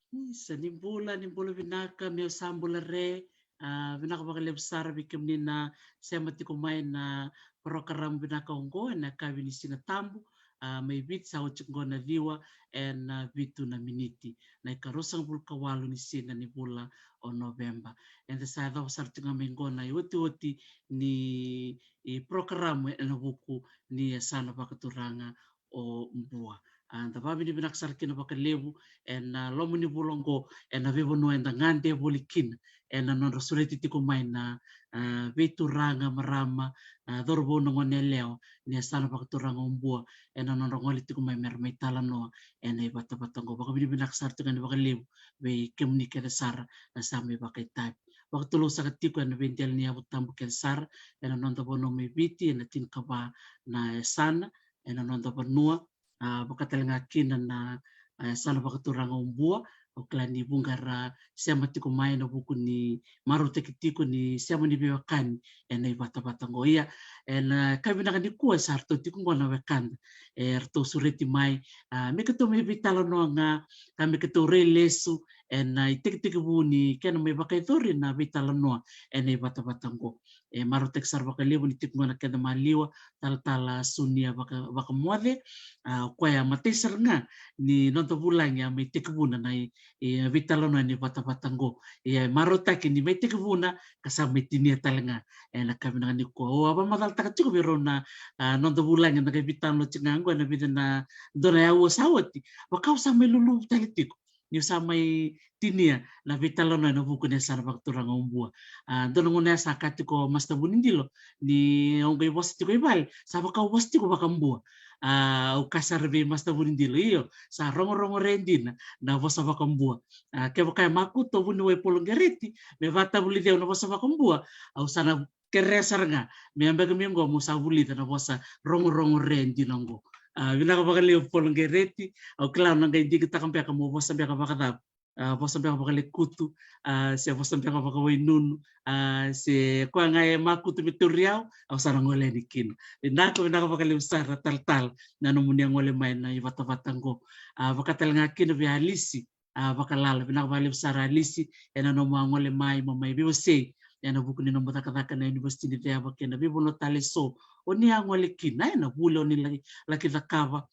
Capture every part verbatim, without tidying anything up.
Isa, ni bula, ni bula vinaka, meu sa bula re. A, vinaka vakalevu sara vei kemuni na sema tiko mai na porokaramu vinaka oqo ena yakavi ni Siga Tabu. A, mai Viti sa oti oqo na ciwa ena vitu na miniti, na ikaruasagavulu ka walu ni siga ni vula o Noveba. Eda sa yacova sara tiko ga mai oqo na iotioti ni, e, porokaramu ena vuku ni yasana vakaturaga o Bua. A, da vakavinavinaka sara kina vakalevu ena loma ni vula oqo ena veivanua eda gade voli kina, ena nodra sureti tiko mai na, a, veituraga, marama, a, cauravou, na goneyalewa ni yasana vakaturaga o Bua, ena nodra gole tiko mai mera mai talanoa ena ivatavata oqo. Vakavinavinaka sara tiko yani vakalevu vei kemuni kece sara na sa mai vakaitavi. Vakatulou saka tiko ena veidela ni yavu tabu kece sara ena noda vanua mai Viti, ena tinikava na yasana ena noda vanua, a, vaka tale ga kina na, a, yasana vakaturaga o Bua. Au kila ni vuqa era sema tiko mai ena vuku ni marautaki tiko ni sema ni veiwekani ena ivatavata oqo. Ia, ena yakavi vinaka nikua sa ratou tiko oqo na wekada, e, ratou sureti mai, a, me keitou mai veitalanoa ga, ka me keitou rai lesu ena itekitekivu ni kena mai vakayacori na veitalanoa ena ivatavata oqo. E marautaki sara vakalevu ni tiko ga na keda maliwa, Talatala Sunia Vaka-, Vakamoce. A, o koya matai sara ga ni noda vulagi a mai tekivuna na i, i veitalanoa ni vatavata oqo. Ia e marautaki ni mai tekivuna ka sa mai tinia tale ga ena yakavi vinaka nikua. Au a vakamacalataka tiko vei rau na, a, noda vulagi eda qai veitalanoa tiko ga oqo ena vica na, dua na aua sa oti. Vaka au sa mai luluvu tale tiko niu sa mai tinia na veitalanoa ena vuku ni yasana vakaturaga o Bua. A, dua na gauna ya sa kaya tiko o Master Vunidilo ni au qai vosa tiko i vale, sa vaka au vosa tiko vakaBua. A, au kaya sara vei Master Vunidilo, io, sa rogorogo re dina na vosa vakaBua. A, kevaka e makutu o vuniwai Poloqereti me vatavulici au na vosa vakaBua, au sa na kerea sara ga me yabaki mai oqo meu sa vulica na vosa rogorogo re dina oqo. A, vinaka vakalevu Poloqereti, au kila au na qai digitaka beka meu vosa beka vakacava. A, vosa beka vakalekutu, a, se vosa beka vakawainunu, a, se koya ga e makutu me tauri au, au sa na gole yani kina. Vinaka, vinaka vakalevu sara talatala na nomuni a gole mai na ivatavata oqo. A, vaka tale ga kina vei Alisi, a, Vakalala, vinaka vakalevu sara Alisi ena nomu a gole mai mo mai veiwasei ena vuku ni nomu cakacaka na Univesiti ni Ceva kei na veivanua tale eso o ni a gole kina, ena vuli o ni laki, laki cakava.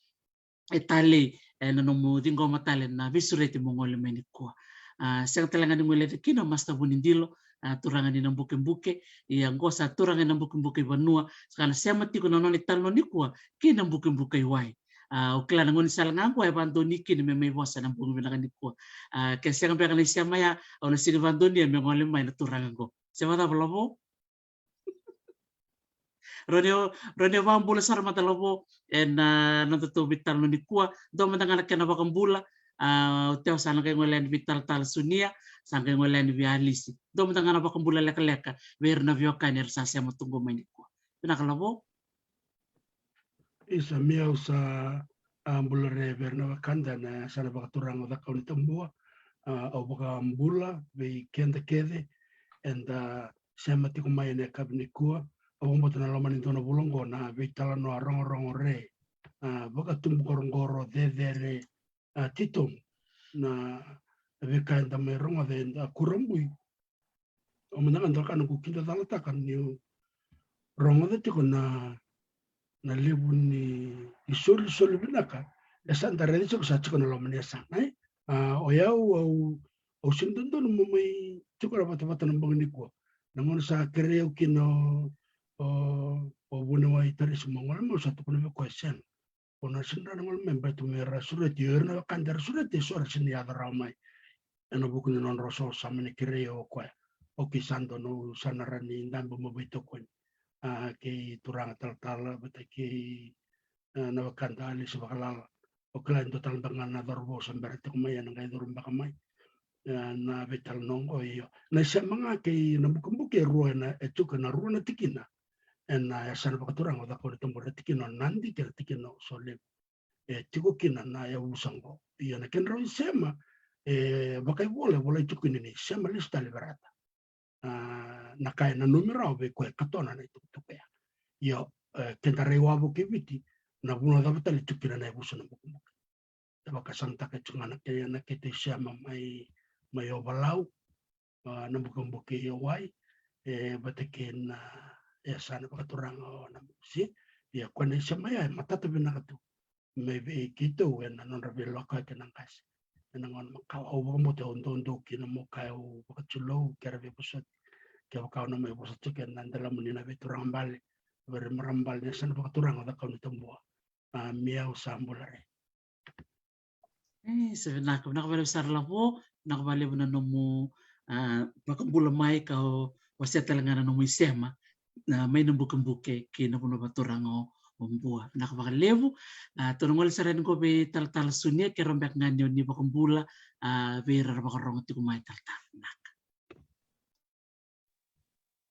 E talei ena nomu ciqoma tale na veisureti mo gole mai nikua. A, sega tale ga ni guileca kina o Master Vunidilo, a, turaga ni Nabukebuke, ia oqo sa turaga ni Nabukebuke i vanua, sa na sema tiko na nona italanoa nikua ki Nabukebuke i wai. A, au kila na gaunisala ga oqo e vakadonui kina me mai vosa ena bogi vinaka nikua. A, ke sega beka na isema ya, au na sega ni vakadonuya me gole mai na turaga oqo. Se vakacava, Lavo? Rawa ni, rawa ni vakabula sara mada, Lavo, ena, a, nodatou veitalanoa nikua. Dua mada ga na kena vakabula, a, o Teo sa na qai gole yani vei talatala Sunia, sa qai gole yani vei Alisi. Dua mada ga na vakabula lekaleka vei ira na veiwekani era sa sema tu qo mai nikua. Vinaka, Lavo. Isa, meu sa, a, bula re vei ira na wekada ena yasana vakaturaga o Cakaunitabua. A, au vakabula vei keda kece eda sema tiko mai ena yakavi nikua. Au vakabauta na loma ni dua na vula oqo na veitalanoa rogorogo re, a, vakatubuqoroqoro, cecere, a, titobu na veika eda mai rogoca eda kurabui. Au mada ga dua na ka noqu kida calataka niu rogoca tiko na, na levu ni, ni solisoli vinaka e sa da raica tiko sa tiko na loma ni yasana, e? A, o yau, au, au sega ni dodonu meu mai tiko na vatavata na bogi nikua. Na gauna sa kerei au kina o, o, o vuniwai Tarisi meu gole mai, au sa tukuna vei koya, sega. Au na sega ni rawa ni gole mai baleta me ra sureti, o ira na wekada era sureti eso era sega ni yaco rawa mai ena vuku ni nodra osooso, sa mani kerei au o koya. Okei, sa donu, au sa na rawa ni dabe meu veitokoni, a, kei turaga talatala vata kei, a, na wekada Alisi Vakalala. Au kila e dua tale beka ga na cauravou sa bera tiko mai, ena qai curu beka mai. E, na veitalanoa oqo, io. Na isema ga kei Nabukebuke e rua, ena, e tiko ena rua na tikina ena yasana vakaturaga o Cakaunitabua, na tikina o Nadi kei na tikina o Solevu. E tiko kina na yavusa oqo. Ia na kedrau isema, e, vakaivola e volai tiko kina ni sema lesu tale Verata. A, na ka e nanumi rawa vei koya e katona na itukutuku ya. Ia, e, keda rai wavoki e Viti, na vanua cava tale e tiko kina na yavusa Nabukebuke? e vakasamataka tiko ga na kena keitou sema mai, mai Ovalau, a, na bukebuke i Hawaii, e vata kei na yasana vakaturaga o Namosi. Ia ko na isema ya e matata vinaka tu mai vei keitou ena nodra veilakoyaki na qase ena gauna makawa. Au vakabauta au doudou kina mo kaya au vakatilou kei ira veivosoti, kevaka au na mai vosa tiko ena dela moni na veituraga bale, vei ira marama bale ni yasana vakaturaga o Cakaunitabua. A, Miau sa bula re. E, sa vinaka, vinaka vakalevu sara Lavo, vinaka vakalevu na nomu, a, vakabula mai ka o, o se tale ga na nomu isema, na mai na bukebuke ki na vanua vakaturaga o, o Bua. Vinaka vakalevu, a, tou na gole sara yani qo vei talatala Sunia, keirau beka ga ni o ni vakabula, a, vei ira ra vakarogo tiko mai talatala. Vinaka.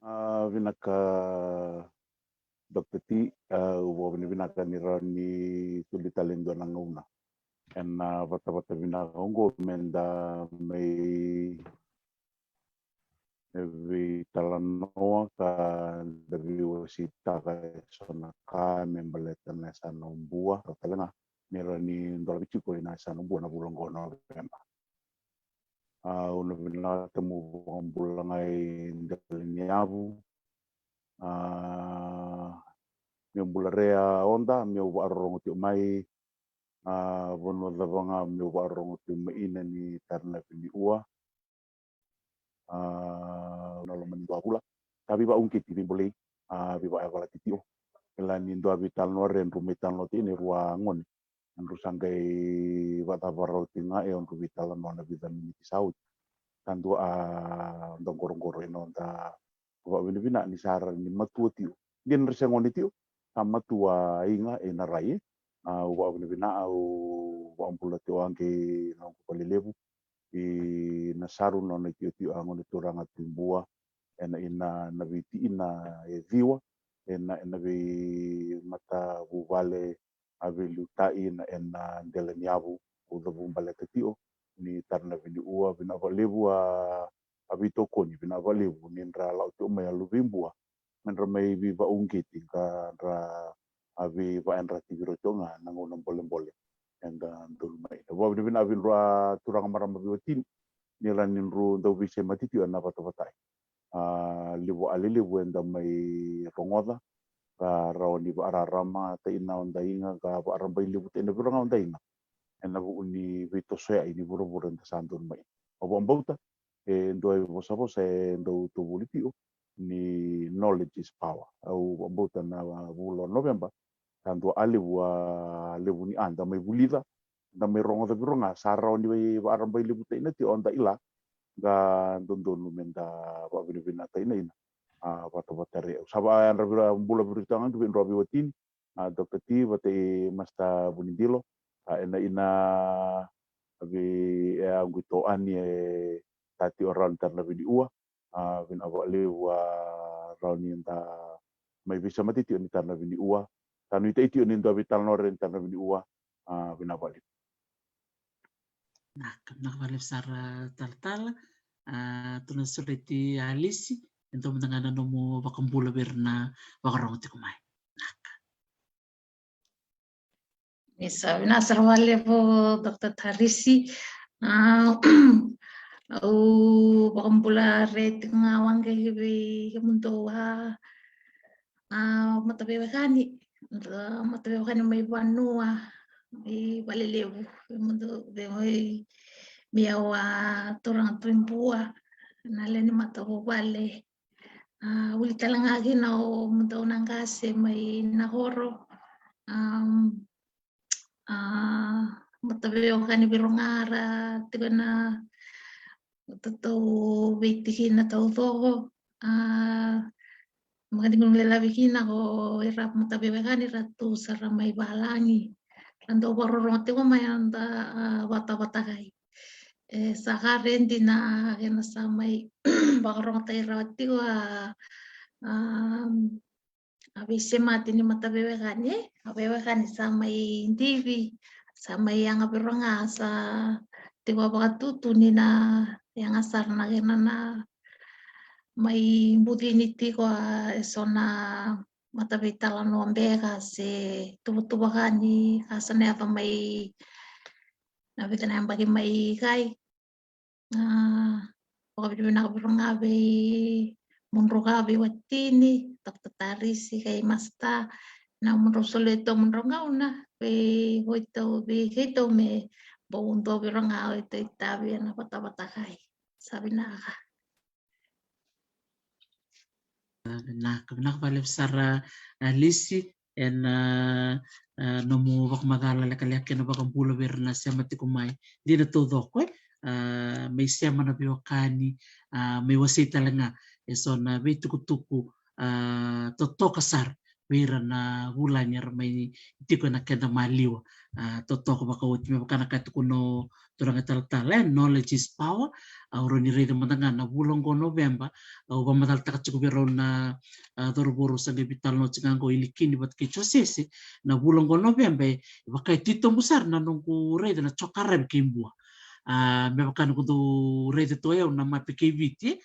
A, vinaka, Doctor T, a, au vakavinavinaka ni rawa ni soli tale e dua na gauna ena vatavata vinaka oqo me da mai veitalanoa ka da veiwasitaka eso na ka me baleta na yasana o Bua, tale ga me rawa ni dolavi tiko ina yasana o Bua na vula oqo o Noveba. A, au na vinakata meu vakabula ga e dela ni yavu. A, meu bula re a Oda, meu vakarorogo tiko mai, a, vanua cava ga meu vakarorogo tiko mai ina ni tara na viniua. A, na loma ni dua vula. Sa veivakauqeti, veibolei, a, veivakayavalati tiko. Kila ni dua veitalanoa re drau mai talanoa tiko ina e rua gone. Drau sa qai vakacava rawa tiko ga e drau veitalanoa na vica miniti sa oti. Sa dua a doqoroqoro e noda vakavinavinaka ni sa rawa ni matua tiko. Dina ra se gone tiko, sa matua iga ena rai. A, au vakavinavinaka, au vakabula tiko age na noqu valelevu i Nasaru, nona itiotio a gone turaga tu i Bua, ena, ina, na veitiina e ciwa, ena, ena veimatavuvale a veiliutaki ina ena dela ni yavu. Au cavu baleta tiko ni tara na viniua, vinaka vakalevu a, a veitokoni, vinaka vakalevu ni dra lako tiko mai a luve i Bua me dra mai veivakauqeti ka dra a veivakayadrati vei ira tiko ga na gauna bolebole eda donu mai. Au vakavinavinaka vei drau a turaga marama veiwatini ni rawa ni drau dau veisemati tiko ena vatavatai. A, levu a lelevu eda mai rogoca ka rawa ni vakararama taina o daiga ka vakarabailevu taina vei ira ga o daiga ena vuku ni veitosoyaki ni vuravura eda sa donu mai. Au vakabauta e dua e vosavosa e dau tovoli tiko ni knowledge is power. Au vakabauta na vula o Noveba sa dua a levu, a levu ni a da mai vulica, da mai rogoca vei ira ga sa rawa ni vei vakarabailevu taina tiko o da i la, ka dodonu me da vakavinavinaka taina ina a vatavata re. Au sa vakayadra vei ira, bula vei ira tiko ga vei drau a veiwatini, a Doctor T vata i Master Vunidilo, a ena ina vei e a qu i toani e tati o rawa ni tara na viniua. A, vinaka vakalevu a rawa ni da mai veisemati tiko ni tara na viniua. Sa nuitaki tiko ni dua veitalanoa re ni tara na viniua. A, vinaka vakalevu. Vinaka, vinaka vakalevu sara talatala. A, tou na sureti Alisi, e dua mada ga na nomu vakabula vei ira na vakarogo tiko mai. Vinaka. Ni sa vinaka sara vakalevu Doctor Tarisi. A, au vakabula re tiko ga waqe vei kemudou a, a, mataveiwekani, mataveiwekani mai vanua, mai valelevu, kemudou vei mai, mai au a turaga tu i Bua, na lewe ni matavuvale. A, vuli tale ga kina o mudou na qase mai Nahoro. Am, a, mataveiwekani vei ira ga ra tiko ena tatou veitikina taucoko. A, vakadinadinataki kina ko ira mataveiwekani ra tu sara mai valagi. Ra dau vakarorogo tiko mai eda, a, vatavata kai. E sa ka re dina kena sa mai vakarogotaki rawa tiko a, a, a veisemati ni mataveiwekani, e, a veiwekani sa mai divi, sa mai yaga vei ira ga sa tiko a vakatutu ni na yaga sara na kena na mai bucini tiko a eso na mataveitalanoa beka se tuvatuva ka ni ka sa na yaco mai na vica na yabaki mai kai. A, vakavinavinaka vei ira ga vei Mudroka, vei Watini, Doctor Tarisi kei Masta, na Mudro soli e tou Mudro gauna vei keitou, vei keitou me bau dua vei ira ga o itavi ena vatavata kai. Sa vinaka. Vinaka, vinaka vakalevu sara, a, Lisi, ena, a, nomu vakamacala lekaleka kei na vakabula vei ira na sema tiko mai. Dina taucoko, e, a, me isema na veiwekani, a, me iwasei tale ga eso na veitukutuku, a, totoka sara vei ira na vulagi era mai tiko ena keda maliwa. A, totoka vakaoti me vaka na ka e tukuna o turaga talatala, e, knowledge is power. Au rawa ni raica mada ga na vula oqo Noveba, au vakamacalataka tiko vei rau na, a, cauravou rau sa qai veitalanoa tiko ga oqo, Ilikini vata kei Josese, na vula oqo Noveba, e vaka e titobu sara na noqu raica na jokaravi kei Bua. A, me vaka noqu dau raica tu o yau na mape kei Viti,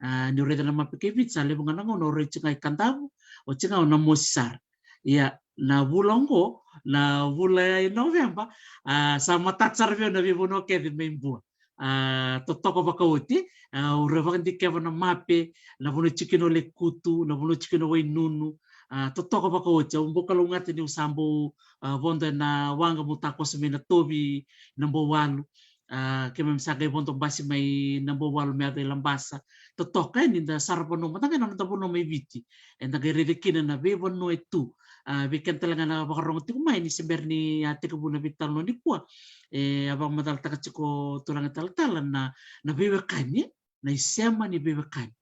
a, niu raica na mape kei Viti, sa levu ga na gauna au rai tiko ga i Kadavu, oti ga au na mosi sara. Ia, na vula oqo, na vula i Noveba, a, sa matata sara vei au na veivanua kece mai Bua. A, totoka vakaoti, a, au rawa vakadikeva na mape, na vanua e tiko kina o Lekutu, na vanua e tiko kina o Wainunu, a, totoka vakaoti. Au bau kalougata niu sa bau, a, vodo ena waqa meu takoso mai Natovi, Nabouwalu. A, keimami sa qai vodo basi mai Nabouwalu me yaco i Labasa. Totoka, e, ni da sara vanua mada ga ena noda vanua mai Viti, eda qai raica kina na veivanua e tu. A, vei keda tale ga na vakarogo tiko mai, ni se bera ni a tekivu na veitalanoa nikua, e, a vakamacalataka tiko o turaga talatala na, na veiwekani, na isema ni veiwekani,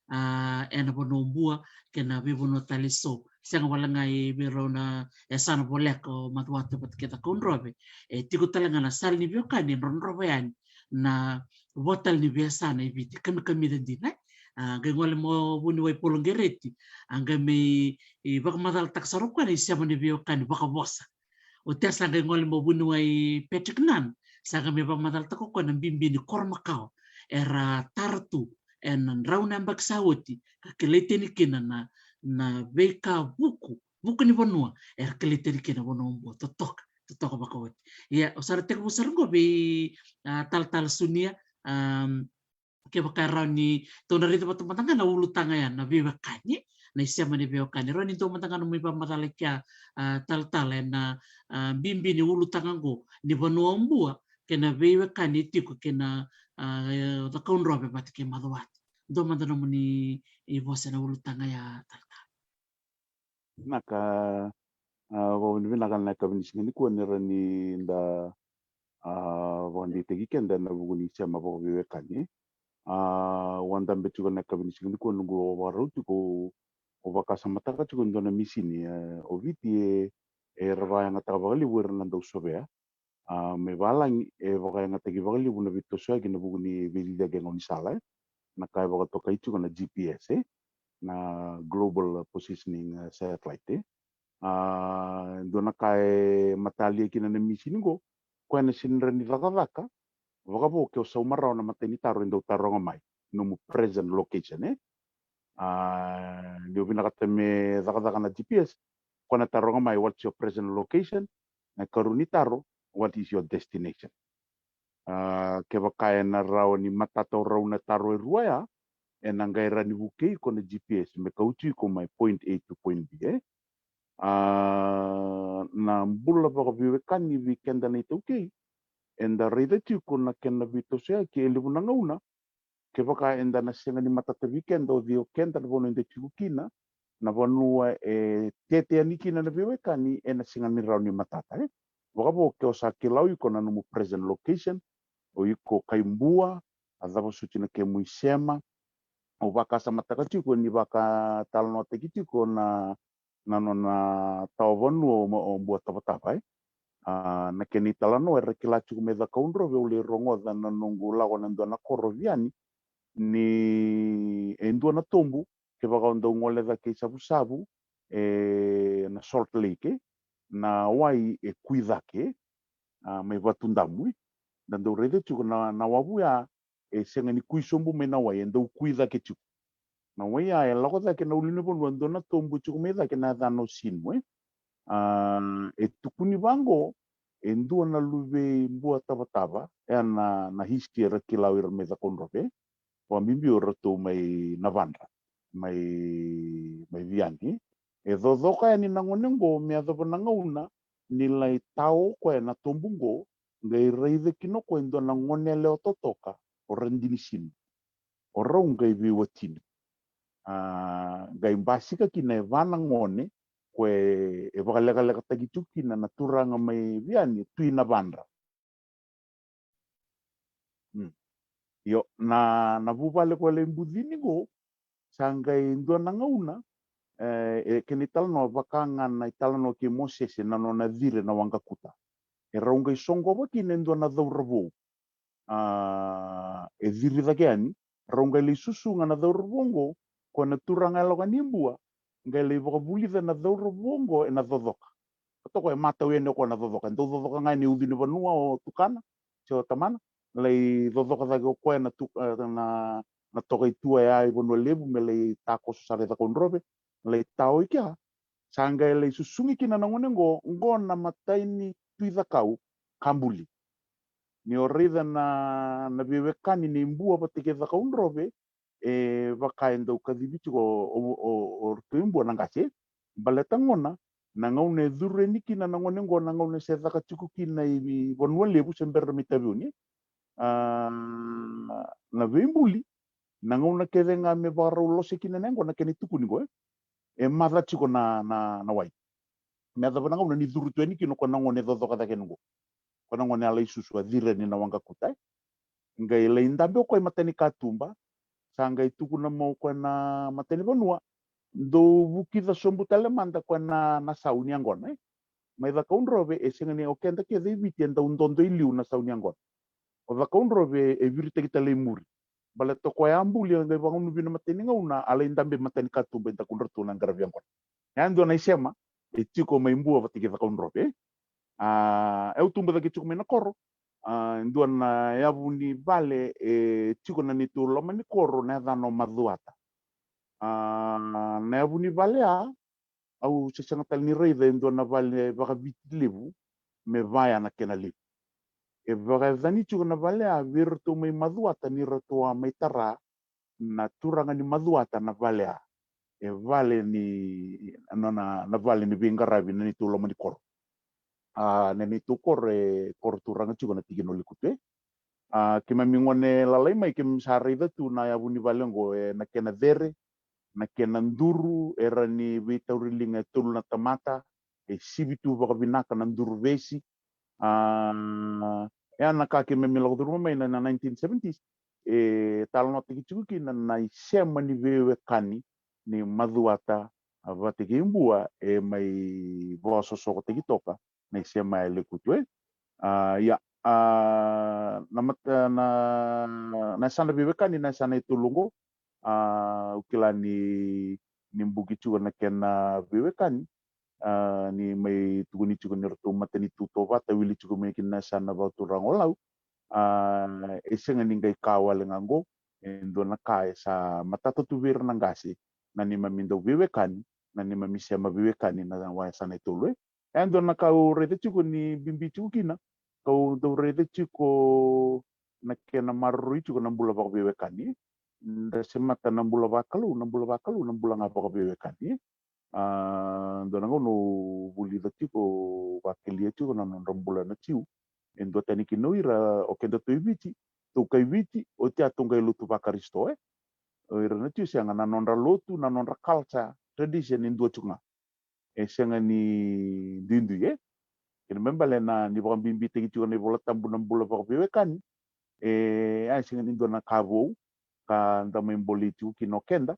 a, ena vanua o Bua kei na veivanua tale eso. Sega wale ga i vei rau na yasana voleka o Macuata vata kei Cakaudrove, e tiko tale ga na sala ni veiwekani e drodrova yani na vo tale ni veiyasana e Viti, kamikamica dina, e. A, qai gole mai o vuniwai Poloqereti, a qai mai, e, vakamacalataka sara o koya na isema ni veiwekani vakavosa. Oti ya sa qai gole mai o vuniwai Patrick Nunn, sa qai mai vakamacalataka o koya na bibi ni koro makawa era tara tu ena drau na yabaki sa oti, ka kilai tani kina na, na veika vuku, vuku ni vanua era kilai tani kina vanua o Bua. Totoka, totoka vakaoti. Ia, au sa na tekivu sara oqo vei, a, talatala Sunia, a, kevaka e rawa ni tou na raica vata mada ga na ulutaga ya na veiwekani, na isema ni veiwekani. Rawa ni dua mada ga nomu ivakamacala kea, a, talatala, ena, a, bibi ni ulutaga oqo ni vanua o Bua kei na veiwekani e tiko kei na, a, Cakaudrove vata kei Macuata. Dua mada nomuni vosa ena ulutaga ya, talatala. Vinaka, a, vakavinavinaka na yakavi ni siga nikua ni rawa ni da, a, vakadeitaki keda ena vuku ni sema vakaveiwekani. A, au a dabe tiko na yakavi ni siga nikua noqu vakarau tiko, au vakasamataka tiko e dua na misini, e, o Viti e, era vakayagataka vakalevu era na dau sovea. A, mai valagi e vakayagataki vakalevu na veitosoyaki ena vuku ni veiciciyaki e gaunisala, e. Na ka e vakatokai tiko na G P S, e, na Global Positioning, e, Satellite, e. A, dua na ka e matalia kina na misini qo, koya na sega ni rawa ni cakacaka vakavo ke o sauma rawa na imatai ni taro e dau taroga mai, nomu present location, e. A, ni o vinakata me cakacaka na G P S, koya na taroga mai, what's your present location? Na ikarua ni taro, what is your destination? A, kevaka ena rawa ni matata o rau na taro e rua ya, ena qai rawa ni vukei iko na G P S me kauti iko mai point A to point B, e. A, na bula vakaveiwekani vei keda na iTaukei, eda raica tiko na kena veitosoyaki e levu na gauna, kevaka eda na sega ni matata vei keda o cei o keda, na vanua eda tiko kina, na vanua e tete yani kina na veiwekani, ena sega ni rawa ni matata, e. Vakavo ke o sa kila o iko na nomu present location, o iko kai Bua, a cava soti na kemu isema. Au vakasamataka tiko ni vakatalanoataki tiko na, na nona tawa vanua o, o Bua Tavatava, e. A, na kena italanoa era kila tiko mai Cakaudrove, au lai rogoca na noqu lako na dua na koro vei yani, ni e dua na tobu, kevaka o dau gole cake i Savusavu, e, na Salt Lake, e, na wai e kui cake, a, mai Vatudamu, e. Da dau raica tiko na, na wavu ya, e sega ni kui sobu mai na wai, e dau kui cake tiko. Na wai ya e lako cake na ulunivanua, dua na tobu e tiko mai cake na yacana o Sinu, e. A, e tukuni vaqo, e dua na luve i Bua Tavatava, e na, na history era kila o ira mai Cakaudrove, vakabibi o ratou mai Navadra, mai, mai Viani. E cocoka yani na gone oqo me yacova na gauna ni lai tao o koya na tobu oqo, qai raica kina o koya e dua na gone yalewa totoka, o Radinisinu. O rau qai veiwatini. A, qai basika kina e va na gone, ko e, e vakalekalekataki tiko kina na turaga mai Viani, Tui Navadra. Mm. Io, na, na vuvale ko lai bucini qo, sa qai dua na gauna, e, e kena italanoa vaka ga na italanoa kei Mosese na nona ciri na waqakuta. E rau qai soqova kina e dua na cauravou. A, e ciri cake yani, rau qai lai susuga na cauravou oqo, ko na turaga yaloka ni Bua, qai lai vakavulica na cauravou oqo ena cocoka. Toka e matau yani o koya na cocoka, e dau cocoka ga yani e ucu ni vanua o tukana se o tamana, lai cocoka cake o koya na tu-, e, na, na toka i tua ya i Vanua Levu me lai takoso sara i Cakaudrove, lai tao i kea. Sa qai lai susugi kina na gone oqo, oqo na matai ni Tui Cakau, Kabuli. Ni o raica na, na veiwekani ni Bua vata kei Cakaudrove, e vaka e dau kacivi tiko o, o, o, o ratou i Bua na qase. Baleta gona, na gauna e curu yani kina na gone oqo, na gauna se caka tiko kina i, i Vanua Levu se bera me taveuni. A, na veibuli, na gauna kece ga me vakarau lose kina na yaqona, kena itukuni qo, e, e maca tiko na, na, na wai. Me yacova na gauna ni curu tu yani kina o koya na gone e cocoka cake yani qo. Ko na gone a lai susu, a ciri yani na waqakuta, e. Qai lai dabe o koya i matanikatuba, sa qai tukuna mai o koya na matanivanua, dou vukica sobu tale mada o koya na, na sau ni yaqona, e. Mai Cakaudrove, e sega ni o keda kece e Viti e dau dodo i liu na sau ni yaqona. O Cakaudrove e viritaki tale i muri. Baleta o koya a buli, a qai vakagunuvi na imatai ni gauna, a lai dabe i matanikatuba e dakudratou na qaravi yaqona. E a dua na isema e tiko mai Bua vata kei Cakaudrove. A, e au tubu cake tiko mai na koro. A, e dua na yavu ni vale e tiko na neitou loma ni koro, na yacana o Macuata. A, na yavu ni vale ya, au se sega tale ni raica e dua na vale vakaviti levu me vaya na kena levu. E vakayacani tiko na vale ya vei iratou mai Macuata ni ratou a mai tara na turaga ni Macuata na vale ya. E vale ni, na, na, na vale ni veiqaravi na neitou loma ni koro. A, na neitou koro e koro turaga tiko na tikina o Lekutu, e. A, keimami gone lalai mai, keimami sa raica tu na yavu ni vale oqo, e, na kena cere, na kena duru, era ni veitauri liga e tolu na tamata, e sivi tu vakavinaka na duru vesi. A, e a na ka keimami lako curuma mai na, na nineteen seventies, e talanoataki tiko kina na isema ni veiwekani ni Macuata, a, vata kei Bua, e mai vakasosokotaki toka na isema e Lekutu, e. A, ia, a, na mat-, a, na, na yasana veiwekani, na yasana e tolu oqo, a, au kila ni, ni buki tiko na kena veiwekani, a, ni mai tukuni tiko ni ratou matanitu Tovata, wili tiko mai kina na yasana vakaturaga o Lau. A, e sega ni qai ka wale ga oqo, e dua na ka e sa matata tu vei ira na qase, na neimami dau veiwekani, na neimami sema veiwekani, na wa yasana e tolu, e. E dua na ka au raica tiko ni bibi tiko kina, kau dau raica tiko na kena maroroi tiko na bula vakaveiwekani. Da semata na bula vakalou, na bula vakalou, na bula ga vakaveiwekani. A, dua na gauna au vulica tiko, vakelia tiko na nodra bula na Jiu. E duatani kina o ira, o keda tu i Viti, tou kai Viti, oti a tou qai lotu vaKarisito, e. O ira na Jiu sega, na nodra lotu, na nodra culture, tradition e dua tiko ga. E sega ni duidui, e. Kena ibalebale na, ni vakabibitaki tiko na iVola Tabu na bula vakaveiwekani. E, a, e sega ni dua na ka vou ka da mai bolei tiko kina o keda.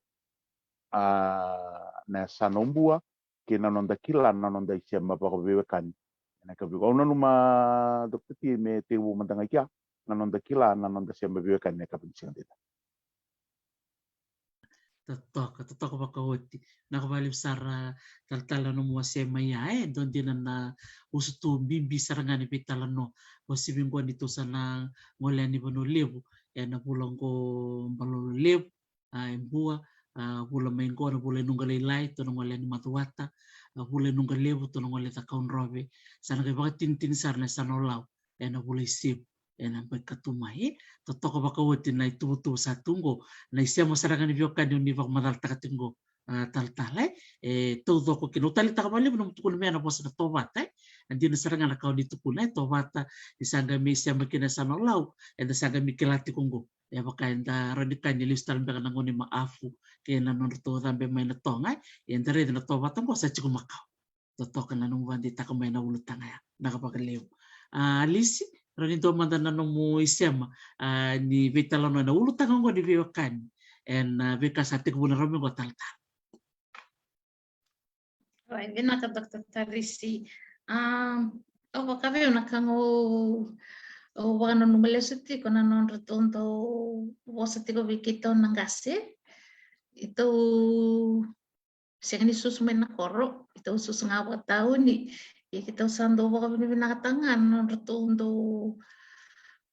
A, na yasana o Bua, kei na noda kila na noda isema vakaveiwekani. Ena ka vei au, au nanuma, Doctor T, me tekivu mada ga i kea na noda kila na noda sema veiwekani ena ka vei ni siga dina. Totoka, totoka vakaoti. Vinaka vakalevu sara talatala na nomu wasea mai ya, e, dua dina na usutu bibi sara ga ni veitalanoa. Vasivi qo ni tou sa na gole yani Vanua Levu, ena vula qo Balolo Levu, a, e Bua, A vula mai qo na vula i Nuqa Lailai, tou na gole yani Macuata. A vula i Nuqa Levu, tou na gole Cakaudrove. Sa na qai vakatinitini sara na yasana o Lau ena vula i Sivu ena bai ka tu mai. E totoka vakaoti na ituvatuva sa tu qo, na isema sara ga ni veiwekani o ni vakamacalataka tiko qo, a, talatala, e taucoko kina. Au taleitaka vakalevu na nomu tukuna mai na vosa na tovata, e. A dina sara ga na ka o ni tukuna, e, tovata, ni sa qai mai sema kina yasana o Lau, eda sa qai mai kila tiko qo. E vaka eda rawa ni kaya ni lesu tale beka na gauna i Macafu kei na nodratou cabe mai na toga, e. Eda raica na tovata qo sa tiko makawa. Totoka na nomu vakadeitaka mai na ulutaga ya, vinaka vakalevu. A, Alisi, rawa ni dua mada na nomu isema, a, ni veitalanoa ena ulutaga oqo ni veiwekani ena, a, veika sa tekivu na rawa mai qo, talatala. Oi, vinaka, Doctor Tarisi. A, au vakaveiwekani, au vakananuma lesu tiko na nodratou dau vosa tiko vei keitou na qase. Keitou sega ni susu mai na koro, keitou susu ga vakatauni. Ia keitou sa dau vakavinavinakataka ga na nodratou dau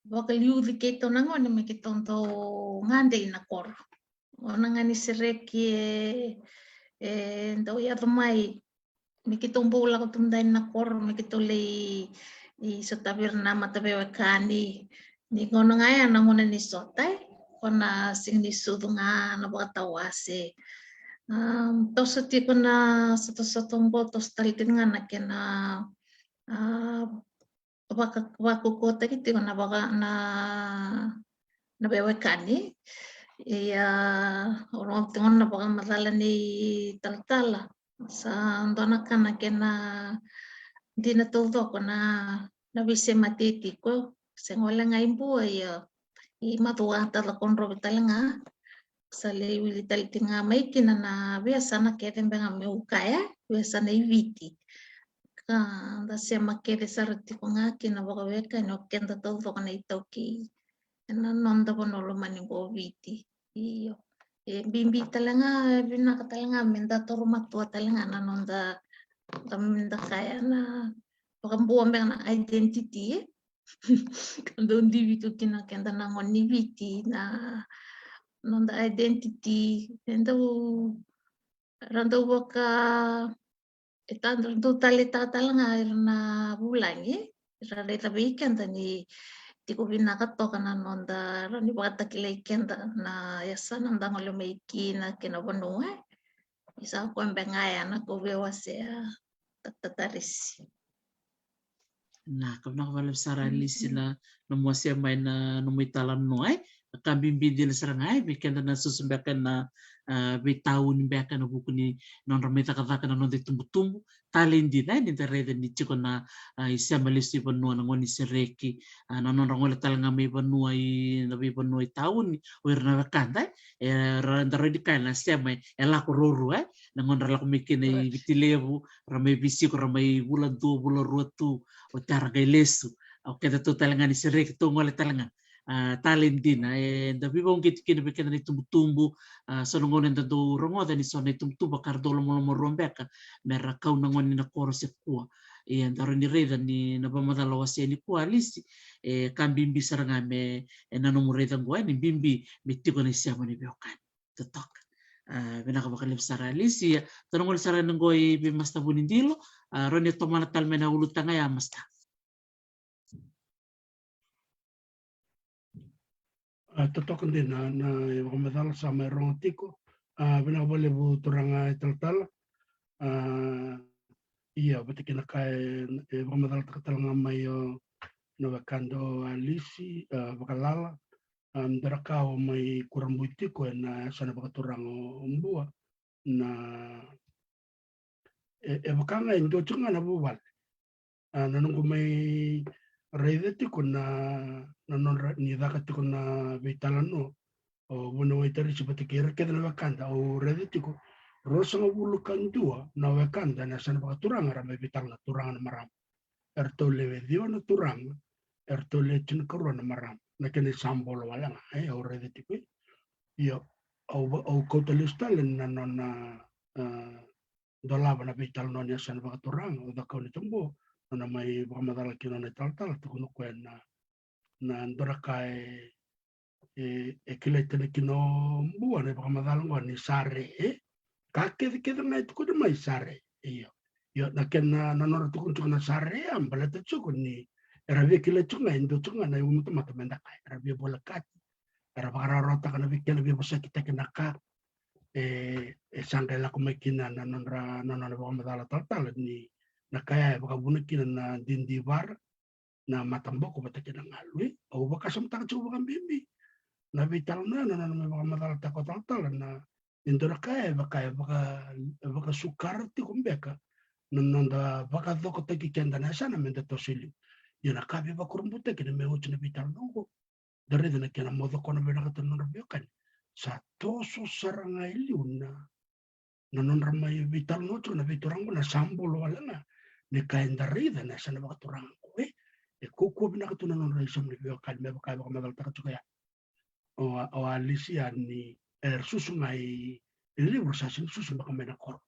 vakaliuci keitou na gone me keitou dau gade i na koro. Gauna ga ni sereki e, e dau yaco mai, me keitou bau lako tu mada i na koro, me keitou lai sotavi ira na mataveiwekani. Ni gauna ga ya na gauna ni sota, e, ko na sega ni sucu ga na vakatawase. A, toso tiko na sotasota oqo, toso tale tiko ga na kena, a, vaka, vakukutaki tiko na vaka, na, na veiwekani. Ia, o rogo tiko na vakamacala nei talatala. Sa dua na ka na kena dina taucoko na, na veisemati tiko. Sega wale ga i Bua, ia i Macuata, Cakaudrove tale ga. Sa lai wili tale tiko ga mai kina na veiyasana kece beka meu kaya, veiyasana i Viti. Ka da sema kece sara tiko ga kina vakawekani, o keda taucoko na iTaukei ena noda vanua lomani qo o Viti. Io. E bibi tale ga, e vinaka tale ga meda toro matua tale ga na noda, da, meda kaya na vakabua beka na identity, e. Ka dau divi tu kina keda na gone ni Viti, na noda identity, e dau, ra dau vaka, e ta, ra dau taleitaka tale ga ira na vulagi, ra raica vei keda ni tiko vinaka toka na noda rawa ni vakatakilai keda na yasana da gole mai kina kei na vanua, e. Isa, koya beka ga ya na ka au via wasea, Doctor Tarisi. Na ka vinaka vakalevu sara, Alisi, na nomu wasea mai na nomu italanoa, e. Na ka bibi dina sara ga, e, vei keda na susu beka ena, a, veitauni beka ena vuku ni nodra mai cakacaka na noda itubutubu. Tale dina, e, ni da raica ni tiko na, a, isema lesu i vanua, na gone ni sereki, a, na nodra gole tale ga mai vanua i, na veivanua i tauni, o ira na wekada, e. Era, da rawa ni kaya na sema e lako ruarua, e. Na gauna ra lako mai kina i Viti Levu, ra mai veisiko, ra mai vula dua, vula rua tu, oti ra qai lesu. O keda tu tale ga ni sereki, tu gole tale ga. A, tale dina, e, da veivakauqeti kina vei keda na itubutubu, a, so na gauna eda dau rogoca ni so na itubutubu ka ra dau lomalomarua beka me ra kau na gone na koro se kua. Ia, da rawa ni raica ni na vakamacala wasea nikua, Alisi, e ka bibi sara ga me, ena nomu raica qo, e, ni bibi me tiko na isema ni veiwekani. Totoka. A, vinaka vakalevu sara, Alisi. Ia, tou na gole sara yani qo i vei Master Vunidilo, a, rawa ni tomana tale mai na ulutaga ya, Master. A, totoka dina na, na vakamacala sa mai rogo tiko. A, vinaka vakalevu turaga italatala. A, ia, vata kei na ka e, e vakamacalataka tale ga mai o na wekada o Alisi, a, vakalala. A, dua na ka au mai kurabui tiko ena yasana vakaturaga o Bua, na, e, e vaka ga e dua tiko ga na vuvale. A, na noqu mai raica tiko na, na nodra, ni caka tiko na veitalanoa o Vuniwai Tarisi vata kei ira kece na wekada, au raica tiko ruasagavulu ka dua na wekada ena yasana vakaturaga ra mai veitalanoa, turaga na marama. Eratou lewe ciwa na turaga, eratou lewe tinikarua na marama. Na kena isabolo wale ga, e, au raica tiko. Io, au va-, au kauta lesu tale na nona, a, dolava na veitalanoa ni yasana vakaturaga, o Cakaunitabua, nona mai vakamacala kina nona italatala, tukuna o koya na, na dua na ka e, e kilai tani kina o Bua na ivakamacala oqo ni sare, e? Ka kecekece ga e tukuni mai sare, io. Io, na kena, na nodra tukuni tiko na sare, a baleta tiko ni era via kilai tiko ga e dua tiko ga na iumatamata me da kaya, era via volekati, era vakarawarawataka na vei kena veivosakitaki na ka, e, e sa qai lako mai kina na nodra, na nona vakamacala talatala ni na ka ya e vakavuna kina na didivara, na mataboko vata kei na galu, e. Au vakasamataka tiko vakabibi na veitalanoa, na nona mai vakamacalataka o talatala na, e dua na ka e vaka, e vaka, e vakasukara tiko beka na noda vakacokotaki keda na yasana me da toso i liu. Ia na ka veivakurabuitaki na me oti na veitalanoa oqo, da raica na kena moce koya na vinakata na nodra veiwekani. Sa toso sara ga e liu na, na nodra mai veitalanoa tiko na veituraga oqo, na sa bolo wale ga ni ka eda raica na yasana vakaturaga oqo, e. E kaukaua vinaka tu na nodra isema ni veiwekani me vaka e vakamacalataka tiko ya o, o Alisi ya ni, e, ra susu ga i, i liu, ra sa sega ni susu beka mai na koro.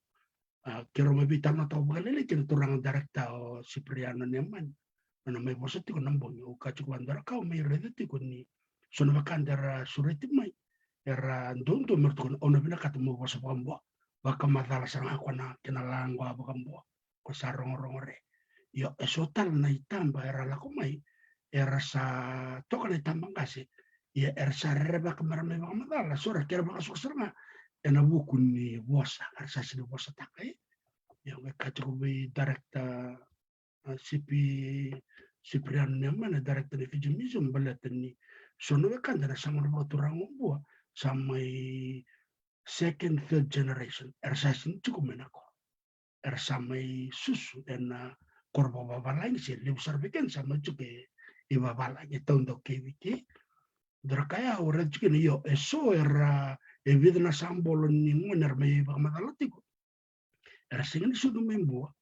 A, keirau mai veitalanoataka vakalailai kei na turaga director o Cipriano Nemani, nona mai vosa tiko na bogi. Au kaya tiko vua, dua na ka au mai raica tiko ni so na wekada era sureti mai, era duadua me ra tukuna, au na vinakata meu vosa vakabua, vakamacala sara ga koya na kena lawa vakabua, ko sa rogorogo re. Io, e so tale na itaba era lako mai, era sa toka na itaba qase, ia era sa rerevaka me ra mai vakamacala, so ra kere vakasuka sara ga ena vuku ni vosa, era sa sega ni vosataka, e. Ia, au qai kaya tiko vei director, a, Cipi, Cipriano Nemani, director ni Fiji Museum, baleta ni so na wekada na sa mai vakaturaga o Bua, sa mai second, third generation, era sa sega ni tiko mai na koro. Era sa mai susu ena koro vakavavalagi, se levu sara vei keda sa mai tiko i vavalagi, e taudaku kei Viti. Dua na ka ya au raica tiko kina, io, e so era, e vica na sa bolo ni gone era mai vakamacala tiko, era sega ni sucu mai Bua,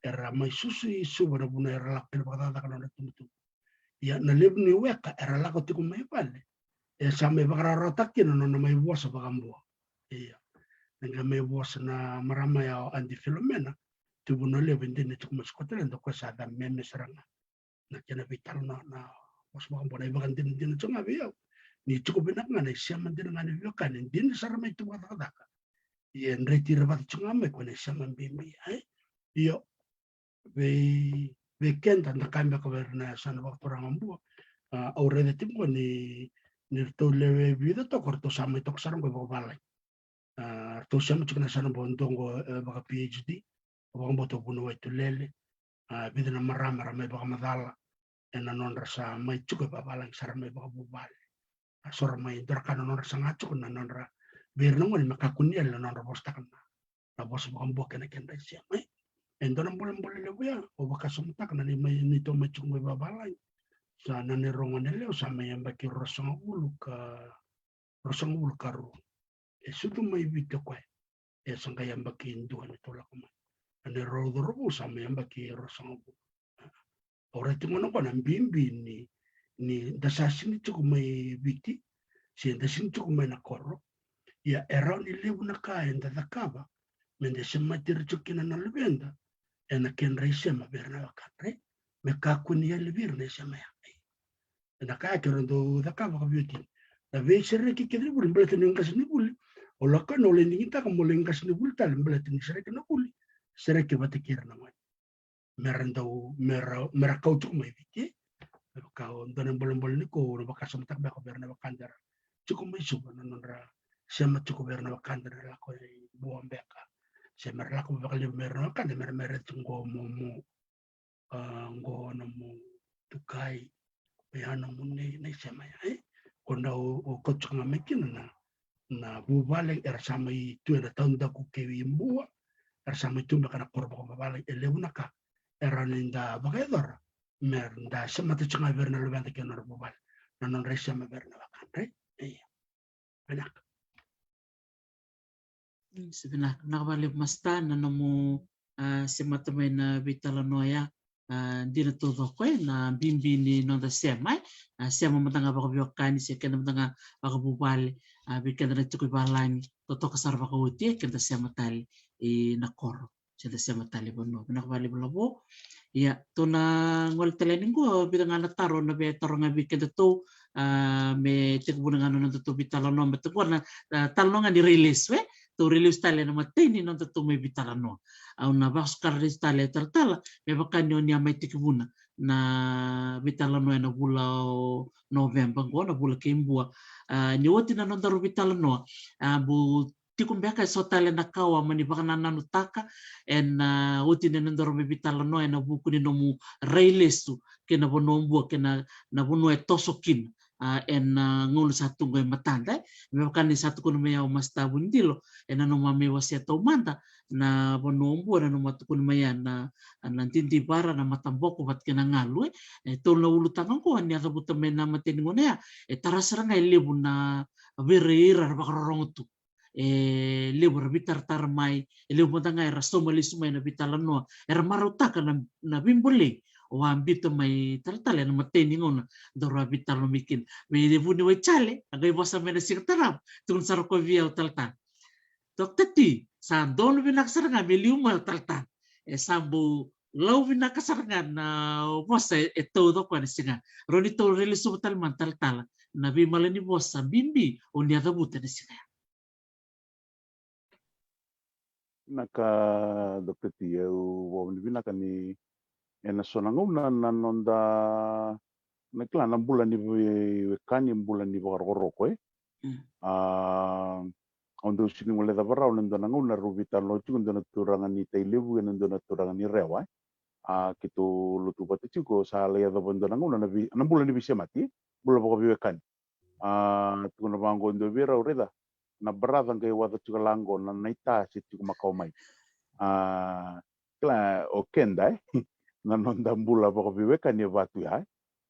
era mai susu i Suva, na vanua era lako kina vakacakacaka na nodra itubutubu. Ia na levu ni weka era lako tiko mai vale, e sa mai vakarawarawataka kina na nona mai vosa vakabua. Ia, na qai mai vosa na marama ya o Aunty Filomena, tiko Vanua Levu, e dina ni tiko mai Scotland, o koya sa cabe me sara ga na kena veitalanoa, na vosa vakabua, na ivakadinadina tiko ga vei au ni tiko vinaka ga na isema dina ga ni veiwekani, e dina sara mai tu vakacakacaka. Ia e dreti ira vata tiko ga mai ko na isema bibi, e. Io, vei, vei keda da kaya beka vei ira na yasana vakaturaga o Bua, a, au raica tiko ni, ni ratou lewe vica toka ratou sa mai toka sara qo i vakavalagi. A, ratou sema tiko na yasana qo, dua qo, e, vaka PhD, vakabauta o Vuniwai Tulele. A, vica na marama era mai vakamacala ena nodra sa mai tiko i vavalagi, sa ra mai vakavuvale. A, so ra mai, dua na ka na nodra saga tiko na nodra, vei ira na gone me kakua ni yali na nodra vosataka na, na vosa vakabua kei na kedra isema, e. E dua na bolebole levu ya au vakasamataka na ni mai, ni tou mai tiko qo i vavalagi. Sa na neirau gone yalewa sa mai yabaki ruasagavulu ka, ruasagavulu ka rua. E sucu mai Viti o koya, e sa qai yabaki dua ni tou lako mai. Na neirau cauravou sa mai yabaki ruasagavulu. Au raica tiko gona qo na bibi ni, ni da sa sega ni tiko mai Viti, se da sega ni tiko mai na koro. Ia e rawa ni levu na ka eda cakava me da semati ira tiko kina na luveda ena kedra isema vei ira na wekadra, e. Me kakua ni yali vei ira na isema ya, e. Ena ka ya keirau dau cakava vakaveiwatini, na veisereki kece ni vuli, baleta ni qasenivuli. O lako yani, o lai digitaka mo lai qasenivuli tale, baleta ni sereki na vuli, sereki vata kei ira na gone. Me ra dau, me ra, me ra kau tiko mai Viti. Me vaka o dua na bolebole ni ko, na vakasamataka beka vei ira na wekada era tiko mai Suva, na nodra sema tiko vei ira na wekada era lako i Bua beka, se me ra lako vakalevu mai ira na wekada me ra mai raica tiko qo momo, a, qo nomu tukai, oya nomu nei, na isema ya, e. Ko da o, o kauta tiko ga mai kina na, na vuvale era sa mai tu ena taudaku kei Bua, era sa mai tu beka na koro vakavavalagi, e levu na ka e rawa ni da vakayacora me da semata tiko ga vei ira na luveda kei na nodra vuvale, na nodra isema vei ira na wekadra, e. Ia. Vinaka. Mm, sa vinaka. Vinaka vakalevu Masta na nomu, a, semata mai na veitalanoa ya. A, dina taucoko, e, na bibi ni noda sema, e. A, sema mada ga vakaveiwekani se keda mada ga vakavuvale. A, vei keda na tiko i valagi, totoka sara vakaoti, e, keda sema tale i na koro, se da sema tale i vanua. Vinaka vakalevu Lavo. Ia, tou na gole tale yani qo, vica ga na taro na via taroga vei kedatou, a, me tekivuna ga na nodatou veitalanoa, me tekivuna na, a, talanoa ga ni railesu, e? Tou railesu tale ena imatai ni nodatou mai veitalanoa. Au na vakasuka railesu tale, talatala, me vaka ni o ni a mai tekivuna na veitalanoa ena vula o Noveba qo, na vula kei Bua. A, ni oti na nodaru veitalanoa, a, bau tiko beka eso tale na ka o a mani vakanananutaka ena, a, oti ni nodaru mai veitalanoa ena vuku ni nomu railesu kei na vanua o Bua, kei na, na vanua e toso kina, a, ena, a, gauna sa tu qo e matada, e? Me vaka ni sa tukuna mai ya o Masita Vunidilo ena nomu a mai wasea taumada na vanua o Bua, na nomu a tukuna mai ya na, na didivara, na mataboko vata kei na galu, e? E tolu na ulutaga qo ni a cavuta mai na imatai ni gauna ya, e tara sara ga e levu na vei ira era vakarorogo tu. E levu era veitaratara mai, e levu mada ga era sauma lesu mai na veitalanoa, era marautaka na, na veibolei o a biuta mai, talatala, ena imatai ni gauna daru a veitalanoa mai kina. Vei, e vuniwai Jale, a qai vosa mai na siga tarava, tukuna sara o koya vei au, talatala: Dokta T, sa donu vinaka sara ga me liu mai o talatala. E sa bau lau vinaka sara ga na vosa e, e tauca o koya na siga. Rawa ni tou railesuva tale mada, talatala, na veimala ni vosa bibi o ni a cavuta na siga ya. Vinaka, Dokta T, au vakavinavinaka ni ena so na gauna na noda, na kila, na bula ni veiwekani, bula ni vakarokoroko, e? Mm. A, au dau sega ni guilecava rawa na dua na gauna rau veitalanoa tiko e dua na turaga ni Tailevu kei na dua na turaga ni Rewa, e? A, keitou lotu vata tiko, sa lai yacova e dua na gauna na vei, na bula ni veisemati, e? Bula vakaveiwekani. A, tukuna vaqo e dua vei rau, raica, na brother qai waca tiko la qo na, na ita se tiko makawa mai. A, kila o keda, e? Na noda bula vakaveiwekani e va tu ya, e?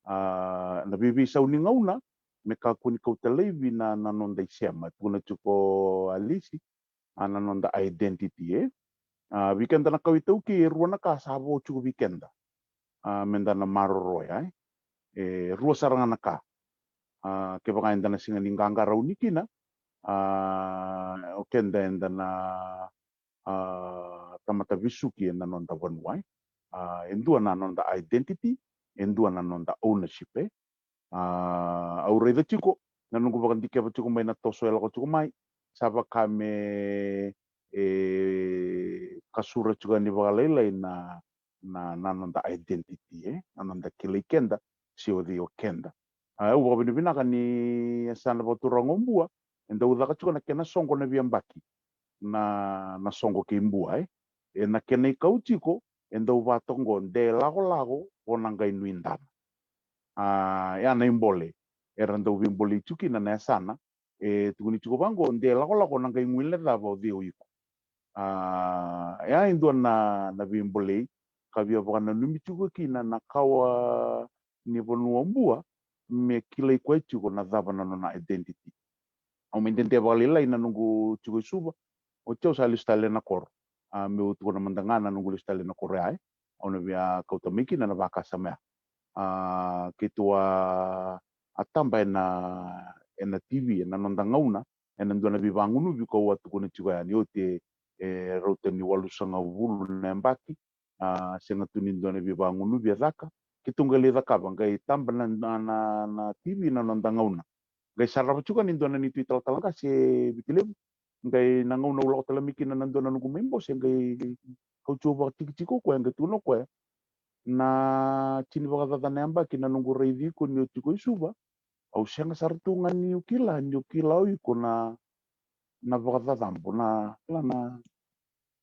A, na veiveisau ni gauna me kakua ni kauta laivi na, na noda isema, tukuna tiko o Alisi, a, na noda identity, e? A, vei keda na kawa iTaukei, e rua na ka sa vo tiko vei keda, a, meda na maroroya, e? E rua sara ga na ka. A, kevaka eda na sega ni qaqarauni kina, a, o keda eda na, a, tamata vesuki ena noda vanua, e? A, e dua na noda identity, e dua na noda ownership, e? A, au raica tiko, na noqu vakadikeva tiko mai na toso e lako tiko mai, sa vaka me, e, kasura tiko yani vakalailai na, na, na noda identity, e? Na noda kilai keda se o cei o keda. A, au vakavinavinaka ni yasana vakaturaga o Bua e dau caka tiko na kena soqo na veiyabaki, na, na soqo kei Bua, e? Ena kena ikau tiko, e dau vatoka qo: De lakolako, o na qai nuidana. A, ya na ibole era dau veibolei tiko kina na yasana, e tukuni tiko vaqo: De lakolako, o na qai guilecava o cei o iko. A, ya e dua na, na veibolei ka via vakananumi tiko kina na kawa ni vanua o Bua me kilai koya tiko na cava na nona identity. Au mai dede vakalailai na noqu tiko i Suva, oti au sa lesu tale na koro. A, meu tukuna mada ga na noqu lesu tale na koro ya, e? Au na via kauta mai kina na vakasama ya. A, keitou a, a taba ena, ena T V ena noda gauna, ena dua na veivagunuvi kau a tukuna tiko yani, oti e, e rauta ni walusagavulu na yabaki, a, sega tu ni dua na veivagunuvi e caka. Keitou qai lai cakava, qai taba na, na, na, na T V na noda gauna. Qai sarava tiko yani e dua na neitou italatala qase e Viti Levu. Qai na gauna au lako tale mai kina na dua na noqu mai bose, qai kauti au vakatikitiki o koya, qai tukuna o koya: Na tini vakacaca na yabaki na noqu raici iko ni o tiko i Suva, au sega sara tu ga niu kila, niu kila o iko na, na vakacacabo, na, na,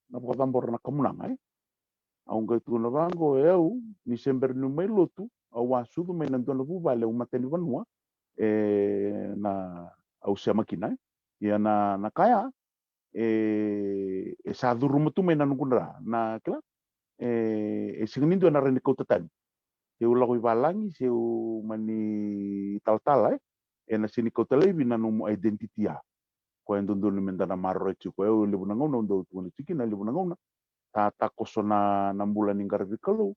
na vakacabora na kamunaga, e? Au qai tukuna vaqo: E, au, ni se bera niu mai lotu, au a sucu mai na dua na vuvale, au matanivanua, e, na, au sema kina, e? Ia na, na ka ya, e, e sa curuma tu mai na noqu dra, na kila, e, e sega ni dua ena rawa ni kauta tani. Se au lako i valagi, se au mani talatala, e, ena sega ni kauta laivi na nomu identity ya. Koya e dodonu meda na maroroya tiko. E, au levu na gauna au dau tukuna tiko kina, levu na gauna sa takoso na, na bula ni qaravi Kalou,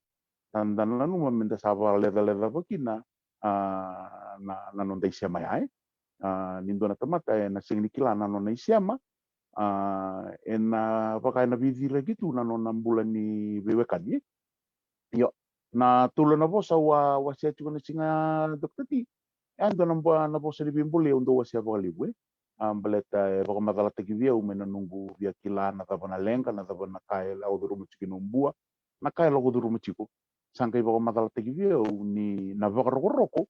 sa da nanuma meda sa vakalecalecava kina, a, na, na noda isema ya, e. A, ni dua na tamata ena sega ni kila na nona isema, a, ena vaka ena veiciraki tu na nona bula ni veiwekani, e. Io, na tolu na vosa au a wasea tiko na siga, Dokta T, E a dua na, na vosa ni veibolei au dau wasea vakalevu, e. A, baleta e vakamacalataki vei au mai na noqu via kila na cava na leqa, na cava na ka e lako curuma tiko na bua, na ka e lako curuma tiko. Sa qai vakamacalataki vei au ni na vakarokoroko,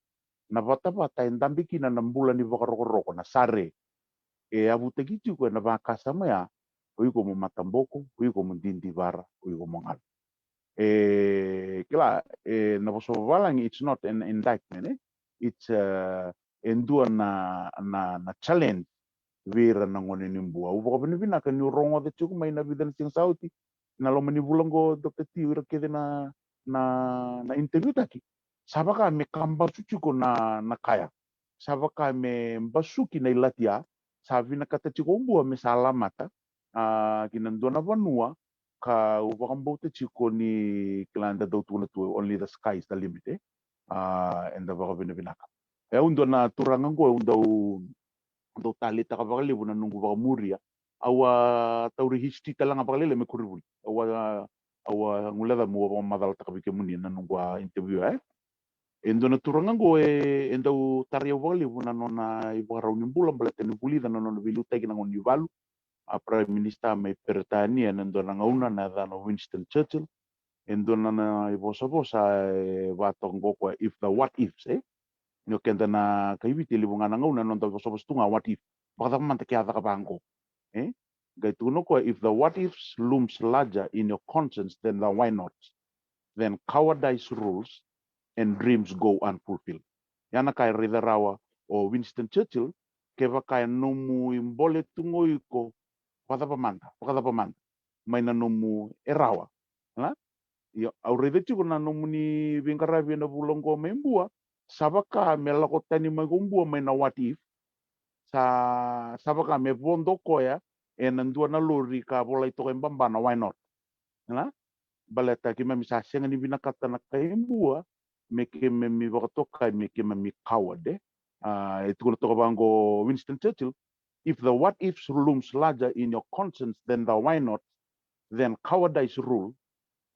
na vatavata e dabe kina na bula ni vakarokoroko, na sare, e yavutaki tiko ena vakasama ya: o iko mo mataboko, o iko mo didivara, o iko mo galu. E kila, e, na vosa vavalagi, it's not an indictment, e. It's, uh, e dua na, na, na challenge vei ira na gone ni bua. Au vakavinavinaka niu rogoca tiko mai na vica na siga sa oti, na loma ni vula oqo, Doctor T, o ira kece na, na, na interview taki. Sa vaka me ka basu tiko na, na kaya. Sa vaka me basuki na ilati ya. Sa vinakata tiko o bua me sa lamata, a, ki na dua na vanua ka au vakabauta tiko ni, kila, eda dau tukuna tu, only the sky is the limit, e. A, eda vakavinavinaka. E, au dua na turaga oqo, au dau, dau taleitaka vakalevu na noqu vakamuria. Au a tauri history tale ga vakalailai mai koronivuli. Au a, au a guileca meu vakamacalataka vei kemuni na noqu a interview, e. E dua na turaga oqo, e, e dau tarai au vakalevu na nona ivakarau ni bula, baleta ni vulica na nona veiliutaki na gauna ni valu. A, Prime Minister mai Peritania ena dua na gauna, na yacana o Winston Churchill. E dua na, na ivosavosa e vakatoka oqo o koya, if the what ifs, e. Ni o keda na kai Viti, e levu ga na gauna na noda vosavosa tu ga what if. Vakacava mada ke a caka vaqo, e? Qai tukuna o koya, if the what ifs looms larger in your conscience than the why not, then cowardice rules and dreams go unfulfilled. Ya na ka e raica rawa o Winston Churchill, kevaka e nomu ibole tu ga o iko, vakacava mada, vakacava mada, mai na nomu e rawa. Na? Io, au raica tiko na nomuni veiqaravi ena vula oqo mai Bua, sa vaka me lako tani mai ko Bua mai na what if. Sa, sa vaka me vodo koya ena dua na lori ka volai toka e Baba na why not. Na? Baleta keimami sa sega ni vinakata na kai Bua me keimami vakatokai me keimami coward, e. A, e tukuna toka vaqo Winston Churchill, if the what ifs looms larger in your conscience than the why not, then cowardice rule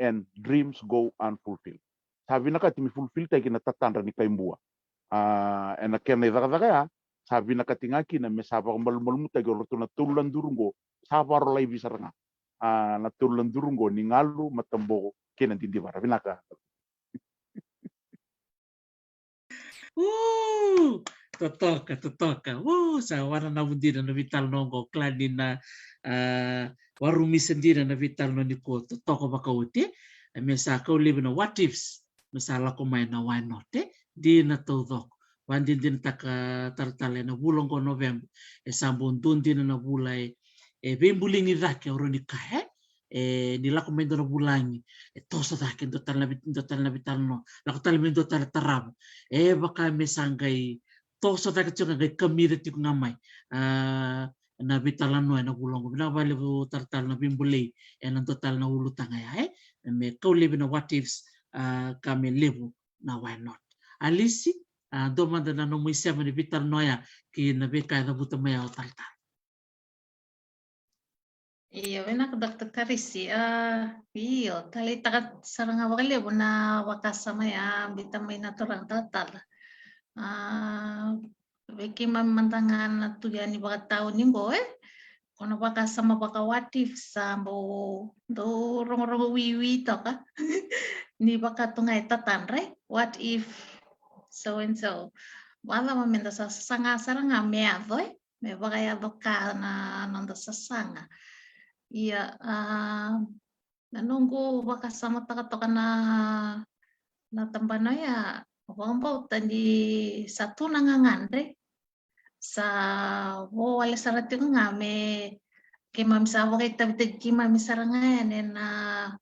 and dreams go unfulfilled. Sa vinakati me fulfilltaki na tatadra ni kai Bua. A, ena kena icakacaka ya, sa vinakati ga kina me sa vakamalumalumutaki o ratou na tolu na duru qo, sa vakarau laivi sara ga. A, na tolu na duru qo ni galu, mataboko kei na didivara. Vinaka. Uu, totoka, totoka. Uu, sa wananavu dina na veitalanoa qo, kila ni na, a, warumisa dina na veitalanoa ni ko totoka vakaoti. E, me sa kau laivi na what ifs, me sa lako mai na why not, e? Dina taucoko. Vakadinadinataka talatala ena vula oqo November, e sa bau dua dina na vula e, e veibuligi cake o rawa ni kaya, e, ni lako mai dua na vulagi, e toso cake dua tale na vei-, dua tale na veitalanoa, lako tale mai dua tale tarava. E vaka me sa qai toso cake tiko ga, qai kamica tiko ga mai, a, na veitalanoa ena vula oqo. Vinaka vakalevu talatala na veibolei ena dua tale na ulutaga ya, e? Me kau laivi na what ifs, a, ka me levu na why not. Alisi, a, dua mada na nomu isema ni veitalanoa ya ki na veika e cavuta mai ya o talatala. Io, vinaka Doctor Tarisi. A, io, taleitaka sara ga vakalevu na vakasama ya biuta mai na turaga talatala. A, vei keimami mada ga na tu yani vakatauni qo, e? Ko na vakasama vaka what if sa bau dau rogorogo wiwi toka. Ni vaka tu ga e tatadra, e? What if so and so? Vakacava me da sa sasaga sara ga me yaco, e? Me vakayaco ka na noda sasaga. Ia, a, na noqu vakasamataka toka na, na tabana oya, vakabauta ni sa tu na gagadre, sa vo wale sara tiko ga me keimami sa vakaitavitaki keimami sara ga yani ena,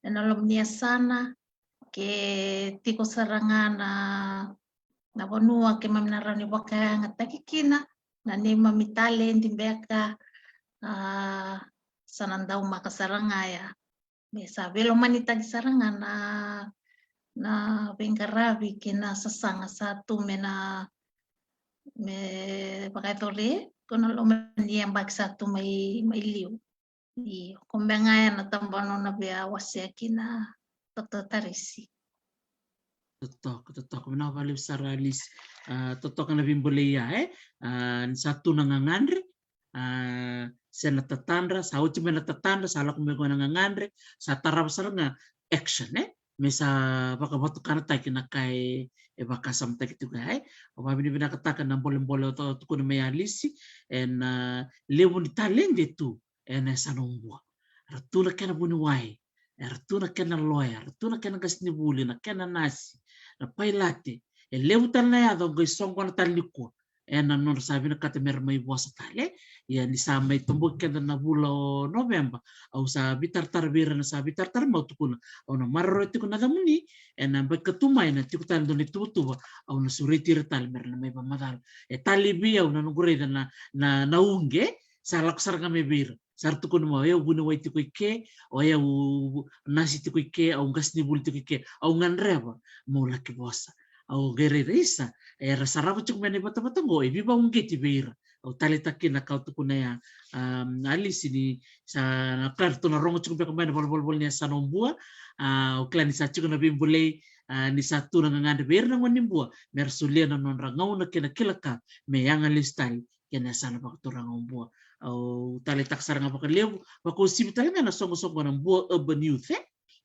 ena loma ni yasana, ke tiko sara ga na, na vanua keimami na rawa ni vakayagataki kina na neimami taledi beka, a, sa na daumaka sara ga ya. Me sa veilomanitaki sara ga na, na veiqaravi kei na sasaga sa tu me na, me vakayacori ko na loma ni yabaki sa tu mai, mai liu. Io, ko beka ga ya na tabana au na via wasea kina, Doctor Tarisi. Totoka, totoka. Vinaka vakalevu sara Alisi. A, totoka na veibolei ya, e? A, ni sa tu na gagadre, a, se na tatadra, sa oti mai na tatadra, sa lako mai qo na gagadre, sa tarava sara ga action, e? Me sa vakavatukanataki na ka e, e vakasamataki tiko ya, e? Au vakavinavinakataka na bolebole o tukuna mai Alisi, ena, a, levu ni taledi e tu ena yasana o Bua. Era tu na kena vuniwai, era tu na kena loya, era tu na kena qasenivuli, na kena nasi, na pailate. E levu tale na yaca au qai soqona tale nikua ena nodra sa vinakata mera mai vosa tale. Ia ni sa mai toboki keda na vula o Noveba, au sa veitaratara vei ira na sa veitaratara mai, au tukuna, au na maroroya tiko na yacamuni, ena yabaki ka tu mai na tiko tale dua na ituvatuva, au na sureti ira tale mera na mai vakamacala. E talei vei au na noqu raica na, na, na uqe, sa lako sara ga mai vei ira. Sa ra tukuna mai, o yau vuniwai tiko i ke, o yau nasi tiko i ke, au qasenivuli tiko i ke, au gadreva meu laki vosa. Au qai raica, isa, era sarava tiko mai na ivatavata qo, e veivakauqeti vei ira. Au taleitaka kina ka au tukuna ya, a, Alisi, ni sa na ka ratou na rogo tiko beka mai na valenivolavola ni yasana o Bua, a, au kila ni sa tiko na veibolei, a, ni sa tu na gagadre vei ira na gone ni Bua, mera solia na nodra gauna kei na kila ka me yaga lesu tale kei na yasana vakaturaga o Bua. Au taleitaka sara ga vakalevu, vakauasivi tale ga na soqosoqo na Bua Urban Youth, e?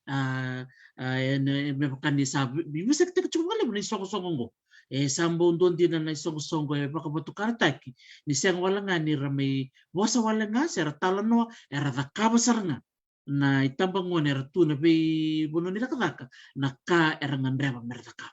A, a, e, e, me vaka ni sa vi-, vi-, veivesekitakitaki tiko vakalevu na isoqosoqo oqo. E sa bau dua dina na isoqosoqo e vakavatukanataki ni sega wale ga ni ra mai vosa wale ga, se ra talanoa, era cakava sara ga na itabagone era tu na veivanua ni cakacaka na ka era gadreva mera cakava.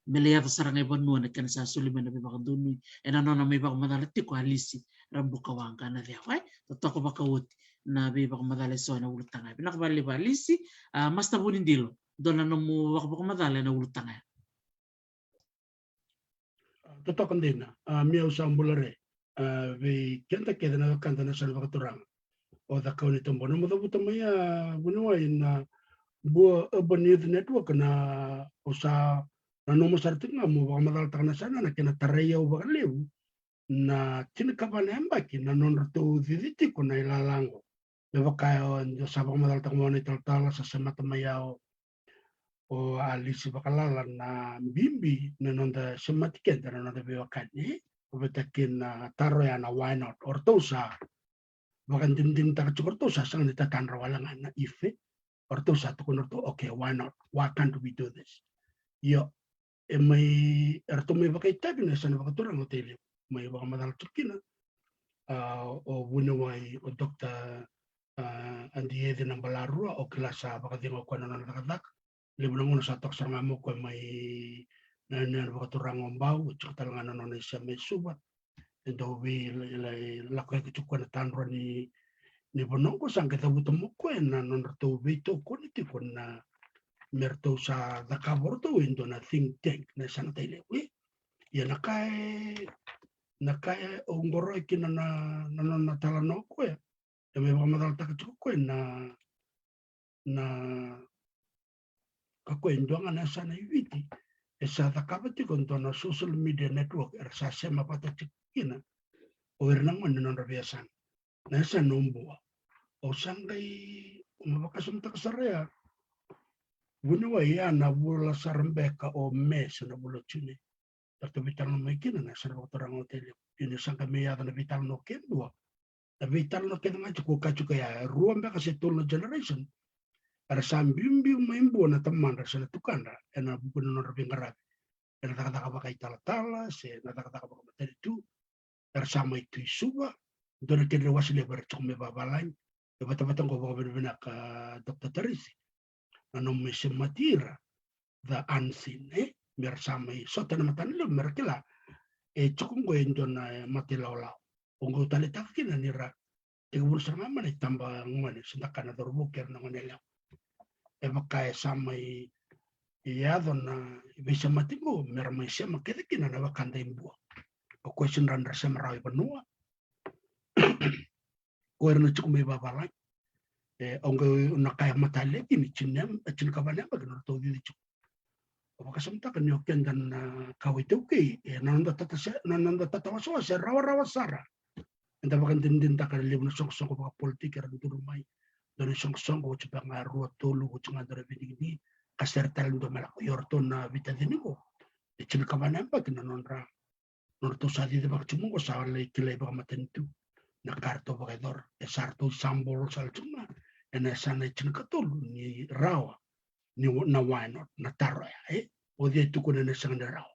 Me lai yaco sara ga e vanua na kena sa soli mai na veivakadonui ena nona mai vakamacala tiko Alisi Rabukawaqa Naceu, e? Totoka vakaoti na veivakamacala eso ena ulutaga ya. Vinaka vakalevu Alisi. A, Master Vunidilo, dua na nomu vakavakamacala ena ulutaga ya. Totoka dina, a, Mia, au sa bula re, a, vei keda kece na wekada na yasana vakaturaga. O Cakaunitabua, nomu cavuta mai ya, vuniwai, na Bua Urban Youth Network, na, au sa nanuma sara tiko ga meu vakamacalataka na yasana, na kena tarai au vakalevu na tinikava na yabaki na nodratou cici tiko na ilala qo. Me vaka e dua sa vakamacalataka mai na italatala, sa semata mai ya o, o Alisi vakalala, na bibi na noda semati keda na noda veiwekani. Au via kaya na taro ya na why not. O ratou sa vakadinadinataka tiko, o ratou sa sega ni tatadra wale ga na if, e. O ratou sa tukuna o ratou, okay, why not? Why can't we do this? Io, e mai, eratou mai vakaitavi na yasana vakaturaga o Tailevu, mai vakamacala tiko kina, a, o vuniwai, o Doctor, a, Adi Eci Nabalarua, au kila sa vakacegu o koya na nona cakacaka. Levu na gauna sa toka sara ga mai o koya mai na, na, na vakaturaga o Bau, e tiko tale ga na nona isema e Suva. E dau vei, la, la, lako yaki tiko koya na tadrua ni, ni vanua qo, sa qai cavuta mai o koya na nodratou veitokoni tiko na, me ratou sa cakava o ratou e dua na think tank na yasana Tailevu, e. Ia na ka e, na ka e oqoroi kina na, na, na nona talanoa o koya, e mai vakamacalataka tiko o koya na, na, ka koya e dua ga na yasana i Viti e sa cakava tiko e dua na social media network era sa sema vata tiko kina o ira na gone ni nodra veiyasana. Na yasana o Bua. Au sa qai, au vakasamataka sara ya, vuniwai, ya na vula sara beka o Me se na vula o June, eratou veitalanoa mai kina na yasana vakaturaga o Tailevu. Ia ni sa qai mai yaco na veitalanoa kece dua, na veitalanoa kece ga tiko, ka tiko ya e rua beka se tolu na generation era sa biubiu mai Bua na tamadra se na tukadra ena vuku ni nodra veiqaravi ena cakacaka vakaitalatala se na cakacaka vakamatanitu. Era sa mai tu i Suva, dua na kedra iwase levu era tiko mai vavalagi. E vatavata qo, vakavinavinaka Doctor Tarisi, na nomu mai semati ira, the unseen, e? Me ra sa mai sota ena mata ni levu me ra kila e tiko qo e dua na mata ilawalawa. Oqo au taleitaka kina ni ra tekivu sara ga mai na itabagone, se da kaya na cauravou kei ira na goneyalewa. E vaka e sa mai yaco na veisemati qo me ra mai sema kece kina na wekada i Bua. O koya sega ni ra sema rawa i vanua, ko ira na tiko mai vavalagi. E, au qai na kaya mata levu ni tini, e, tinikava na yabaki na nodratou cici tiko. Au vakasamataka ni o keda na kawa iTaukei, e, na noda tata se, na noda tatawasewase e rawarawa sara. Eda vakadinadinataka na levu na soqosoqo vakapolitiki era duri mai. Dua na isoqosoqo oti beka ga rua tolu, oti ga dua na veidigidigi. ka sere tale dua me lako. Io, ratou na veitacini qo, e tinikava na yabaki na nodra, nodratou sa cicivaka tiko qo, sa lai kilai vakamatanitu na ka ratou vakayacora. E sa ratou sa bolo sara tiko ga ena yasana e tinikatolu ni rawa, ni wa-, na why not, na taro ya, e? O cei e tukuna ena sega ni rawa?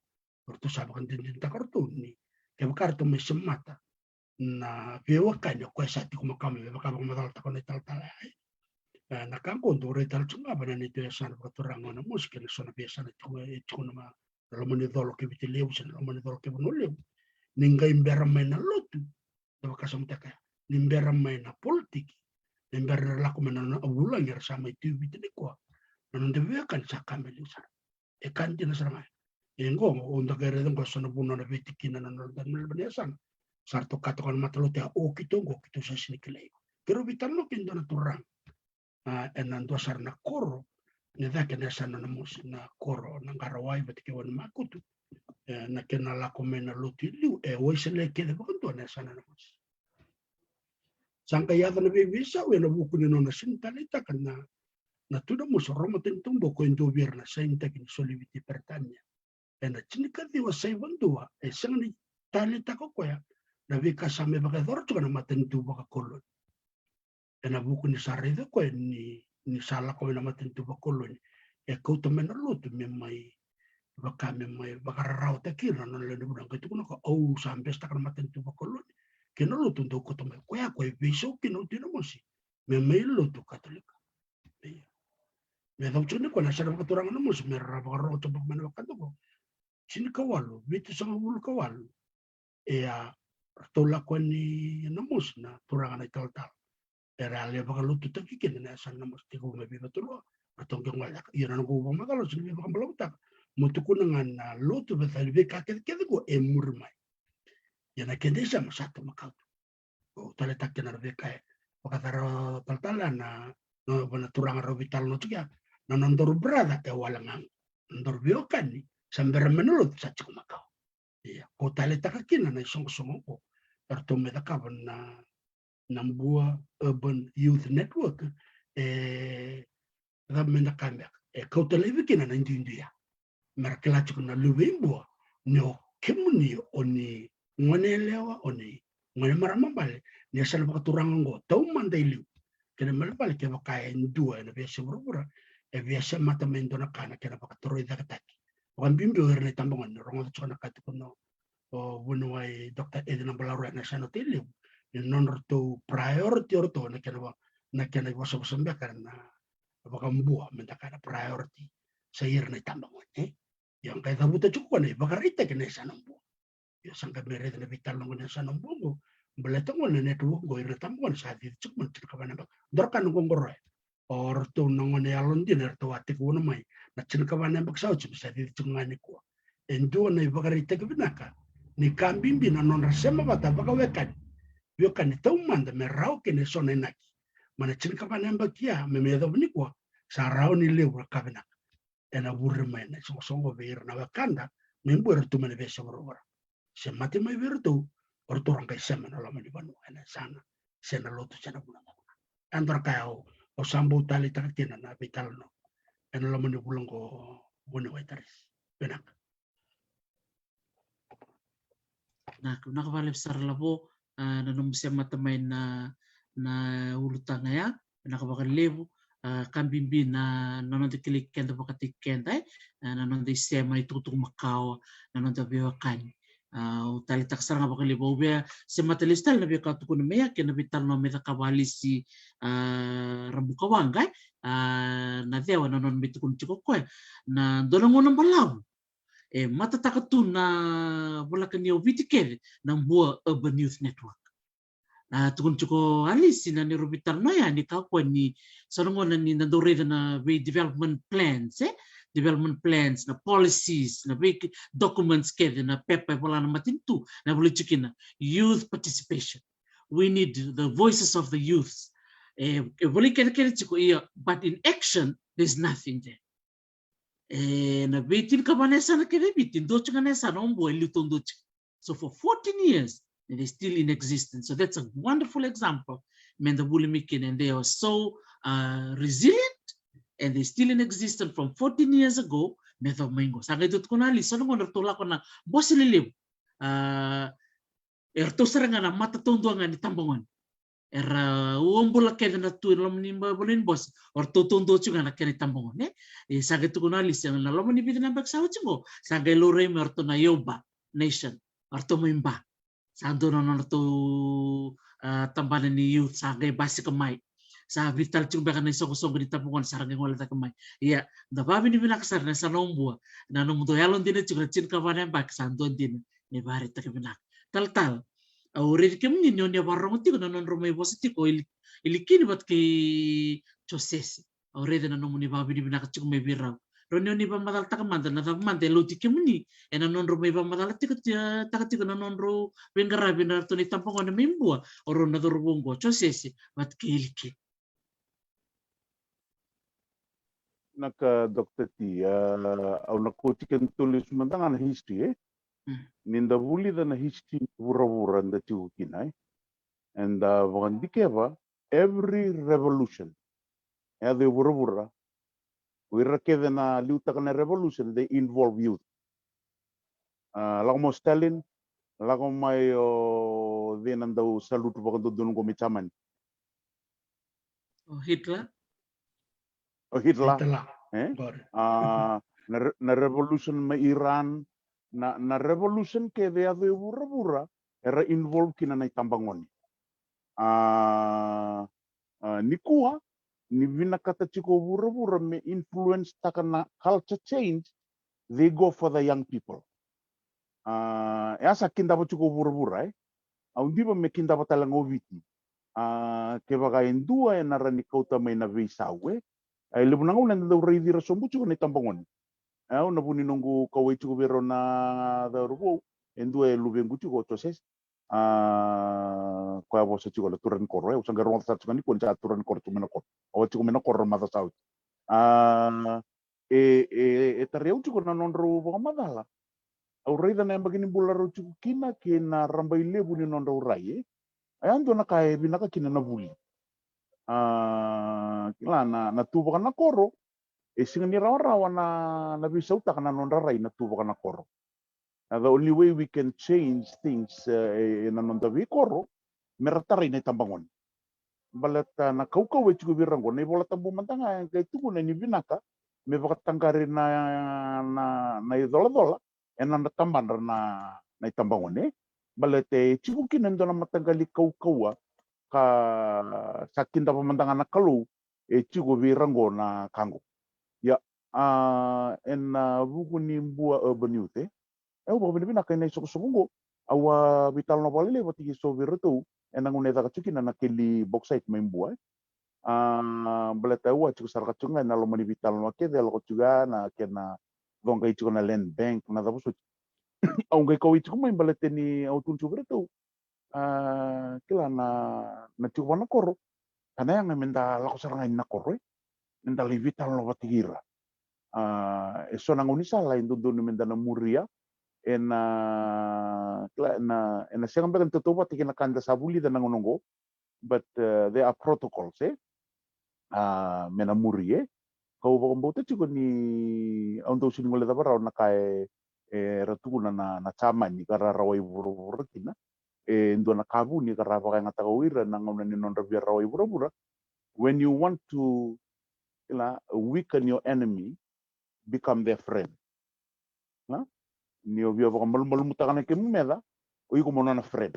Ratou sa vakadinadinataka ratou ni kevaka ratou mai semata na veiwekani o koya sa tiko makawa me vakavakamacalataka na italatala ya, e? E, na ka qo dou rai tale tiko ga vei na neitou yasana vakaturaga o Namosi kei na so na veiyasana tiko, e tiko na ma-, na loma ni colo kei Viti Levu se na loma ni colo kei Vanua Levu. Ni qai bera mai na lotu, da vakasamataka ya, ni bera mai na politiki, ni bera na lako mai na, na vulagi era sa mai tu i Viti nikua, na noda veiwekani sa ka me liu sara. E ka dina sara ga ya. E qo, o da qai raica qo e so na vanua na veitikina na noda, na noda yasana. Sa ratou kaya toka na matalotu ya, o keitou qo, keitou sa sega ni kilai iko. Keirau veitalanoa kei dua na turaga, a, ena dua sara na koro ni cake ena yasana o Namosi, na koro na Qarawai vata kei Wainimakutu. E, na kena lako mai na lotu i liu, e Wesele kece vakadua na yasana o Namosi. Sa qai yaco na veiveisau ena vuku ni nona sega ni taleitaka na, na Tui Namosi o Ramatanitu Bua, ko e dua vei ira na sainitaki ni soli Viti e Peritania ena tinikaciwa saiva dua. E sega ni taleitaka o koya na veika sa mai vakayacora tiko na matanitu vakakoloni. Ena vuku ni sa raica o koya ni, ni sa lako mai na matanitu vakakoloni, e kauta mai na lotu me mai, vaka me mai vakararawataki ira na nona lewe ni vanua. Qai tukuna o koya, au sa besetaka na matanitu vakakoloni kei na lotu, dou kauta mai. O koya, o koya e veisau kina o Tui Namosi me mai lotu Katolika. Ia, me yacova tiko nikua na yasana vakaturaga o Namosi, me ra vakarorogo tiko mai na wekada qo, tinikawalu, vitusagavulu ka walu. Ia, ratou lako yani Namosi na turaga na italatala, era lai vakalotutaki kina na yasana o Namosi, tekivu mai Veivatalua, ratou qai gole cake. Ia, na noqu vakamacala, au sega ni veivakabalavutaka, meu tukuna ga na lotu, vei, na veika kecekece qo e muri mai. Ia, na kena isema sa tu makawa tu. Au taleitaka kina na veika e vakayacora talatala na, na, na turaga rau veitalanoa tiko ya, na nodaru brother e wale ga qo. Na nodaru veiwekani sa bera mai na lotu sa tiko makawa. Ia, kau taleitaka kina na isoqosoqo qo eratou mai cakava na, na Bua Urban Youth Network, e, cava me da kaya beka, e kauta laivi kina na duidui ya. Me ra kila tiko na luve i Bua ni o kemuni, o ni gone yalewa, o ni gone marama bale, ni yasana vakaturaga oqo taumada i liu. Kena ibalebale kevaka e dua ena veiyasai vuravura e via semata mai e dua na ka na kena vakatorocaketaki, vakabibi o ira na itabagone. Rogoca tiko na ka e tukuna o vuniwai Doctor Eci Nabalauraya ena yasana o Tailevu, ni nodratou priority o ratou na kena va-, na kena ivosavosa beka na vakabua, me da kaya na priority sa ira na itabagone, e? Ia, qai cavuta tiko o koya na ivakaraitaki ena yasana o Bua. Ia, sa qai mai raica na veitalanoa qo ena yasana o Bua qo, baleta qo na network qo, ira na itabagone sa cici tiko mai na tinikava na yabaki. Dua na ka na qo qoroya, o ratou na gone yalodina eratou a tekivuna mai na tinikava na yabaki sa oti me sa cici tiko ga nikua. E dua na ivakaraitaki vinaka ni ka bibi na nodra sema vata vakawekani, veiwekani taumada, me rawa kina eso na inaki. Mai na tinikava na yabaki ya me mai yacova nikua, sa rawa ni levu na ka vinaka ena vure mai na isoqosoqo vei ira na wekada mai Bua era tu mai na veiyasai vuravura. Semati mai vei iratou, o ratou ra qai sema ena loma ni vanua, ena yasana, se na lotu, se na vanua. E dua na ka ya au, au sa bau taleitaka kina na veitalanoa ena loma ni vula qo, vuniwai Tarisi. Vinaka. Vinaka, vinaka vakalevu sara Lavo, a, na nomu semata mai na, na ulutaga ya, vinaka vakalevu, a, ka bibi na, na noda kilai keda vakataki keda, e, a, na noda isema, itukutuku makawa, na noda veiwekani. A, au taleitaka sara ga vakalevu, au via semata lesu tale na veika tukuna mai ya kei na veitalanoa me cakava o Alisi, a, Rabuka Waqa, e, a, Nacewa, na nona mai tukuna tiko o koya, na dua na gauna balavu e matataka tu na voleka ni o Viti kece na Bua Urban Youth Network. Na tukuna tiko o Alisi na neirau veitalanoa ya ni kaya o koya ni so na gauna ni na dau raica na vei development plans, e? Development plans, na policies, na vei documents kece, na pepa e vola na matanitu, na volai tiko kina youth participation. We need the voices of the youth. E, e volai kece kece tiko, ia, but in action, there's nothing there. E, na veitinikava na yasana kece e Viti, dua tiko ga na yasana o Bua e liu taudua tiko. So for fourteen years, and they're still in existence. So that's a wonderful example. Me da vuli mai kina, and they are so, uh, resilient, and they still in existence from fourteen years ago, me yacova mai qo. Sa qai tukuna Alisi, so na gauna ratou lako na bose lelevu. A, e ratou sara ga na mata taudua ga ni tabagone. Era ua bula kece na tu e loma ni ba-, vanua ni bose, o ratou taudua tiko ga na kena itabagone, e. E sa qai tukuna Alisi, na loma ni vica na yabaki sa oti qo, sa qai laurai mai o ratou na Yoba Nation, o ratou mai Ba. Sa dua na nodratou, a, tabana ni youth sa qai basika mai. Sa vica tale tiko beka na isoqosoqo ni tabagone sa ra qai gole cake mai. Ia, da vavinavinaka sara na yasana o Bua, na nomudou yalodina tiko na tinikava na yabaki, sa dua dina me vakaraitaki vinaka. Talatala, au raici kemuni ni o ni a vakarorogo tiko na nodrau mai vosa tiko o Ili-, Ilikini vata kei Josese. Au raica na nomuni vakavinavinaka tiko mai vei rau. Rau ni o ni vakamacalataka mada na cava mada e lauti kemuni ena nodrau mai vakamacala tiko ti-, taka tiko na nodrau veiqaravi na ratou na itabagone mai Bua, o rau na cauravou qo, Josese vata kei Ilikini. Vinaka, Doctor T, a, au na kauti kedatou lesu mada ga na history, e? Mm. Ni da vulica na history ni vuravura da tiko kina, e? Eda vakadikeva, every revolution e yaco e vuravura, o ira kece na liutaka na revolution, they involve youth. A, lako mai o Stalin, lako mai o cei na dau salute vakadodonu qo mai Jamani? O Hitler. O Hitler. Hitler. E? Qori. A, na re-, na revolution mai Iran, na, na revolution kece e yaco e vuravura, era involve kina na itabagone. A, a, nikua, ni vinakata tiko o vuravura me influence taka na culture change, they go for the young people. A, e a sa kidava tiko o vuravura, e? Au diva me kidava tale ga o Viti. A, kevaka e dua ena rawa ni kauta mai na veisau, e? A, e levu na gauna eda dau raici ira sobu tiko na itabagone. E, au na vu ni noqu kauwai tiko vei rau na cauravou, e dua e luvequ tiko o Josese. A, koya vosa tiko na turaga ni koro, e, au sa qai rogoca sara tiko ga nikua ni sa turaga ni koro tiko mai na koro. Au a tiko mai na koro na macawa sa oti. A, e, e, e tarai au tiko na nodrau vakamacala. Au raica na yabaki ni bula rau tiko kina kei na rabailevu ni nodrau rai, e. A, ya dua na ka e vinaka kina na vuli. A, kila na, na tu vaka na koro, e sega ni rawarawa na, na veisautaka na nodra rai na tu vaka na koro. Na the only way we can change things, e, e, ena noda veikoro, me ra tarai na itabagone. Baleta na kaukauwa e tiko vei ira qo, na iVola Tabu mada ga e qai tukuna ni vinaka me vakataqari na, na, na icolacola ena nodra tabadra na, na itabagone. Baleta e tiko kina e dua na mataqali kaukauwa ka sa kidava mada ga na Kalou, e tiko vei ira qo na ka qo. Ia, a, ena vuku ni Bua Urban Youth, e, au vakavinavinaka ena isoqosoqo qo. Au a veitalanoa vakalailai vata kei so vei iratou ena gauna e caka tiko kina na keli bauxite mai Bua, e. A, baleta au a tiko sara ka tiko ga ena loma ni veitalanoa kece e lako tiko ya, na kena coqai tiko na land bank, na cava soti. Au qai kauwai tiko mai baleta ni au tukuna tiko vei iratou, a, kila na, na tiko vaka na koro, ka na yaga me da lako sara ga i na koro, e, me da lai veitalanoa vata kei ira. A, e so na gaunisala e dodonu me da na muria, ena, kila, ena, ena sega beka ni tautauvata kei na ka da sa vulica na gauna oqo, but, e, there are protocols, e, a, me na muri, e. Kau vakabauta tiko ni au dau sega ni guilecava rawa na ka e, e, ra tukuna na, na Jamani ka ra rawai vuravura kina. E dua na ka vuni ka ra vakayagataka o ira na gauna ni nodra via rawai vuravura. When you want to, kila, weaken your enemy, become their friend. Na? Ni o via vakamalumalumutaka na kemu meca, o iko mo nona friend.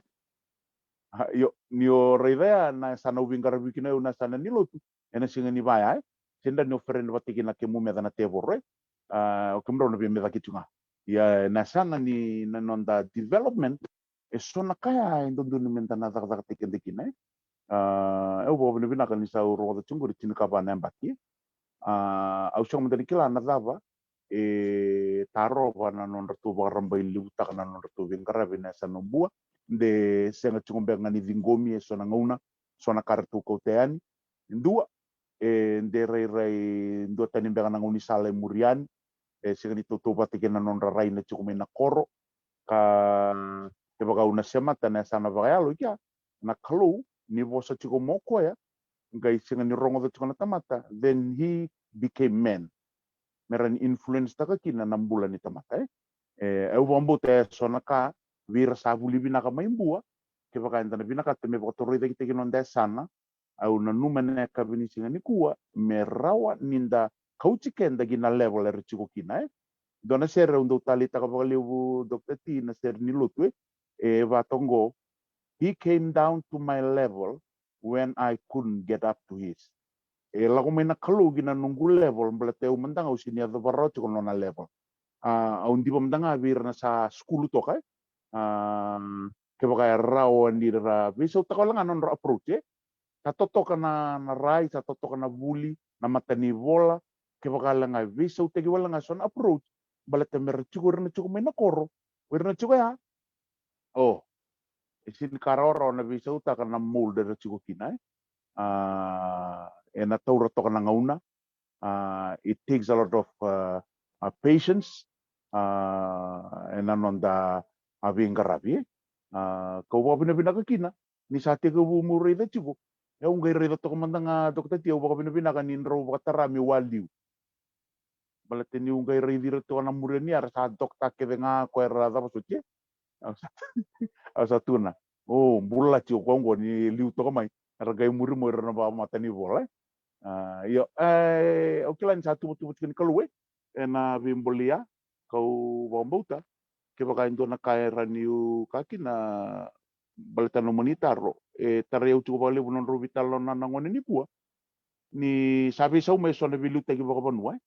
A, io, ni o raica ya na yasana au veiqaravi kina, au na yasana ni lotu, ena sega ni vaya, e. Sega ni o friend vata kei na kemu meca na tevoro, e. A, o kemudrau na via mecaki tu ga. Ia, na yasana ni, na noda development, e so na ka ya e dodonu me da na cakacakataki keda kina, e. A, au vakavinavinaka ni sa au rogoca tiko qori tinikava na yabaki, e. A, au sega mada ni kila na cava e tarova na nodratou vakarabailevutaka na nodratou veiqaravi na yasana o Bua. De sega tiko beka ga ni ciqomi e so na gauna, so na ka ratou kauta yani. Dua, e de rairai duatani beka na gaunisala e muri yani. E sega ni tautauvata kei na nodra rai na tiko mai na koro. Ka kevaka au na semata na yasana vakayalo i kea, na Kalou ni vosa tiko mo koya, qai sega ni rogoca tiko na tamata, then he became man, me ra ni influence taka kina na bula ni tamata, e. E, au vakabauta e so na ka vei ira sa vuli vinaka mai Bua, kevaka eda na vinakata me vakatorocaketaki noda yasana, au nanuma ena yakavi ni siga nikua me rawa ni da kauti keda ki na level era tiko kina, e. Dua na sere au dau taleitaka vakalevu, Doctor T, na sere ni lotu, e, e vaka oqo: "He came down to my level when I couldn't get up to his." E lako mai na Kalou ki na noqu level, baleta au mada ga au sega ni yacova rawa tiko na nona level. A, au diva mada ga vei ira na sa sukulu toka, e. A, kevaka e rawa ni ra veisautaka wale ga na nodra approach, e. Sa totoka na, na rai, sa totoka na vuli, na matanivola, kevaka wale ga e veisautaki wale ga so na approach, baleta me ra tiko, ira na tiko mai na koro, o ira na tiko ya, o, e sega ni ka rawarawa na veisautaka na mold era tiko kina, e. A, ena taura toka na gauna. A, it takes a lot of, a, a, patience, a, ena noda, a, veiqaravi, e. A, kau vakavinavinaka kina ni sa tekivu meu raica tiko. E, au qai raica toka mada ga, Doctor T, au vakavinavinaka ni drau vakatara meu waliu. Baleta niu qai raici ira toka na muri ni, era sa dokta kece ga, ko era cava soti, e. Au sa, au sa tukuna, o, bula tiko, o koya oqo ni liu toka mai. Era qai muri mai ira na vakamatanivola, e. A, io, e, au kila ni sa tuvatuva tiko ni Kalou, e, ena veibolei ya, kau vakabauta, kevaka e dua na ka e rawa niu kaya kina, baleta na nomuni taro, e tarai au tiko vakalevu na nodrau veitalanoa na gone nikua, ni sa veisau mai e so na veiliutaki vakavanua, e.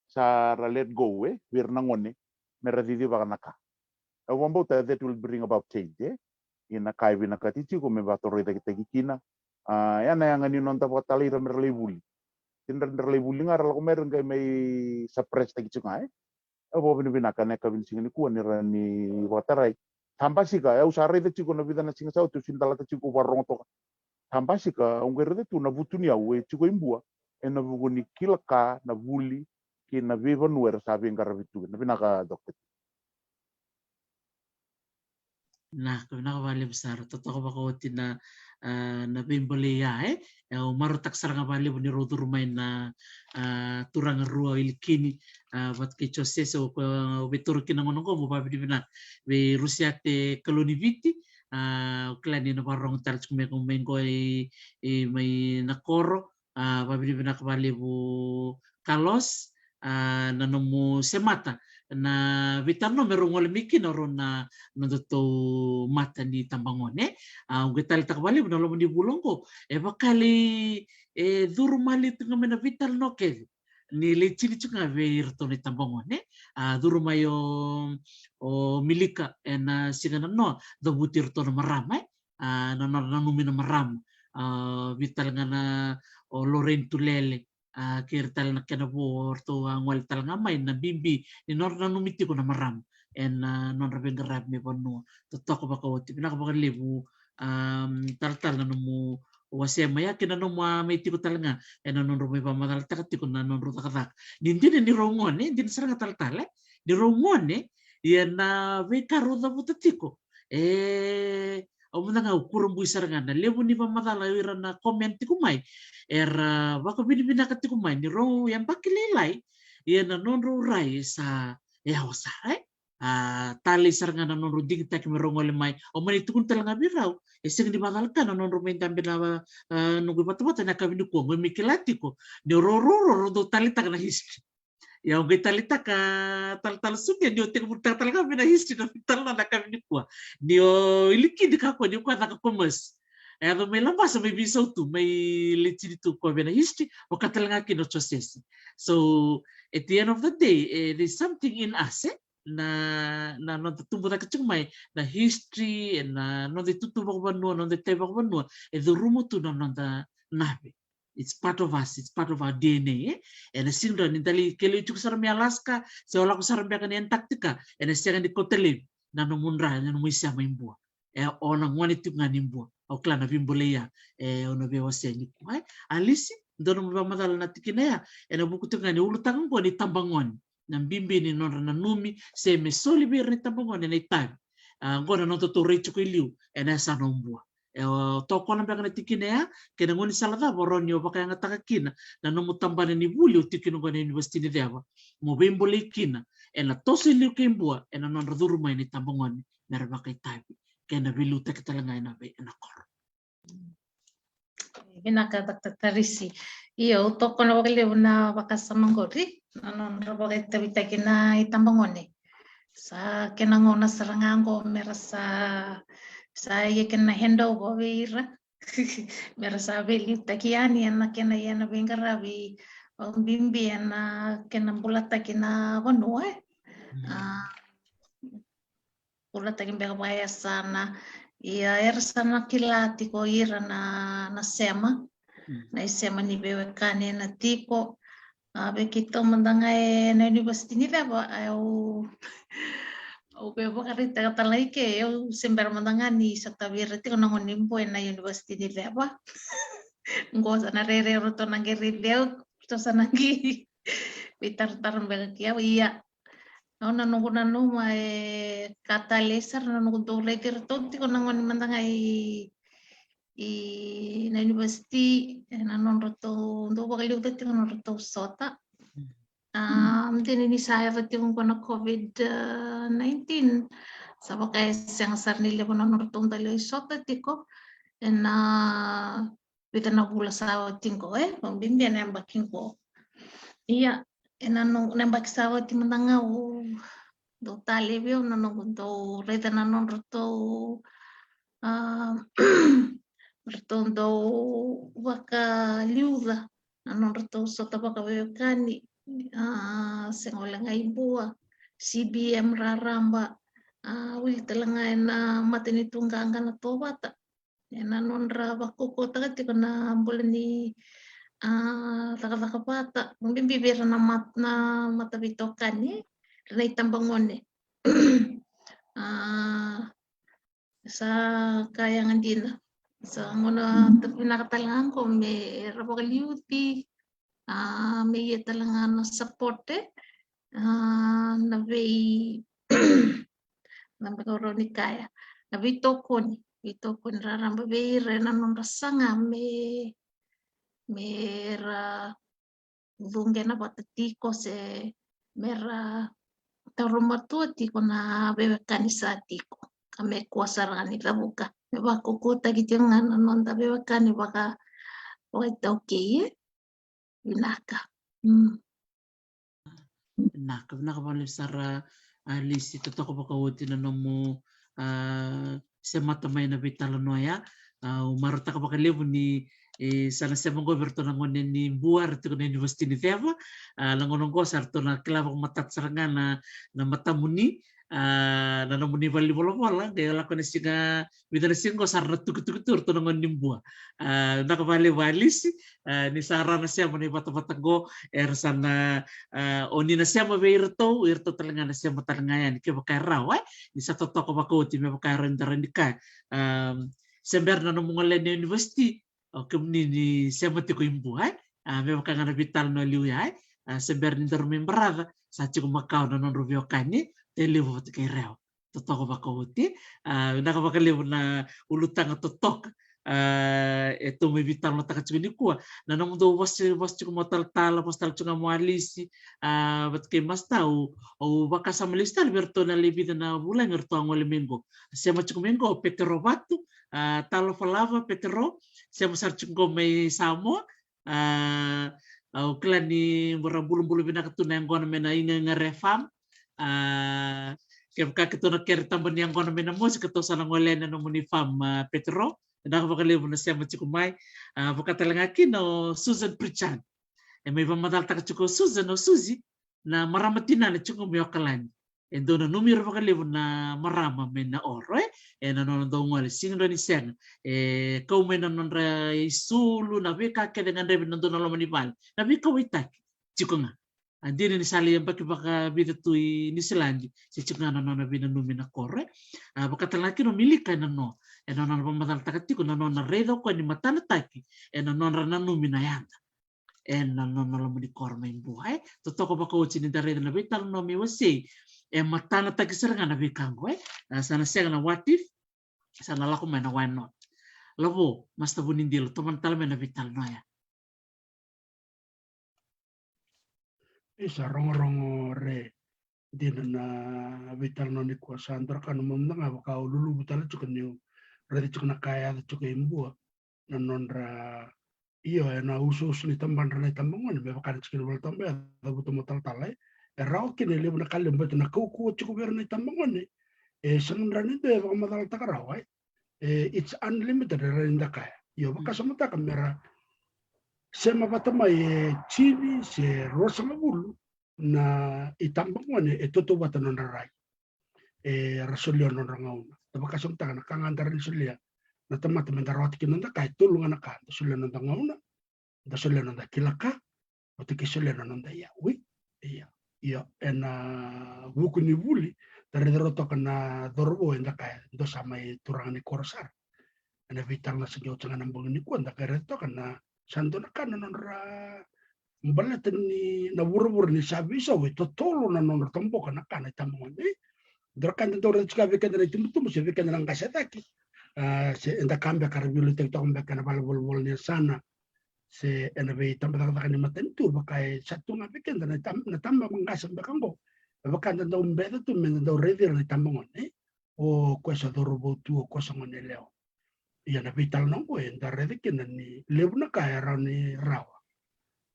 Sa ra let go, e, vei ira na gone me ra cicivaka na ka. Au vakabauta that will bring about change, e. Ia na ka e vinakati tiko me vakatorocaketaki kina, a, ya na yaga ni noda vakatalai ira me ra lai vuli. Sega ni ra, ra lai vuli ga, ra lako mai, ra qai mai suppress taki tiko ga, e. Au vakavinavinaka ena yakavi ni siga nikua ni ra ni vakatarai. Sa basika, e, au sa raica tiko na vica na siga sa oti, au sega ni talata tiko, au vakarogo toka. Sa basika, au qai raica tu na vutuniyau e tiko i Bua ena vuku ni kila ka, na vuli kei na veivanua era sa veiqaravi tu kina. Vinaka, Doctor. Vinaka, vinaka vakalevu sara. Totoka vakaoti na, a, na veibolei ya, e. E, au marautaka sara ga vakalevu ni rau curu mai na, a, turaga rua o Ilikini, a, vata kei Josese, o koya au via taura kina na gauna oqo meu vakavinavinaka vei Rusiate Kaloniviti, a, au kila ni na vakarogo tale tiko mai, mai qo i, i, mai na koro, a, vakavinavinaka vakalevu Carlos, a, na nomu semata na veitalanoa me rau gole mai kina o rau na, na nodatou mata ni tabagone. A, au qai taleitaka vakalevu na loma ni vula oqo, e vaka e lai, e, curu maliu tu ga mai na veitalanoa kece ni lai tini tu ga vei iratou na itabagone. A, curu mai o, o Milika ena siga nanoa, cavuti iratou na marama, e. A, na nodra nanumi na marama. A, vei tale ga na, o Lorraine Tulele, a, kei ira tale na kena vo, o ratou a gole tale ga mai na bibi ni nodra nanumi tiko na marama ena, a, nodra veiqaravi mai vanua. Totoka vakaoti. Vinaka vakalevu, am, talatala, na nomu wasea mai ya kei na nomu a mai tiko tale ga ena nodrau mai vakamacalataka tiko na nodrau cakacaka. Ni dina ni rau gone, dina sara ga talatala, e, ni rau gone, ia na veika rau cavuta tiko, e, au mada ga au kurabui sara ga na levu ni vakamacala o ira na comment tiko mai. Era vakavinavinaka tiko mai ni rau yabaki lailai, ia na nodrau rai sa yawa sara, e. A, talei sara ga na nodrau digitaki me rau gole mai. Au mani tukuna tale ga vei rau, e sega ni vakacalaka na nodrau mai dabe na, a, noqu ivatavata ena yakavi nikua, qo me kila tiko ni rau, rau, rau, rau dau taleitaka na history. Ia au qai taleitaka, talatala Sunia, ni o tekivutaka tale ga mai na history na veitalanoa na yakavi nikua. Ni o Ilikini kakua, ni o koya caka commerce. E yaco mai Labasa, mai veisau tu, mai lai tini tu o koya vei na history, vaka tale ga kina o Josese. So, at the end of the day, e, there's something in us, e? Na, na noda tubu cake tiko mai, na history, e, na noda itutu vakavanua, noda itavi vakavanua, e curuma tu na noda nave. It's part of us, it's part of our D N A, e? Ena sega ni da lai kelei tiko sara mai Alaska, se o lako sara beka na Antarctica, ena sega ni kauta laivi na nomu dra, na nomu isema i Bua. E, o na gone tiko ga ni Bua. Au kila na veibolei ya, e, au na veiwasea nikua, e. Alisi, dua nomu vakamacala na tikina ya, ena vuku tiko ga ni ulutaga oqo ni tabagone. Na bibi ni nodra nanumi, se me soli vei ira na itabagone na itavi. A, oqo na nodatou rai tiko i liu, ena yasana o Bua. E o tokona beka na tikina ya, kei na gaunisala cava o rawa ni o vakayagataka kina na nomu tabana ni vuli o tiko kina oqo na University ni Ceva, mo veibolei kina ena toso e liu kei Bua ena nodra curu mai na itabagone me ra vakaitavi kei na veiliutaki tale ga ena vei ena koro. Vinaka Doctor Tarisi. Io, au tokona vakalevu na vakasama qori, na nodra vakaitavitaki na itabagone. Sa kena gauna sara ga qo me ra sa, sa ia kena handover vei ira. Me ra sa veiliutaki yani ena kena ia na veiqaravi, vakabibi ena kena bulataki na vanua, e. A, bulataki beka vakayasana. Ia era sa na kila tiko ira na, na sema, na isema ni veiwekani ena tiko. A, vei keitou mada ga ena University ni Ceva, au, au via vakaraitaka tale ga i ke, au se bera mada ga ni sotavi ira tiko na gone ni Bua ena University ni Ceva. Qo sa na rairai ratou na qai raici au, ratou sa na qai veitaratara beka kei au. Ia, au na noqu nanuma e ka talei sara na noqu dau raici iratou tiko na gone mada ga i, i na university, ena nodratou dau vakaliuca tiko na nodratou sota. A, dina ni sa yaco tiko qo na COVID nineteen, sa vaka e sega sara ni levu na nodratou dau lai sota tiko ena vica na vula sa oti qo, e, vakabibi ena yabaki qo. Ia, ena no, na yabaki sa oti mada ga au dau talei vei au na noqu dau raica na nodratou, a, ratou dau vakaliuca na nodratou sota vakaveiwekani, a, sega wale ga i Bua, CBM raraba, a, wili tale ga ena matanitu qaqa na Tovata. Ena nodra vakaukauwataka tiko na bula ni, a, cakacaka vata, bibi vei ira na mat-, na mataveitokani, ira na itabagone. A, sa ka yaga dina. Sa gauna vinaka tale ga qo me ra vakaliuci, a, me ia tale ga na support, e, a, na vei, na beka au rawa ni kaya, na veitokoni, veitokoni raraba vei ira ena nodra saga me, me ra cuqena vata tiko se me ra taromatua tiko na veiwekani sa tiko, ka me kua sara ga ni cavuka, me vakaukauwataki tiko ga na noda veiwekani vaka, vakaitaukei, e. Vinaka. Mm. Vinaka, vinaka vakalevu sara, a, Lisi, totoka vakaoti na nomu, a, semata mai na veitalanoa ya. A, au marautaka vakalevu ni, e, sa na sema qo vei iratou na gone ni Bua era tiko na University ni Ceva. A, na gauna qo sa ratou na kila vakamatata sara ga na, na matamuni, a, na nomuni valenivolavola, qai lako na siga, vica na siga qo sa ra na tukituki tu ratou na gone ni Bua. A, vinaka vakalevu Alisi, a, ni sa ra na sema na ivatavata qo, era sa na, a, o ni na sema vei iratou, iratou tale ga na sema tale ga yani, kevaka e rawa, e, ni sa totoka vakaoti me vaka e rawa ni da rawa ni kaya. A, se bera na nomu gole ena university, o kemuni ni sema tiko i Bua, e? A, me vaka ga na veitalanoa liu ya, e? A, se bera ni daru mai baraca, sa tiko makawa na nodrau veiwekani, e levu vata kei Rewa. Totoka vakaoti. A, vinaka vakalevu na ulutaga totoka, a, e tou mai veitalanoataka tiko nikua. Na nomudou vosa, vosa tiko mo talatala, vosa tale tiko ga mo Alisi, a, vata kei Masta, au, au vakasama lesu tale vei iratou na le vica na vulagi eratou a gole mai qo. Sema tiko mai qo o Petero Vatu, a, talofa lava Petero, sema sara tiko qo mai Samoa. A, au kila ni bera bulabula vinaka tu na yaqona mai na Igagare Farm. A, kevaka keitou na kere taba ni yaqona mai na mosi, keitou sa na gole yani na nomuni farm, a, Petero. Vinaka vakalevu na sema tiko mai. A, vaka tale ga kina o Susan Pritchard. E mai vakamacalataka tiko o Susan, o Susi, na marama tinana tiko mai Okalani. E dau nanumi ira vakalevu na marama mai na oro, e, ena nona dau gole, sega ni dua ni sega. E kau mai na nodra isulu, na veika kece e gadrevi ena dua na loma ni vale, na veikauwaitaki tiko ga. A, dina ni sa lai yabaki vakavica tu i Niusiladi, se tiko ga na nona veinanumi na koro, e. A, vaka tale ga kina o Milika ena no, ena nona vakamacalataka tiko na nona raica o koya ni matanataki ena nodra nanumi na yada ena nona loma ni koro mai Bua, e. Totoka vakaoti ni da raica na veitalanoa mai wasei, e matanataki sara ga na veika qo, e. A, sa na sega na what if, sa na lako mai na why not. Lavo, Master Vunidilo, tomana tale mai na veitalanoa ya. Isa, rogorogo re, dina na veitalanoa nikua. Sa dua na ka na mada ga vaka au luluvu tale tiko niu raica tiko na ka e yaco tiko i Bua, na nodra, io, ena usuusu ni tabadra na itabagone me vaka na tikina Vola Tabu e cavuta mo talatala, e rawa kina e levu na ka levu, baleta na kaukauwa tiko vei ira na itabagone e sega ni rawa ni dua e vakamacalataka rawa, e, it's unlimited, e rawa ni da kaya. Io, vakasamataka me ra sema vata mai e tini se ruasagavulu na itabagone e tautauvata na nodra rai. E, ra solia na nodra gauna. Da vakasamataka na ka ga da rawa ni solia na tamata me da rawata kina na noda ka, e tolu ga na ka. Da solia na noda gauna, da solia na noda kila ka, vata kei solia na noda iyau. Ia, ia, ena vuku ni vuli, da raica rawa toka na cauravou eda kaya, dua sa mai turaga ni koro sara. Ena veitalanoa sa qai oti ga na bogi nikua, da qai raica toka na sa dua na ka na nodra, baleta ni na vuravura ni sa veisau, e totolo na nodra toboka na ka na itabagone. Dua na ka eda dau raica tiko vei keda na itubutubu se vei keda na qase cake, a, se eda kaya beka ra veiliutaki toka beka ena vale volavola ni yasana se ena veitabacakacaka ni matanitu, vaka e sa tu ga vei keda na itab-, na tabaqase beka oqo. E vaka eda dau beca tu me da dau raici ira na itabagone, o koya sa cauravou tu, o koya sa gone yalewa. Ia na veitalanoa oqo eda raica kina ni levu na ka e rawa ni rawa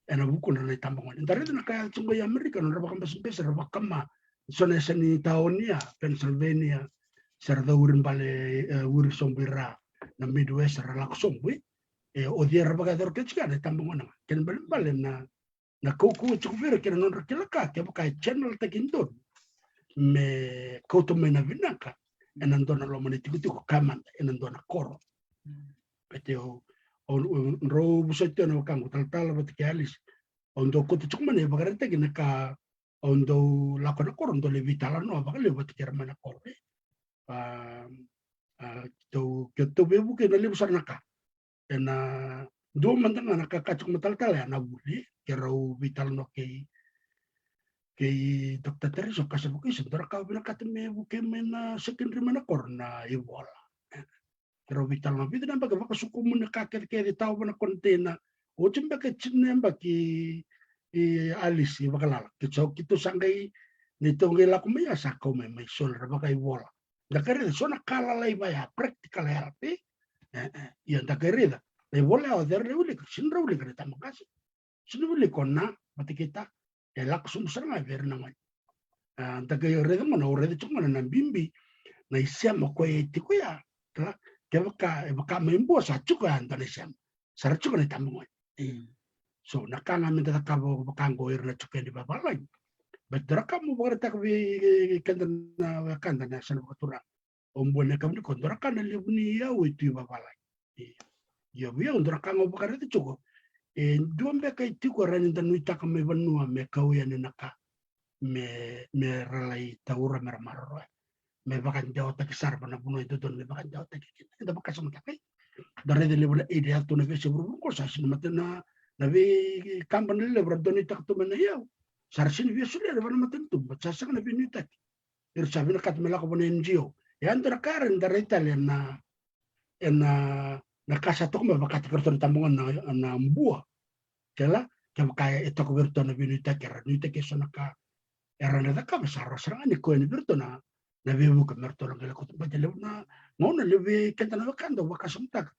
ena vukudra na itabagone. Da raica na ka e yaco tiko i Amerika, nodra vakabasibasi, ra vakama so na yasa ni taoni ya, Pennsylvania, se ra cau uri bale, e, uri sobu i ra na Midwest, ra lako sobu, e, e, o cei era vakayacora kece tiko ya? Na itabagone ga. Kena ibalebale na, na kaukauwa tiko vei ira kei na nodra kila ka, kevaka e channel-taki donu me kauta mai na vinaka ena dua na loma ni tikotiko, ka mada ena dua na koro. Baleta au, au, au, drau vosoti au na wekaqu talatala vata kei Alice. Au dau kauta tiko mai na ivakaraitaki na ka au dau lako na koro, dau lai veitalanoa vakalevu vata kei ira mai na koro, e. A, a, keitou, keitou veivuke ena levu sara na ka. Ena dua mada ga na ka e kaya tiko mai na talatala ya, na vuli, keirau veitalanoa kei, kei Doctor Teresa, o koya sa vukei, sa dua na ka au vinakata me vukei mai na secondary mai na koro, na ivola. Keirau veitalanoa vica na yabaki, vakasukumuni na ka kecekece, tawa vua na container. Oti beka e tini na yabaki i Alice, i vakalala. Keitou sa, keitou sa qai, ni tou qai lako mai ya, sa kau mai, mai soli ra vakaivola. Da qai raica so na ka lalai vaya, practical help, e? E, e. Ia da qai raica na ivola ya, o cei era lai wilika? Sega ni ra wilika na tabaqase. Sega ni wilika o Na vata kei Ta. E lako sobu sara ga vei ira na gone. A, da qai raica gona, au raica tiko gona na bibi na isema koya e tiko ya. Kila, kevaka, e vaka mai Bua sa tiko ya e dua na isema, sa ra tiko na itabagone. E. Mm. So na ka ga me da cakava vaka oqo ira na tiko yani vavalagi. But dua na ka meu vakaraitaka vei keda na wekada na yasana vakaturaga o Bua, na ka vuni ko dua na ka na levu ni iyau e tu i vavalagi. Ia, vei au dua na ka ga au vakaraica tiko, e dua beka e tiko e rawa ni da nuitaka mai vanua me kau yani na ka, me, me ra lai taura, me ra maroroya, me vakadewataki sara vua na vanua e dodonu me vakadewataki kina. Eda vakasamataka, e? Da raica levu na aid e yaco tu na veiyasai vuravura qo, sa sega ni mata na, na veikabani lelevu ra dau nuitaka tu mai na iyau. Sa ra sega ni via solia vua na matanitu, but sa sega na veinuitaki. Ira sa vinakata me lako vua na N G O. E a dua na ka era, da raica tale na, ena, na ka sa toka mai vakataki iratou na tabagone na, na Bua. Kila, kevaka e toka vei iratou na veinuitaki, era nuitaki eso na ka era na cakava, sa rawa sara ga ni kau yani vei iratou na, na veivuke me ratou na qai lako tu. Baleta levu na gauna, levu vei keda na wekada au vakasamataka,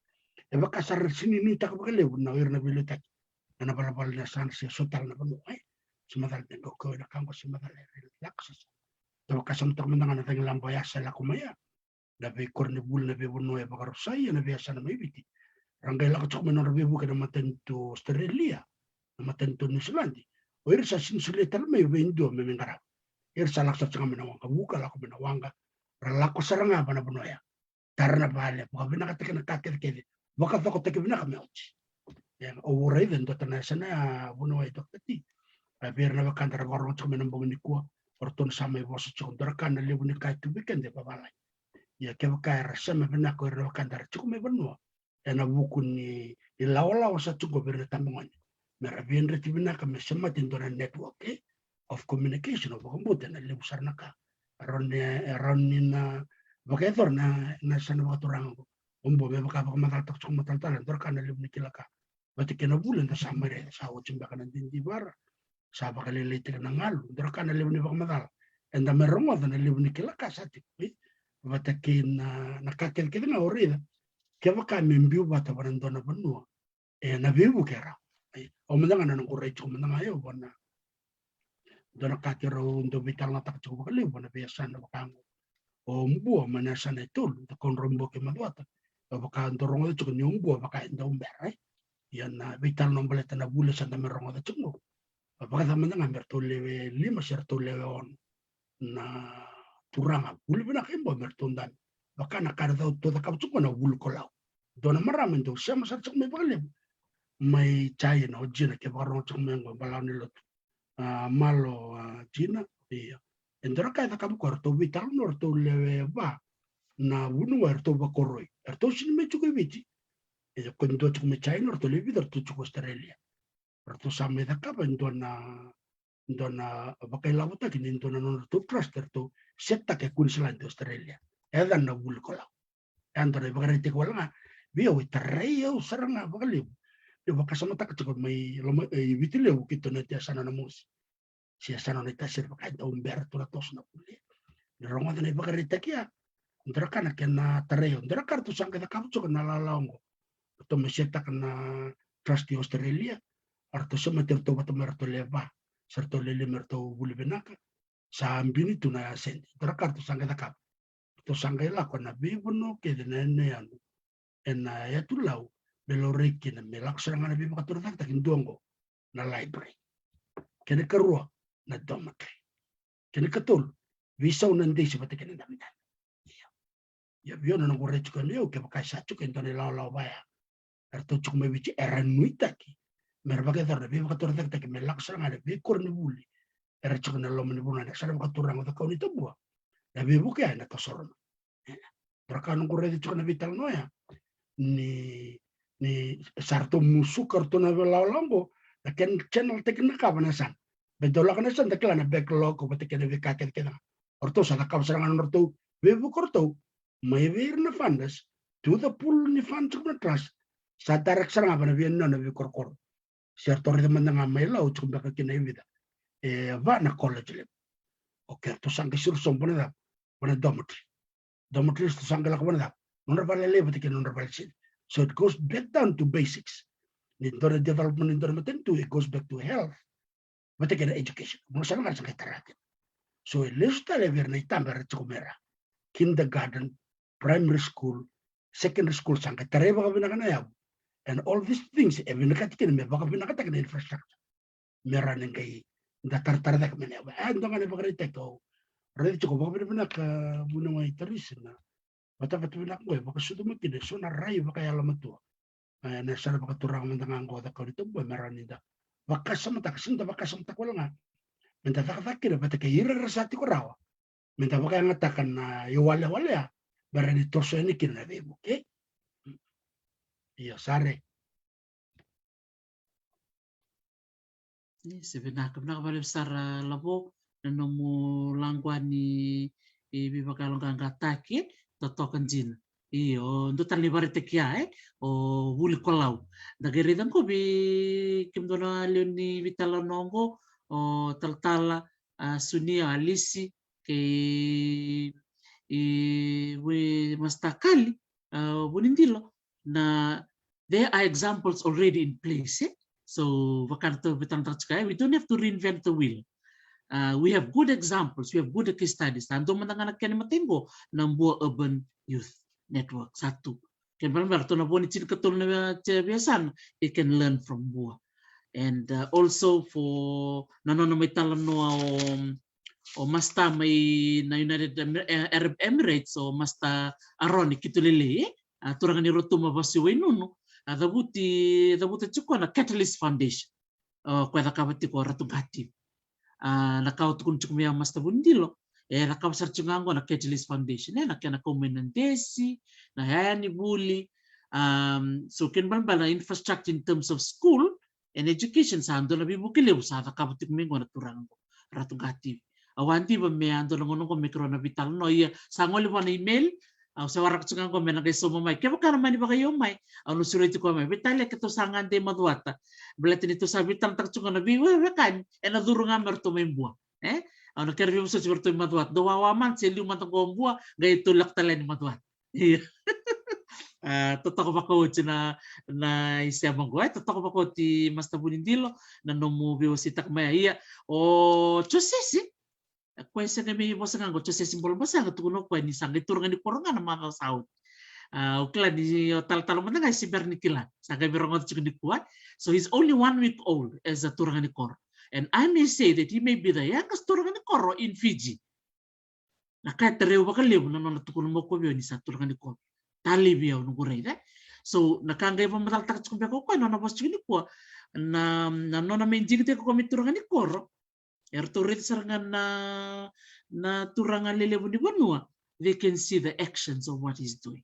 e vaka sa ra sega ni nuitaka vakalevu na, o ira na veiliutaki ena valavala ni yasana se so tale na vanua, e. Se macala me qai kau ena ka oqo, se macala era lako sasa. Da vakasamataka mada ga na cagilaba o Yasa e lako mai ya, na veikoronivuli, na veivanua e vakarusai ena veiyasana mai Viti. Ra qai lako tiko mai na nodra veivuke na matanitu Australia, na matanitu Niusiladi. O ira sa sega ni solia tale mai vei dua me mai qarava. Ira sa lako sara ga mai na waqa vuka, lako mai na waqa, ra lako sara ga vua na vanua ya. Tara na vale, vakavinakataki na ka kecekece, vakacokotaki vinaka me oti. Ia, au raica e dua tale na yasana ya, vuniwai Doctor T, a, vei ira na wekada ra vakarorogo tiko mai na bogi nikua, o ratou na sa mai vosa tiko, dua na ka na levu ni ka e tu vei keda e vavalagi. Ia kevaka era sema vinaka o ira na wekada ra tiko mai vanua, ena vuku ni, ni lawalawa sa tu qo vei ira na tabagone, me ra veiyadrati vinaka me semati e dua na network, e, of communication, au vakabauta ena levu sara na ka e rawa ni, e rawa ni na vakayacora na, na yasana vakaturaga oqo. O bua me vaka vakamacalataka tiko mai talatala, dua na ka na levu ni kila ka. Vata kei na vuli eda sa mai raica, sa oti beka na didivara, sa vakalailaitaki na galu, dua na ka na levu ni vakamacala eda mai rogoca, na levu ni kila ka sa tiko, e? Vata kei na, na ka kecekece ga o raica, kevaka me biu vata va na dua na vanua, e na veivuke e rawa. Ai, au mada ga na noqu rai tiko mada ga, au vaka na dua na ka keirau dau veitalanoataka tiko vakalevu ena veiyasana vaka oqo. O bua mai na yasana e tolu, da kau drau bua kei Macuata. Au vaka dau rogoca tiko ni o bua vaka e dau bera, e? Ia na veitalanoa baleta na vuli sa da mai rogoca tiko qo, vakacava mada ga me ratou lewe lima se ratou lewe ono na turaga vuli vinaka e bua me ratou dabe. Vaka na ka ratou cakava tiko na vuli kolau. Dua na marama e dau sema sara tiko mai vakalevu mai China, o Jina, ke vakarogo tiko mai qo, balavu ni lotu. A, malo, a, Jina, ia. E dua na ka e cakava o koya, ratou veitalanoa, ratou lewe va na vuniwai, ratou vakoroi. Ratou sini mai tiko i Viti. E, ko dua tiko mai China, ratou lewe vica, ratou tiko Australia. Ratou sa mai cakava e dua na, dua na vakailavotaki ni dua na nodratou trust, ratou set-taka e Queensland, Australia. E yacana na vuli kolau. E dua na ivakaraitaki wale ga vei au, e tarai au sara ga vakalevu. Niu vakasamataka tiko mai Loma, e, i Viti Levu, keitou na yasana na mosi. Se yasana na itasere, vaka e dau bera tu na toso na vuli. Ni rogoca na ivakaraitaki ya, dua na ka na kena tarai au, dua na ka ratou sa qai cakava tiko na lala oqo. Ratou mai set-taka na trust i Australia, a ratou semati ratou vata mai ratou lewe va se ratou lewe lima, ratou vuli vinaka, sa bini tu na sede. Dua na ka ratou sa qai cakava, ratou sa qai lako na veivanua kece na yanuyanu ena yatu Lau, me laurai kina me lako sara ga na veivakatorocaketaki dua oqo, na library. Kena ikarua, na dormitory. Kena ikatolu, veisau na desi vata kei na dabedabe. Ia. Ia vei au na noqu rai tiko yani, au, kevaka e sa tiko e dua na ilawalawa vaya, eratou tiko mai Viti era nuitaki me ra vakayacora na veivakatorocaketaki me lako sara ga na veikoronivuli era tiko ena loma ni vanua, na sara vakaturaga o Cakaunitabua. Na veivuke ya ena toso roma. Dua na ka noqu raica tiko na veitalanoa ya, ni, ni sa ratou musuka ratou na veilawalawa oqo, na kena channel-taki na ka va na yasana. Baleta dau lako na yasana, da kila na backlog vata kei na veika kecekece ga. O ratou sa cakava sara ga na nodratou veivuke o ratou, mai vei ira na funders, to the pool ni fund tiko na trust, sa direct sara ga va na veiyanuyanu, na veikorokoro. Se ratou raica mada ga mai Lau, tiko beka kina e vica, e va na college level. Okay, ratou sa qai siro sobu va na cava? Va na dormitory. Dormitory, ratou sa qai lako va na cava? Nodra vale lailai vata kei na nodra vale sede. So it goes back down to basics. Ni dua na development ni dua na matanitu, it goes back to health vata kei na education. Mo sa na qai sa qai tara kina. So e lesu tale vei ira na itaba era tiko mai ra, kindergarten, primary school, secondary school, sa qai tarai vakavinaka na yavu. And all these things e vinakati kina me vakavinakataki na infrastructure, me rawa ni qai da taratara cake mai na yavu. E dua ga na ivakaraitaki au raica tiko, vakavinavinaka vuniwai Tarisi na vatavata vinaka oqo, e vakasucuma kina eso na rai vakayalomatua. E, na sara vakaturaga mada ga oqo o Cakaunitabua, me rawa ni da vakasamataka, sega ni da vakasamataka wale ga, me da cakacaka kina vata kei ira era sa tiko rawa, me da vakayagataka na iwalewale ya, me rawa ni toso yani kina na veivuke. Io, sa rai. Ni se vinaka, vinaka vakalevu sara Lavo na nomu laqwa ni, e, veivakayaloqaqataki, totoka dina. Io, dua tale na ivakaraitaki ya, e, o vuli kolau. Da qai raica qo vei kemudou na lewe ni veitalanoa qo, o talatala, a, Sunia, Alisi, kei, e, vei Master Kali, a, Vunidilo, na, there are examples already in place, e? So, vaka na tou veitalanoataka tiko, e, we don't have to reinvent the wheel. Uh, we have good examples, we have good case studies. Sa dua mada ga na kena imatai qo na Bua Urban Youth Network, sa tu. Kena ibalebale ratou na vo ni tinikatolu na vei-, vei-, veiyasana, they can learn from Bua. And, uh, also for na nona mai talanoa o, o Master mai na United Emir-, eh, Arab Emirates, o Master Aroni Kitulele, e? A turaga ni Rotuma Vasiwai Nunu, a cavuti, cavuta tiko na Catalyst Foundation. O koya cakava tiko o Ratu Qativi. A, na ka o tukuna tiko mai o Master Vunidilo, e cakava sara tiko ga qo na Catalyst Foundation, e, na kena kau mai na desi, na yaya ni vuli. Um, so kena ibalebale na infrastructure in terms of school and education sa dua na veivuke levu sa cakava tiko mai qo na turaga qo, Ratu Qativi. Au a diva me a dua na gauna qo me keirau na veitalanoa, ia sa gole vua na email, Au sa waraka tiko ga qo me na qai sauma mai. Kevaka na mani vakaio mai, au na sureti koya mai. Veitalia keitou sa gade i Macuata. Baleta ni tou sa veitalanoataka tiko ga na veiwekani, ena curu ga me ratou mai Bua. E? Au na kere veivosoti me ratou i Macuata. Dou wawa mada se liu mada qo Bua, qai tou lako tale yani Macuata. Ia. A, totoka vakaoti na, na isema qo, e, totoka vakaoti Master Vunidilo, na nomu veiwaseitaka mai. Ia, o Josese, e, koya e sega me vosa ga qo, Josese Bolo Basaga, tukuna o koya ni sa qai turaga ni koro ga na macawa sa oti. A, au kila ni o talatala mada ga e se bera ni kila, sa qai veirogoca tiko nikua. So he's only one week old as a turaga ni koro. And I may say that he may be the youngest turaga ni koro in Fiji. Na ka e tarai au vakalevu na nona tukuna mai o koya vei au ni sa turaga ni koro. Talei vei au noqu raica. So na ka qai vakamacalataka tiko beka o koya na nona vosa tiko nikua, na, na nona mai digitaki koya me turaga ni koro. E ratou raica sara ga na, na turaga lelevu ni vanua, they can see the actions of what he's doing.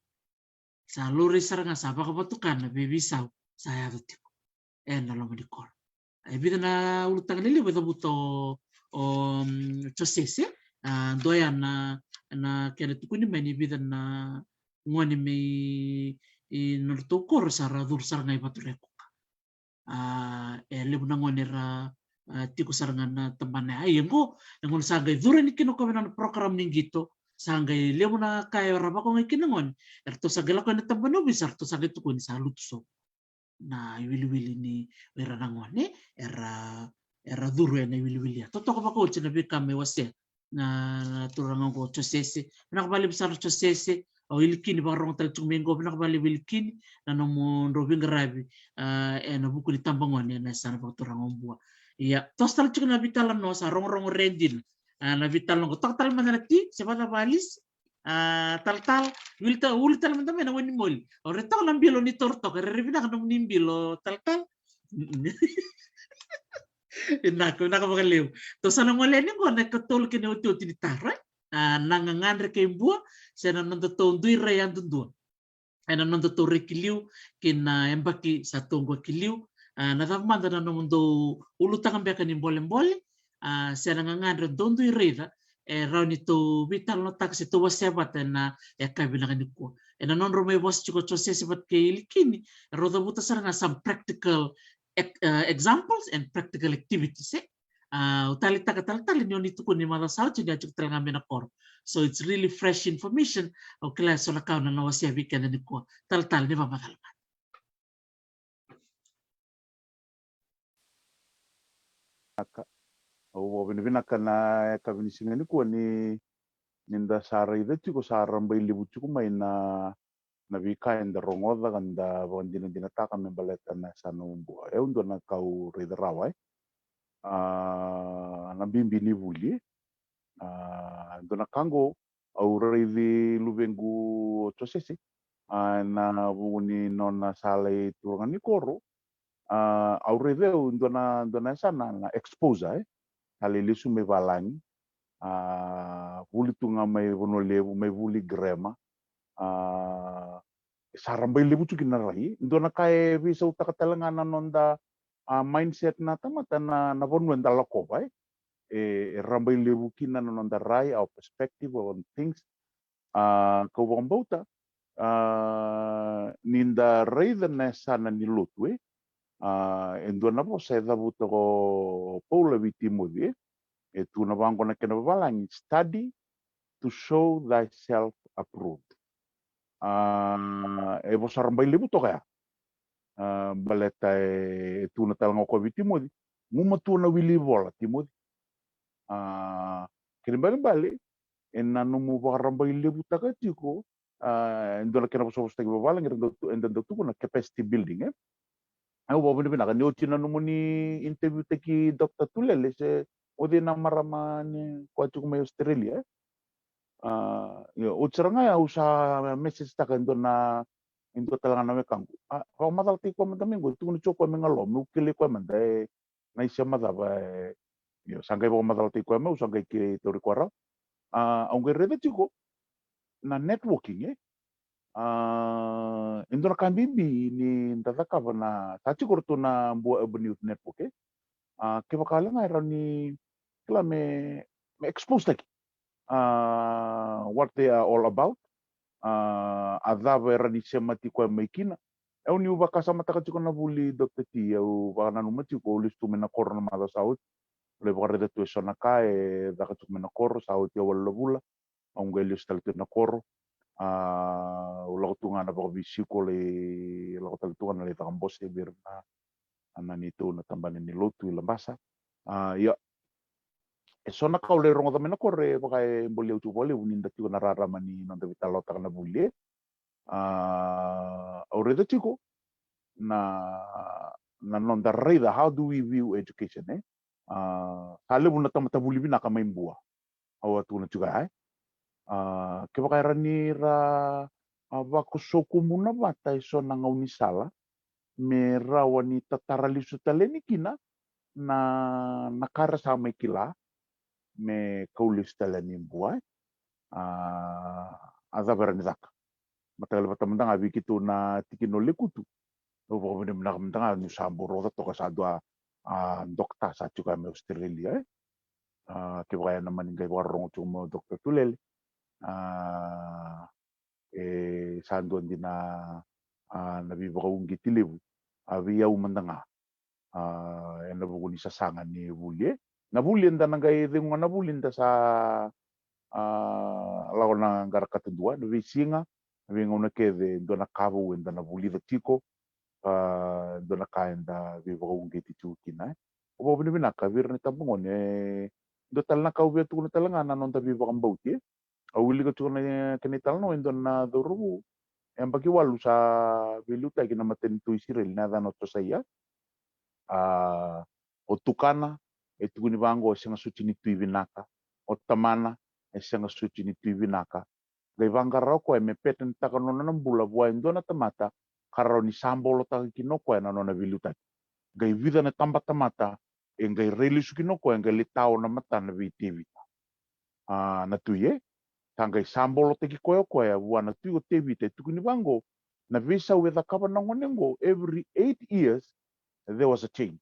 Sa laurai sara ga, sa vakavatukana veiveisau sa yaco tiko ena loma ni koro. E vica na ulutaga lelevu e cavuta o, o, mm, Josese, a, dua ya na, na kena tukuni mai ni vica na gone mai, i nodratou koro sa ra curu sara ga i Vaturekuka. A, e levu na gone era, a, tiko sara ga na tabana ya. Ia qo, na gauna sa qai curu yani kina o koya vei na nona program ni qito, sa qai levu na ka era vakauqeti kina na gone. Eratou sa qai lako ena tabana ni ovisa, eratou sa qai tukuni sa lutu sobu na iwiliwili ni, o ira na gone era, era curu ena iwiliwili ya. Totoka vakaoti na veika me wasea na, na turaga qo o Josese. Vinaka vakalevu sara Josese, o Ilikini vakarorogo tale tiko mai qo, vinaka vakalevu Ilikini na nomudrau veiqaravi, a, ena vuku ni tabagone ena yasana vakaturaga o Bua. Ia, toso tale tiko na veitalanoa, sa rogorogo re dina. A, na veitalanoa qo, toka tale mada na ti, se vakacava Alice? A, talatala, wili ta-, uli tale mada mai na wainimoli. O re toka na bilo ni toro toka, rairai vinaka nomuni bilo, talatala. Vinaka, vinaka vakalevu. Tou sa na gole yani qo na ikatolu kei na iotioti ni taro, e? A, na gagadre kei Bua, se na nodatou dui rai yadudua ena nodatou rai ki liu, kei na yabaki sa tou qo ki liu. A, na cava mada na nomudou ulutaga beka ni bolebole, a, se na gagadre dou dui raica, e rawa ni tou veitalanoataka se tou wasea vata ena yakavi vinaka nikua. Ena nodrau mai vosa tiko o Josese vata kei Ilikini, erau cavuta sara ga some practical ex-, uh, examples and practical activities, e? A, au taleitaka talatala ni o ni tukuna ni macawa sa oti ni a tiko tale ga mai na koro. So it's really fresh information. Au kila e so na ka au na wasea vei keda nikua. Talatala, ni vakamacala mada. Vinaka. Au vakavinavinaka na yakavi ni siga nikua ni, ni da sa raica tiko, sa rabailevu tiko mai na, na veika eda rogoca ka da vakadinadinataka me baleta na yasana o Bua. E dua na ka au raica rawa, e. A, na bibi ni vuli, e. A, dua na ka qo, au raici luvequ o Josese, a, ena vuku ni nona sa lai turaga ni koro, a, au raici au dua na, dua na yasana na exposure, e. Sa lai lesu mai valagi, a, vuli tu ga mai Vanua Levu, mai vuli grammar, a, sa rabailevu tu kina na rai. Dua na ka e veisautaka tale ga na noda, a, mindset na tamata na, na vanua eda lakova, e. E, e rabailevu kina na noda rai, our perspective on things. A, kau vakabauta, a, ni da raica na yasana ni lotu, e. A, e dua na vosa e cavuta ko Paula vei Timoci, e. E tukuna vaqo na kena vavalagi, study to show thyself approved. A, e vosa rabailevu toka ya. A, baleta e, e tukuna tale ga o koya vei Timoci, gumatua na wili ivola, Timoci. A, kena ibalebale, ena nomu vakarabailevutaka tiko, a, e dua na kena vosavosataki vavalagi, eda dau tu-, eda dau tukuna capacity building, e. Au vakavinavinaka ni oti na nomuni interview taki Doctor Tulele, se o cei na marama ni koya tiko mai Australia, e. A, io, oti sara ga au sa message taka e dua na, e dua tale ga na wekaqu. A, vakamacalataki koya mada mai qo, tukuna tiko koya me galua, meu kilai koya mada, e, na isema cava, e, io, sa qai vakamacalataki koya mai, au sa qai kilai tauri koya rawa. A, au qai raica tiko na networking, e. A, e dua na ka bibi ni da cakava na, sa tiko ratou na Bua Urban Youth Network, e. A, kevaka wale ga e rawa ni kila me, me expose taki, a, what they are all about. A, a cava era ni semati koya mai kina. Au niu vakasamataka tiko na vuli, Doctor T, au vakananuma tiko, au lesu tu mai na koro na macawa sa oti. Au lai vakaraica tu e so na ka e caka tiko mai na koro, sa oti e walu na vula. Au qai lesu tale tu na koro. A, au lako tu ga na vakaveisiko, lai lako tale tu ga na lai caka bose vei ira na, na neitou na tabana ni lotu i Labasa. A, ia, e so na ka au lai rogoca mai na koro e vaka e boli au tiko vakalevu ni da tiko na rarama ni noda veitalanoataka na vuli, e. A, au raica tiko na, na noda raica, how do we view education, e? A, sa levu na tamata vuli vinaka mai Bua. Au a tukuna tiko ya, e? A, kevaka era ni ra, a, vakosokumuna vata e so na gaunisala me rawa ni tatara lesu tale yani kina na, na ka era sa mai kila me kau lesu tale yani Bua, e? A, a cava era ni caka? Mataqali vata mada ga vei keitou na tikina o Lekutu. Au vakavinavinaka mada ga niu sa bau rogoca toka sa dua, a, dokta sa tiko mai Australia, e? A, kevaka ena mani qai vakarorogo tiko mai o Doctor Tulele, a, e sa dua dina, a, na veivakauqeti levu, a, vei au mada ga. A, ena vuku ni sasaga ni vuli, e. Na vuli eda na qai cegu ga na vuli da sa, a, lako na qara katadua, na veisiga, na veigauna kece e dua na ka vou eda na vulica tiko, a, dua na ka eda veivakauqeti tiko kina, e. Au vakavinavinaka vei ira na itabagone, e, dua tale na ka au via tukuna tale ga na noda veivakabauti, e. Au wilika tiko na kena italanoa e dua na cauravou. E yabaki walu sa veiliutaki na matanitu Isireli, na yacana o Josaia. A, o tukana e tukuni vaqo, e sega soti ni tui vinaka. O tamana e sega soti ni tui vinaka. Qai vaqara o koya me pattern-taka nona na bula vua e dua na tamata ka rawa ni sabolotaka kina o koya na nona veiliutaki. Qai vica na tabatamata e qai rai lesu kina o koya, e qai lai tao na matana vei Tevita. A, na tui, e, sa qai sabolotaki koya o koya vua na tui o Tevita, e tukuni vaqo, na veisau e cakava na gone oqo, every eight years there was a change.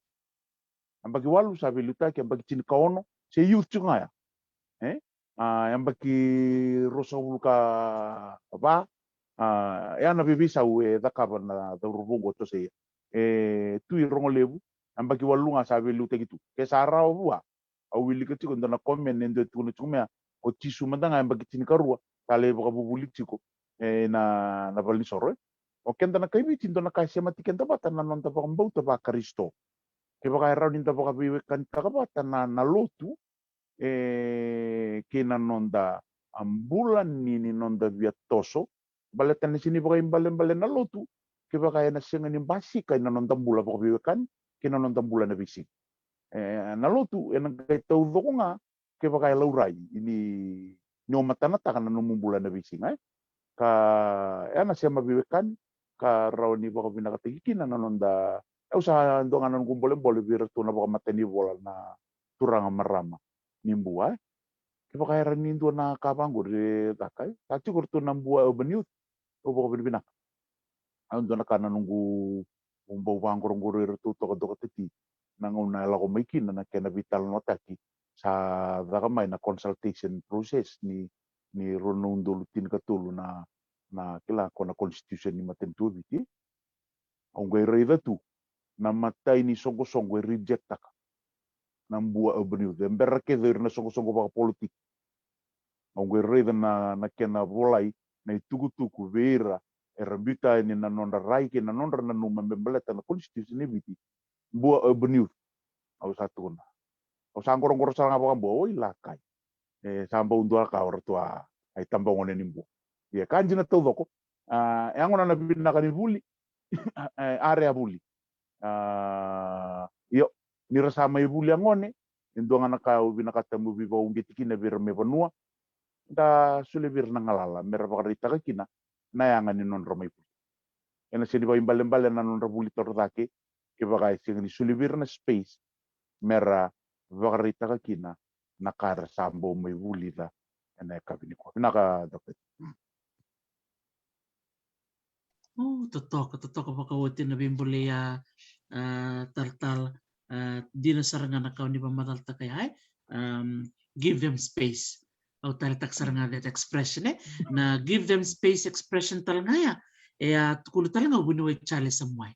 Yabaki walu sa veiliutaki, yabaki tinikaono se youth tiko ga ya, e? A, yabaki ruasagavulu ka va, a, e a na veiveisau e cakava na cauravou oqo o Josaia. E tui rogo levu, yabaki walu ga sa veiliutaki tu. Ke sa rawa vua, au wilika tiko e dua na comment e dua e tukuna tiko mai ya, o Jisu mada ga yabaki tinikarua sa lai vakavuvuli tiko, e, na, na valenisoro, e. O keda na kai Viti, dua na ka e semati keda vata na noda vakabauta vaKarisito. Kevaka e rawa ni da vakaveiwekanitaka vata na, na lotu, e, kei na noda, a, bula ni, ni noda via toso, baleta na sega ni vakaibalebale na lotu kevaka ena sega ni basika ena noda bula vakaveiwekani kei na noda bula na veisiga. E, na lotu ena qai taucoko ga kevaka e laurai ni, ni o matanataka na nomu bula na veisiga, e. Ka ena sema veiwekani ka rawa ni vakavinakataki kina na noda. Au sa dua ga na noqu bolebole vei iratou na vakamatanivola na turaga marama ni Bua, e. Kevaka era ni dua na ka vaqori e caka, e. Sa tiko ratou na Bua Urban Youth, au vakavinavinaka. Au dua na ka na noqu bau vaqoroqoro iratou toka, Doctor T, na gauna e lako mai kina na kena veitalanoataki sa caka mai na consultation process ni, ni rua na udolu tinikatolu na, na kila ko na constitution ni matanitu o Viti. Au qai raica tu na imatai ni soqosoqo e reject-taka na Bua Urban Youth, e bera kece o ira na soqosoqo vakapolitiki. Au qai raica na, na kena volai, na itukutuku vei ira era biuta yani na nodra rai kei na nodra nanuma me baleta na constitution e Viti. Bua Urban Youth. Au sa tukuna, au sa qoroqoro sara ga vakabua, oi lakai. E sa bau dua ka o ratou a, a itabagone ni Bua. Ia ka dina taucoko, a, e a gona na vinaka ni vuli. E, are a vuli. A, io, ni ra sa mai vuli a gone, e dua ga na ka au vinakata meu veivakauqeti kina vei ira mai vanua, da solia vei ira na galala me ra vakaraitaka kina na yaga ni nodra mai vuli. Ena sega ni vakaibalebale na nodra vuli torocake kevaka e sega ni solia vei ira na space me ra vakaraitaka kina na ka era sa bau mai vulica ena yakavi nikua. Vinaka, Doctor. Mm. O, totoka, totoka vakaoti na veibolei, a, a, talatala, a, dina sara ga na ka o ni vakamacalataka ya, e? Am, give them space. Au taleitaka sara ga that expression, e. Na give them space expression tale ga ya. E a tukuna tale ga o vuniwai Charlie Samuai.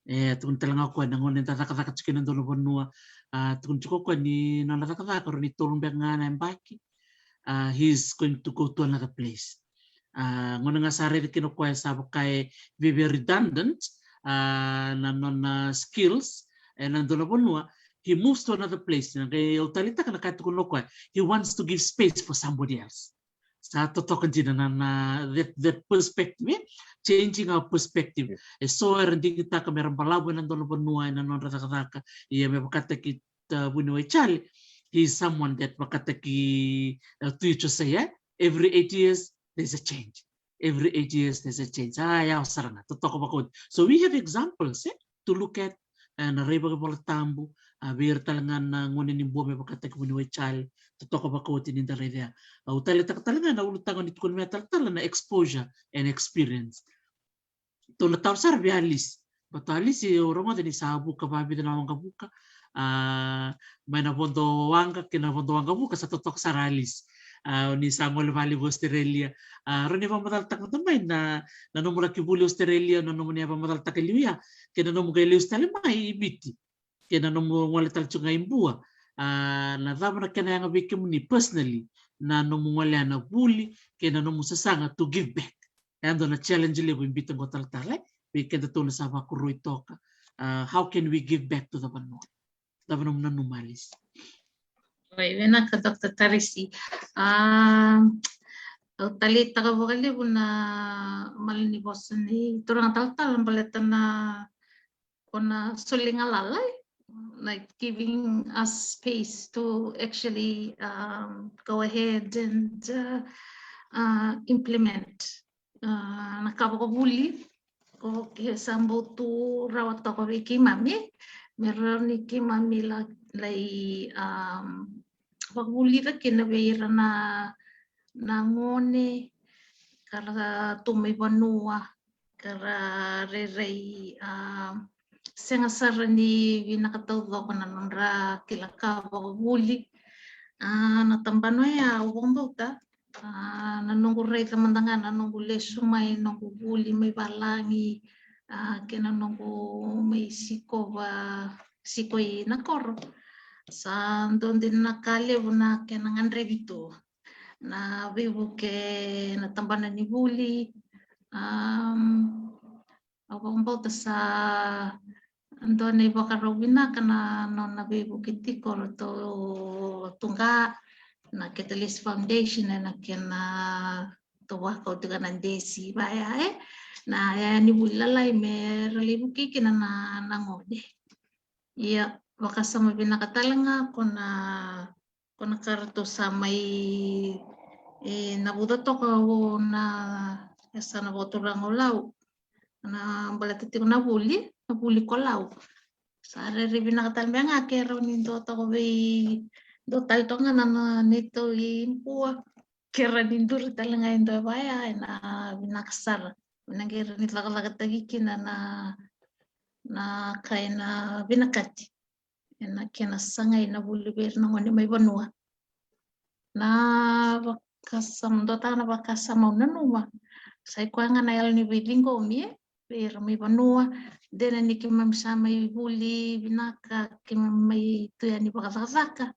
E tukuna tale ga o koya na gauna eda cakacaka tiko ena dua na vanua. A tukuna tiko o koya ni nona cakacaka rawa ni tolu beka ga na yabaki. A, he is going to go to another place. A, gauna ga sa raica kina o koya sa vaka e via redundant, a, na nona skills ena dua na vanua, he moves to another place. Na qai au taleitaka na ka e tukuna o koya, he wants to give space for somebody else. Sa totoka dina na, na that, that perspective, e? Changing our perspective. E so era digitaka mera balavu ena dua na vanua ena nodra cakacaka, ia me vakataki, a, vuniwai Charlie, he is someone that vakataki, a, Tui Josea, e? Every eight years there's a change. Every eight years there's a change. A, yawa sara ga, totoka vakaoti. So we have examples, e, to look at, e, na rai vakaivolatabu, a, vei ira tale ga na gone ni bua me vakataki vuniwai Charlie, totoka vakaoti ni da raica. Au taleitaka tale ga na ulutaga ni tukuna mai talatala na exposure and experience. Tou na taro sara vei Alice. Baleta o Alice au rogoca ni sa vuka vakavica na waqavuka. A, mai na vodo waqa kei na vodo waqavuka sa totoka sara Alice. A, ni sa gole vale i Australia. A, rawa ni vakamacalataka mada mai na, na nomu laki vuli Australia, na nomu ni vakamacalataka liu ya, kei na nomu qai lesu tale mai i Viti, kei na nomu gole tale tiko ga i Bua. A, na cava na kena yaga vei kemuni personally na nomu gole na vuli kei na nomu sasaga to give back? E dua na challenge levu e biuta qo talatala, e, vei kedatou na sa vakoroi toka. A, how can we give back to the vanua? Cava nomu nanuma, Alice? Oi, vinaka, Doctor Tarisi. A, au taleitaka vakalevu na malanivosa ni turaga talatala baleta na ko na soli galala, e? Like giving us space to actually, um, go ahead and, uh, uh, implement, uh, na ka vakavuli. Ko ke sa bau tu rawa toka vei keimami, me rawa ni keimami la, lai, um, vakavulica kina vei ira na, na gone ka ra tu mai vanua, ka ra rairai, a, sega sara ni vinaka taucoko na nodra kila ka vakavuli. A, na tabana oya au vakabauta, a, na noqu raica mada ga na noqu lesu mai, noqu vuli mai valagi, a, kei na noqu mai sikova, siko i na koro. Sa dua dina na ka levu na kena gadrevi tu na veivuke na tabana ni vuli. Am, au vakabauta sa dua na ivakarau vinaka na nona veivuke tiko ratou tuqa na Catalyst Foundation ena kena tou vakautika na desi vaya, e, na yaya ni vuli lalai me ra lai vukei kina na, na gone. Ia, vakasama vinaka tale ga ko na, ko na ka ratou sa mai, e, navuca toka o na yasana vakaturaga o Lau. Na baleta tiko na vuli, na vuli ko Lau. Sa rairai vinaka tale beka ga ke rawa ni dua toka vei, dua tale toka ga na, na neitou i Bua. Ke rawa ni duri tale ga e dua vaya ena vinaka sara. Me na qai rawa ni cakacakataki kina na, na ka ena vinakati. Ena kena sagai na vuli vei ira na gone mai vanua. Na vakasama, dua tale na vakasama au nanuma. Sa i koya ga na yalo ni veiciqomi, e, vei ira mai vanua. Dina ni keimami sa mai vuli vinaka, keimami mai tu yani vakacakacaka.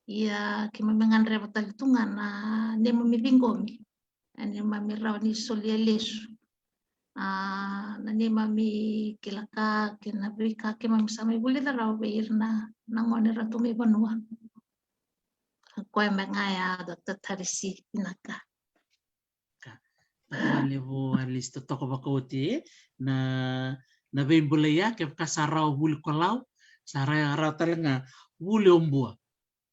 Ia keimami gadreva tale tu ga na neimami ciqomi. Na neimami rawa ni solia lesu. A, na neimami kila ka kei na veika keimami sa mai vulica rawa vei ira na, na gone ra tu mai vanua. Koya me ga ya, Doctor Tarisi, vinaka. Ka. Vinaka vakalevu, Alice, totoka vakaoti, e? Na, na veibulai ya, kevaka sa rawa vuli ko Lau, sa rawa, rawa tale ga vuli o Bua.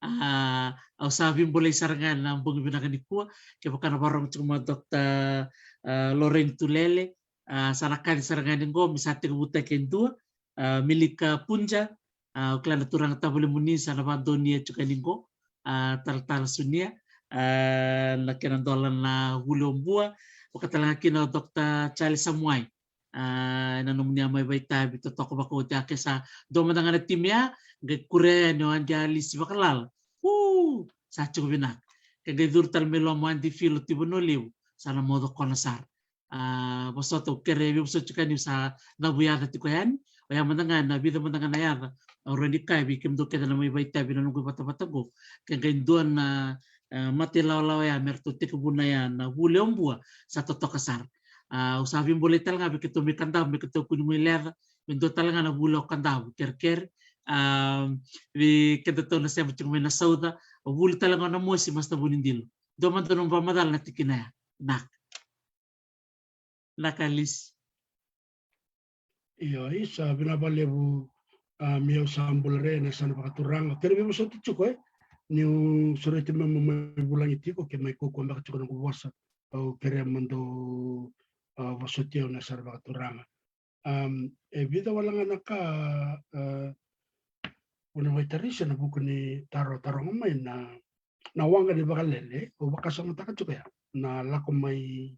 A, au sa veibolei sara ga na bogi vinaka nikua, kevaka na vakarorogo tiko mai o Doctor, a, Lorraine Tulele, a, sa na kaci sara ga ni qo, me sa tekivutaki e dua, a, Milika Punja, a, au kila na turaga tavalemuni sa na vakadonuya tiko ni qo, a, talatala Sunia, a, na kena dola na vuli o Bua, vaka tale ga kina o Doctor Charlie Samuai. A, ena nomuni a mai vakaitavi, totoka vakaoti, a, ke sa dua mada ga na timi ya, qai kurea yani o Adi Alisi Vakalala. Uu, sa tiko vinaka. Ke qai curu tale mai loma o Adi Filo Tivanua Levu, sa na moce kona sara. A, vosota, au kere veivosoti ka niu sa cavu yaca tiko yani. Oya mada ga na vica mada ga na yaca au rawa ni kaya vei kemudou kece na mai vakaitavi na noqu ivatavata qo. Ke qai dua na, e, mata ilawalawa ya me ratou tekivuna ya na vuli o Bua, sa totoka sara. A, au sa veibolei tale ga vei keitou mai Kadavu, me keitou kua ni mai leca, me dua tale ga na vuli o Kadavu, kerekere. A, vei kedatou na sema tiko mai na Sauca, vuli tale ga o Namosi, Masta Vunidilo. Dua mada na nomu vakamacala na tikina ya. Naka. Naka, Lisi. Io, isa, vinaka vakalevu, a, meu sa bula re na yasana vakaturaga. Kere veivosoti tiko, e? Niu sureti me mo mai vulagi tiko, ke mai kaukaua beka tiko noqu vosa. Au kere mo dou, a, vosoti au na yasana vakaturaga. Am, e vica wale ga na ka, a, au na vaitarisa ena vuku ni taro, taroga mai na, na waqa ni vakalele, au vakasamataka tiko ya. Na lako mai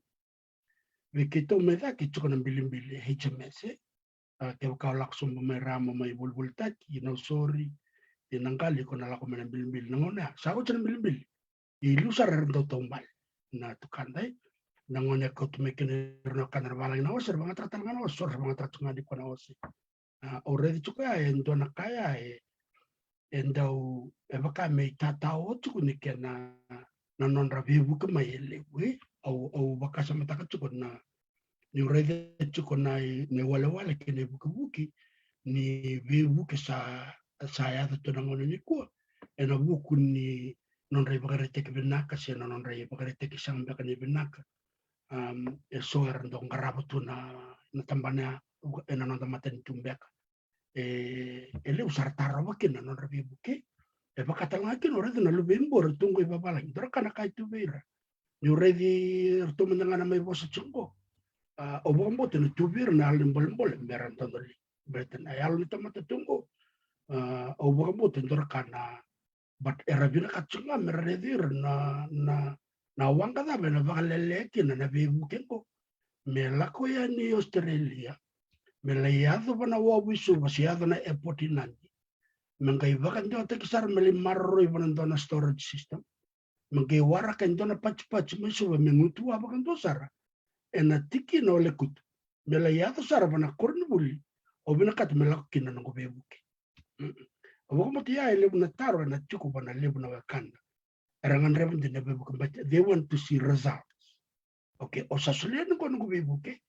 vei keitou mai cake tiko na bilibili, H M S, e. A, kevaka o lako sobu mai ra mo mai volivolitaki, i Nausori, i Naqali, ko na lako mai na bilibili. Na gauna ya, sa oti na bilibili. I liu sara era dau taubale na tukada, e. Na gauna e kauta mai kina ira na wekada na vakalagi na ose, era vagataka tale ga na ose, so era vagataka tu ga ni ko na ose. A, au raica tiko ya, e dua na ka ya, e, e dau, e vaka me itatao tiko ni kena, na nodra veivuke mai e levu, e. Au, au vakasamataka tiko na, niu raica tiko na i-, na iwalewale kei na ivukevuke ni veivuke sa, sa yaco tu na gauna nikua, ena vuku ni nodra ivakaraitaki vinaka se na nodra ivakaraitaki sega beka ni vinaka. Am, e so era dau qarava tu na, na tabana ya, ena noda matanitu beka. E, e levu sara tarova kina na nodra veivuke. E vaka tale ga kina o raica na luve i Bua era tu qo i vavalagi. Dua na ka na ka e tu vei ira. Niu raici iratou mada ga na mai vosa tiko qo. A, au vakabauta ni tu vei ira na yalo ni bolebole me ra dodoliga. Baleta na yalo ni tamata tu qo. A, au vakabauta e dua na ka na, but era vinakata tiko ga me ra raici ira na, na, na waqa cava ena vakalelea kina na veivuke qo. Me lako yani i Australia, me lai yaco va na wavu i Suva se yaco na airport i Nadi. Me qai vakadewataki sara me lai maroroi va na dua na storage system. Me qai waraka e dua na patipati mai Suva me gutuwa vakadua sara ena tikina o lekutu. Me lai yaco sara va na koronivuli, au vinakata me lako kina na noqu veivuke. Mm. Au vakabauta ya e levu na taro ena tiko va na levu na wekada. Era gadreva dina na veivuke, but they want to see results. Okay, o sa solia ni qo noqu veivuke.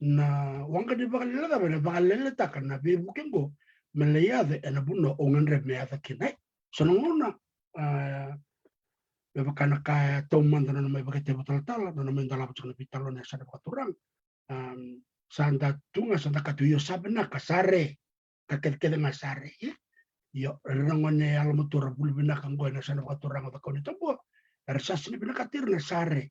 Na waqa ni vakalele cava ena vakaleletaka na veivuke qo me lai yaco ena vanua au gadreva me yaco kina, e. So na gauna, a, me vaka na ka e taumada na nona mai vakaitavi talatala, na nona mai dolava tiko na veitalanoa ena yasana vakaturaga. Am, sa da tu ga, sa da kaya tu, io, sa vinaka, sa re. Ka kecekece ga sa re, ia. Io, ira na gone yalomatua ra vuli vinaka qo ena yasana vakaturaga o Cakaunitabua, era sa sega ni vinakata ira na sa re.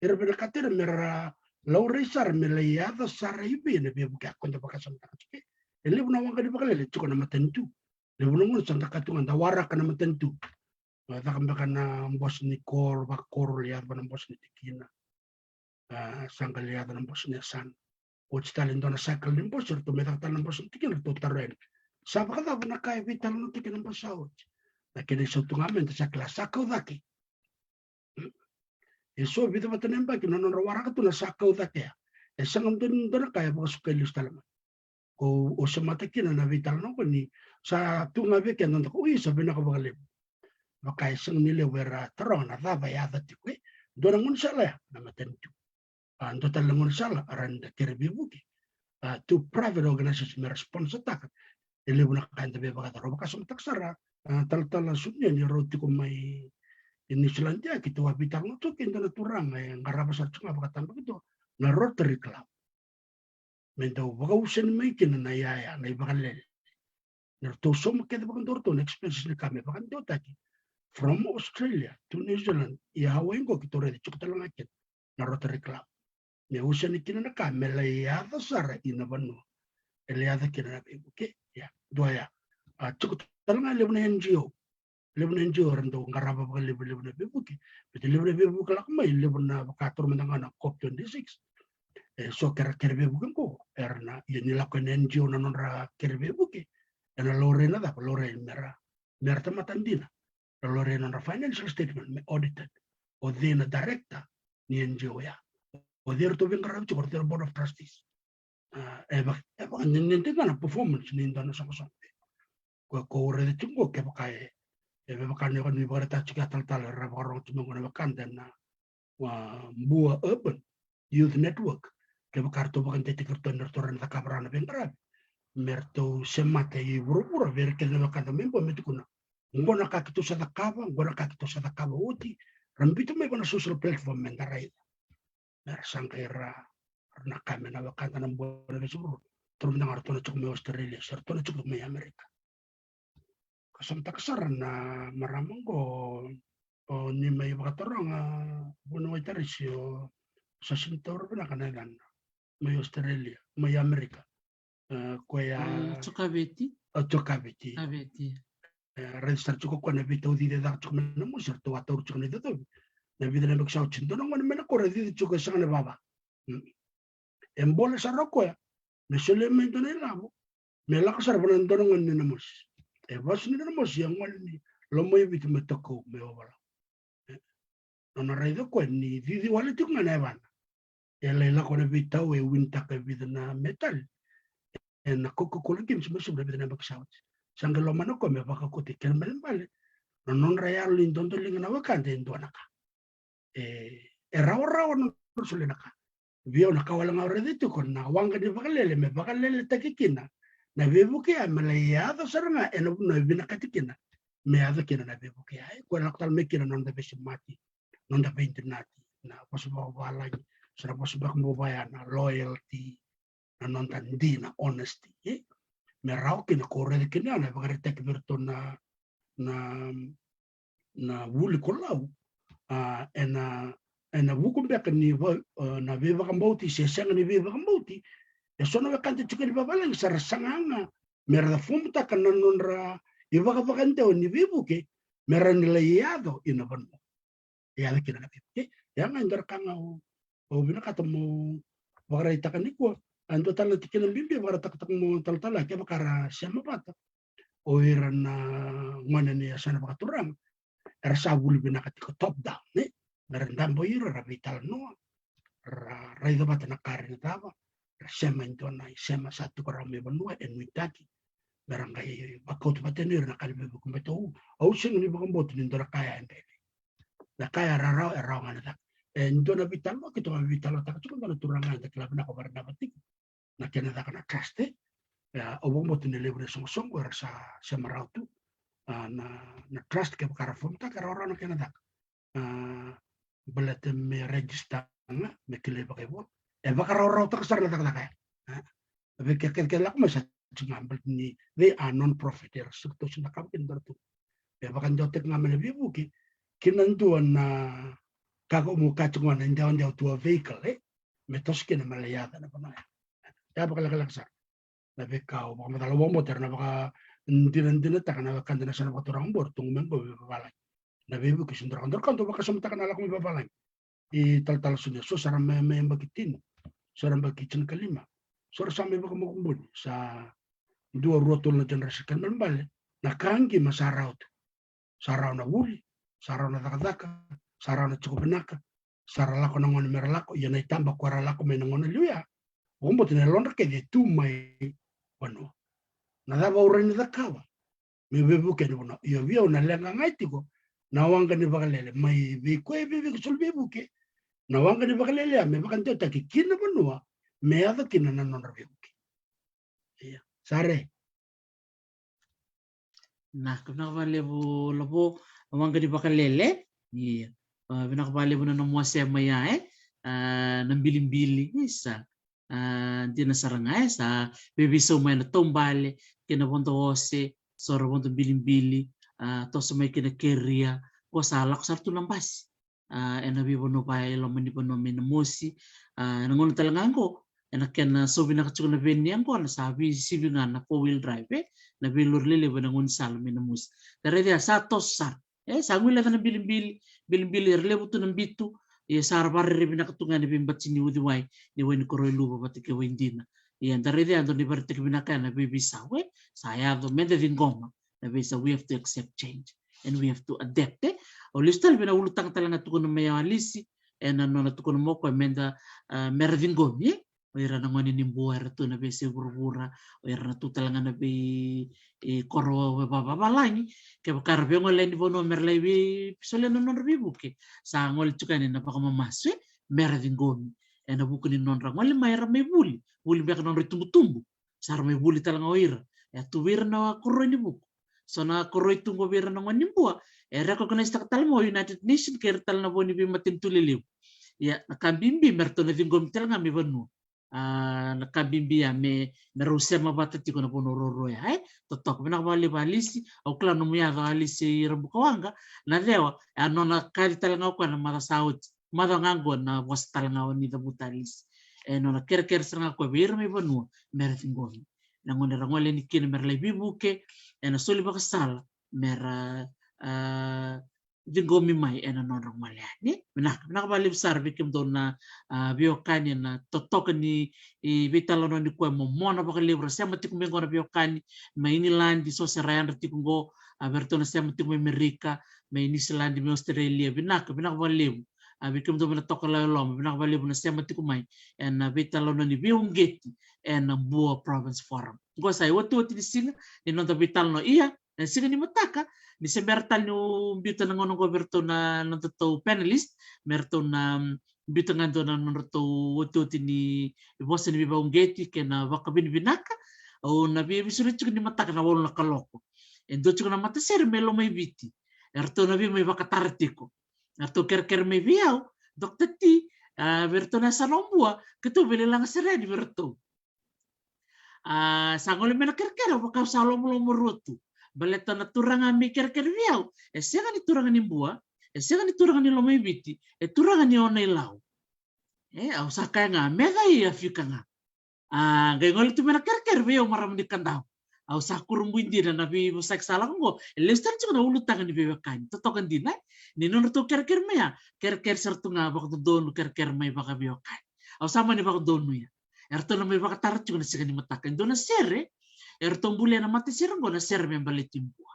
Era vinakata ira me ra laurai sara me lai yaco sara i vei na veivuke, a, ko da vakasamataka tiko. E levu na waqa ni vakalele tiko na matanitu. Levu na gauna sa da kaya tu ga da waraka na matanitu. A, caka beka na bose ni koro, vakoro, lai yaco va na bose ni tikina. A, sa qai lai yaco na bose ni yasana. Oti tale e dua na cycle ni bose, ratou mai caka tale na bose ni tikina, ratou taro yani, sa vakacava na ka e veitalanoataki ena bose sa oti? Na kena isau tu ga mai, da sa kila, sa kau cake. E so vica vata na yabaki na nodra waraka tu na sa kau cake ya. E sega ni dua na ka e vakasukai lesu tale mai. Ko, o semata kina na veitalanoa qo ni sa tu ga vei keda, da kaya, oi, sa vinaka vakalevu. Vaka e sega ni levu era taroga na cava e yaco tiko, e. Dua na gaunisala ya na matanitu. A, dua tale na gaunisala, a, rawa ni da kere veivuke. A, tu private organization me ra sponsor-taka. E levu na ka eda veivakacava. Au vakasamataka sara, a, talatala Sumia, ni rau tiko mai i New Zealand ya, keitou a veitalanoa tu kei dua na turaga e qarava sara tu ga vakatabakidua na Rotary Club. Me dau vakauseni mai kina na iyaya, na ivakalele. Ni ratou sauma kece vakadua o ratou na expenses ni ka me vakadewataki from Australia to New Zealand, ia Hawaii qo keitou raica tiko tale ga kina na Rotary Club. Me useni kina na ka me lai yaco sara i na vanua e lai yaco kina na veivuke. Ia, dua ya. A, tiko tale ga e levu na N G O. Levu na N G O era dau qarava vakalevu e levu na veivuke. Baleta e levu na veivuke lako mai, levu na, vaka taura mada ga na COP twenty-six. E so kera kere veivuke qo, era na, ia ni lako e na N G O na nodra kere veivuke, ena laurai na cava, laurai me ra, me ra tamata dina. Ra laurai na nodra financial statement me audited. O cei na director ni N G O ya? O cei ratou veiqaravi tiko, o cei na board of trustees? A, e vaka, e vaka ni, ni, ni dua na performance ni dua na soqosoqo. Ko, ko raica tiko qo kevaka e, e vaka ni, ni vakaraitaka tiko ya talatala, ra vakarorogo tiko mai qo na wekada na, a, Bua Urban Youth Network. Kevaka ratou vakadeitaki iratou ni ratou rawa ni cakava rawa na veiqaravi, me ratou semata i vuravura vei ira kece na wekada mai Bua me tukuna, qo na ka keitou sa cakava, qo na ka keitou sa cakava oti. Ra biuta mai vua na social platform me da raica. Me ra sa qai ra, ra na kaya mai na wekada na Bua na veisiga. Toro mada ga ratou na tiko mai Australia, se ratou na tiko mai Amerika. Ka samataka sara na marama qo, o ni mai vakataroga, Vuniwai Tarisi, o sa sega ni taura vinaka na yacana, mai Australia, mai Amerika. E, koya, e, Jokaveti. O Jokaveti. Jokaveti. E, raica sara tiko koya na veitaucici e caka tiko mai na mosi, ratou a taura tiko na icocovi. Na vica na yabaki sa oti, dua na gone mai na koro e cici tiko e sega na vava. Mm. E bole sara o koya me solia mai dua na ilavo me lako sara vua na dua na gone ni Namosi. E vasu ni Namosi, e gone ni Lomaiviti mai Takau, mai Ovalau. E, nona raica o koya ni cici wale tiko ga na yavana. E lai lako na veitau, e winitaka e vica na metali ena Coca-Cola Games mai Suva na vica na yabaki sa oti. Sa qai lomana o koya me vakauta kena ibalebale na nodra yalo ni dodoliga na wekada e dua na ka. E, e rawarawa na nodra solia na ka. Vei au na ka wale ga au raica tiko na waqa ni vakalele me vakaleletaki kina na veivuke ya me lai yaco sara ga ena vanua e vinakati kina me yaco kina na veivuke ya. E, koya lako tale mai kina na noda veisemati, noda veidinati, na vosa vakavalagi, se na vosa vakabauta ya na loyalty, na noda dina, honesty, e? Me rawa kina ko raica kina ya na vakaraitaki vei iratou na, na, na vuli ko Lau, a, ena, ena vuku beka ni va-, a, na veivakabauti se sega ni veivakabauti, e so na wekada tiko ni vavalagi sa ra saga ga me ra fomutaka na nodra ivakavakadewa ni veivuke me ra ni lai yaco ina vanua e yaco kina na veivuke. Ia ga e dua na ka ga au, au vinakata meu vakaraitaka nikua. A, dua tale na tikina bibi e vakaraitaka tiko mo talatala, kevaka ra sema vata o ira na gone ni yasana vakaturaga, era sa vuli vinaka tiko top down, e? Me ra dabe o ira, ra veitalanoa, ra raica vata na ka era na cava, ra sema e dua na isema sa tiko rawa mai vanua e nuitaki me ra qai vakauta vata yani o ira na ka ni veivuke. Baleta au, au sega ni vakabauta ni dua na ka ya e dredre. Na ka ya e rawa, e rawa ga ni caka. E dua na veitalanoa keitou a veitalanoataka tiko, dua na turaga eda kila vinaka o Varanava tiko, na kena caka na trust, e. Ia, au vakabauta ni levu na isoqosoqo era sa sema rawa tu, a, na, na trust kevaka ra fomutaka, e rawarawa na kena caka. A, baleta me register ga, me kilai vakaivola. E vakarawarawataka sara na cakacaka ya. A, vei keda kece lako mai sa tiko ga baleta ni they are non-profit, era sa ratou sega ni cakava kina e dua na tu. E vakadewataki ga mai na veivuke kina dua na ka, ko mo kaya tiko ga na idewadewa, to a vehicle, e? Me toso kina me lai yaco ena vanua ya. E vakalekaleka sara. Na veika au vakamacala, au vakabauta era na vakadinadinataka na wekada na yasana vakaturaga qo era tu ga mai qo veivavalagi. Na veivuke se dua na ka, dua na ka dau vakasamataka na lako mai vavalagi. I talatala Sonia, so sa ra mai, mai yabaki tini, so ra yabaki tinikalima, so ra sa mai vakamakubuni, sa dua, rua, tolu na generation. Kena ibalebale na ka qima sa rawa tu. Sa rawa na vuli, sa rawa na cakacaka, sa rawa na tiko vinaka, sa ra lako na gone me ra lako, ia na itaba ko ra lako mai na gauna liu ya, vakabauta na yalodra kece e tu mai vanua. Na cava au rawa ni cakava me veivuke ena vanua? Ia vei au na leqa ga e tiko na waqa ni vakalele mai vei koya e veivuke, soli veivuke. Na waqa ni vakalele ya me vakadewataki kina vanua me yaco kina na nodra veivuke. Ia, sa re. Na, ka vinaka vakalevu Lavo, na waqa ni vakalele. Ia. A, vinaka vakalevu na nomu wasea mai ya, e? A, na bilibili, isa. A, dina sara ga, e, sa veiveisau mai na taubale kei na vodo ose, so ra vodo bilibili, a, toso mai kei na keria, ko sa lako sara tu na basi. A, ena veivanua va e loma ni vanua mai Namosi. A, ena gauna tale ga qo, ena kena sau vinaka tiko na veni yaqona, sa veisivi ga na four wheel drive, e, na veilori lelevu ena gaunisala mai Namosi. Da raica ya sa toso sara. E, sa guileca na bilibili, bilibili era levu tu na bitu, ia sa ra vakarerei vinaka tu ga ena veibati ni uciwai, ni wai ni koro e luva vata kei Waidina. Ia da raica ya dua na ivakaraitaki vinaka ya na veiveisau, e, sa yaco, meda ciqoma na veisau, we have to accept change. and we have to adapt, e. Au lesu tale vei na ulutaga tale ga tukuna mai o Alisi, ena nona tukuna mai o koya meda, ah, mera ciqomi, e. O ira na gone ni Bua era tu na veiyasai vuravura, o ira na tu tale ga na vei, e, koro vakavavalagi, kevaka era via gole yani vanua mera lai veisolia na nodra veivuke, sa gole tiko yani na vakamamasu, e, mera ciqomi. Ena vuku ni nodra gole mai era mai vuli, vuli beka na nodra itubutubu, sa ra mai vuli tale ga o ira. E a tu vei ira na koroi ni vuku. So na koroi tu qo vei ira na gone ni Bua, e recognize-taka tale mai o United Nations kei ira tale na vo ni veimatanitu lelevu. Ia, na ka bibi me ratou na ciqomi tale ga mai vanua. Ah, na ka bibi ya me, me rau sema vata tiko na vanua ruarua ya, e? Totoka, vinaka vakalevu Alisi, au kila nomu yaco Alisi Rabukawaqa, na cewa, e a nona kaci tale ga o koya na macawa sa oti. Macawa ga qo na vosa tale ga o ni cavuta Alisi. E nona kerekere sara ga o koya vei ira mai vanua, mera ciqomi. Na gauna era gole yani kina mera lai veivuke, ena soli vakasala, mera, ah, ciqomi mai ena nodra gole yani. Vinaka, vinaka vakalevu sara vei kemudou na, ah, veiwekani ena totoka ni, e, veitalanoa nikua e momona vakalevu, ra sema tiko mai qo na veiwekani mai Igiladi, so se ra yadra tiko qo, ah, vei ratou na sema tiko mai Amerika, mai Niusiladi, mai Australia. Vinaka, vinaka vakalevu. Ah, vei kemudou mai na Tokalau e Loma, vinaka vakalevu na sema tiko mai ena veitalanoa ni veiuqeti ena Bua Province Forum. Qo sa iotioti ni siga ni noda veitalanoa, ia, ena siga ni mataka, ni se bera tale niu biuta na gauna qo vei ratou na nodatou panelist, me ratou na, mm, biuta ga e dua na nodratou otioti ni vosa ni veivakauqeti kei na vakavinavinaka. Au na via veisureti tiko ni mataka na walu na kaloko. E dua tiko na matasere mai Lomaiviti, e ratou na via mai vakatara tiko. E ratou kerekere mai vei au, Doctor T, ah, vei ratou na yasana o Bua, keitou via lai lagasere yani vei ratou. Ah, sa gole mai na kerekere, au vaka au sa lomolomarua tu. Baleta na turaga me kerekere vei au, e sega ni turaga ni Bua, e sega ni turaga ni Lomaiviti, e turaga ni Onailau. E, au sa kaya ga, me cei a fika ga. Ah, qai gole tu mai na kerekere vei au, marama ni Kadavu. Au sa kurabui dina na veivosaki sa lako qo, e lesu tale tiko na ulutaga ni veiwekani. Totoka dina, e? Ni nodratou kerekere mai ya, kerekere sara tu ga vakadodonu, kerekere mai vakaveiwekani. Au sa mani vakadonuya. E ratou na mai vakatara tiko na siga ni mataka e dua na sere, e ratou bulia na matasere qo na sere me baleti Bua.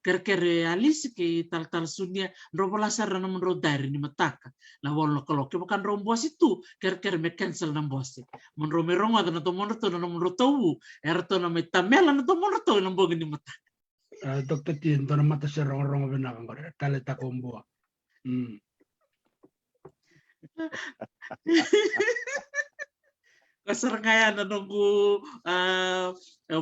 Kerekere Alisi kei Talatala Sunia, drau vola sara na nomudrau diary ni mataka na walu na kaloko. Kevaka drau bose tu, kerekere me cancel na bose. Mo drau mai rogoca na domodratou, na nomudratou vu, e ratou na mai tamela na domodratou ena bogi ni mataka. Ah, Doctor T, dua na matasere rogorogo vinaka qori, e taleitaka o Bua. Mm. Qo sara ga ya na noqu, ah,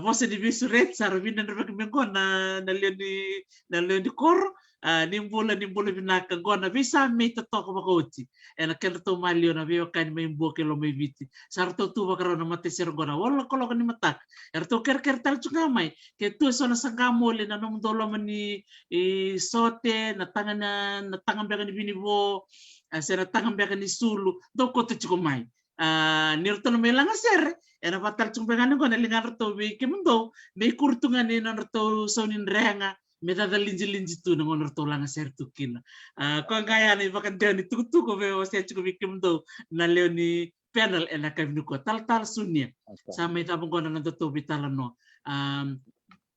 vosa ni veisureti, sa ra vinadravaki mai qo na, na lewe ni, na lewe ni koro. Ah, ni bula, ni bula vinaka, qo na veisa mai totoka vakaoti ena kedratou maliwa na veiwekani mai Bua kei Lomaiviti. Sa ratou tu vakarau na matasere qo na walu na kaloko ni mataka. E ratou kerekere tale tu ga mai, ke tu eso na saqa moli ena nomudou loma ni, e, sote, na taga na, na taga beka ni vinivo, ah, se na taga beka ni sulu, dou kauta tiko mai. Ah, ni ratou na mai lagasere, ena vaka tale tiko beka ni qo na ligadratou vei kemudou, me ikuri tu ga ni nodratou sau ni drega, me cacalidjilidji tu na gauna ratou lagasere tu kina. Ah, koya ga ya na ivakadewa ni tukutuku au via wasea tiko vei kemudou na lewe ni panel ena yakavi nikua. Talatala Sunia, sa mai cava qo na nodatou veitalanoa. Am,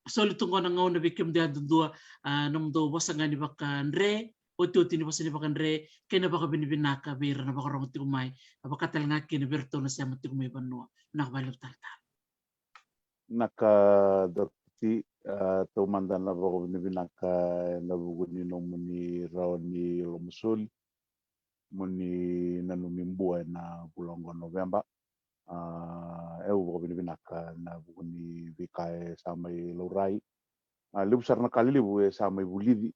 soli tu qo na gauna vei kemudou yadudua, ah, nomudou vosa ga ni vakadre, otioti ni vosa ni vakadre kei na vakavinavinaka vei ira na vakarogo tiko mai, a vaka tale ga kina vei iratou na sema tiko mai vanua. Vinaka vakalevu talatala. Vinaka Doctor T, ah, taumada na vakavinavinaka ena vuku ni nomuni rawa ni lomasoli mo ni nanumi Bua ena vula oqo Noveba. Ah, au vakavinavinaka ena vuku ni veika e sa mai laurai. Ah, levu sara na ka lelevu e sa mai vulici.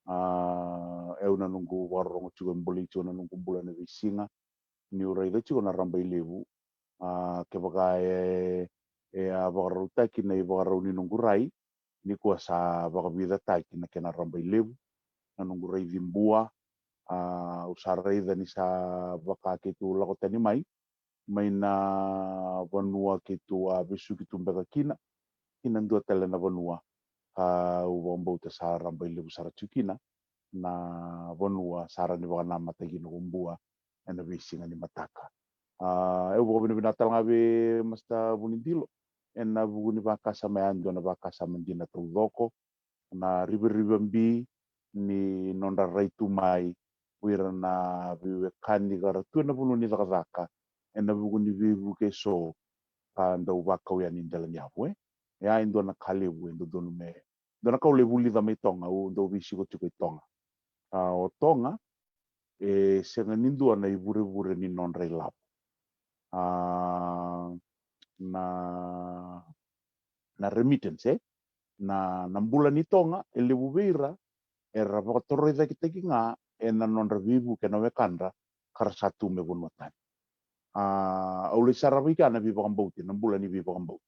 Ah, au na noqu vakarorogo tiko e bolei tiko na noqu bula ena veisiga. Niu raica tiko na rabailevu. Ah, kevaka e, e a vakarautaki na ivakarau ni noqu rai, nikua sa vakavicataki na kena rabailevu na noqu raici Bua. Ah, au sa raica ni sa vaka keitou lako tani mai, mai na vanua keitou a vesuki tu beka kina, ki na dua tale na vanua. Ka au vakabauta sa rabailevu sara tiko kina na vanua sa rawa ni vakanamata kina ko Bua ena veisiga ni mataka. Ah, au vakavinavinaka tale ga vei Master Vunidilo ena vuku ni vakasama, e dua na vakasama dina taucoko, na rivarivabi, ni nodra rai tu mai o ira na veiwekani ka ra tu ena vanua ni cakacaka ena vuku ni veivuke eso ka dau vakau yani dela ni yavu e. E a e dua na ka levu e dodonu me dua na ka au lai vulica mai Toga, au dau veisiko tiko i Toga. A, o Toga e sega ni dua na ivurevure ni nodra ilavo. A, na na remittance e na na bula ni Toga e levu vei ira era vakatorocaketaki ga ena nodra veivuke na wekadra ka ra sa tu me vanua tani. A, au lai sarava i kea na veivakabauti, na bula ni veivakabauti.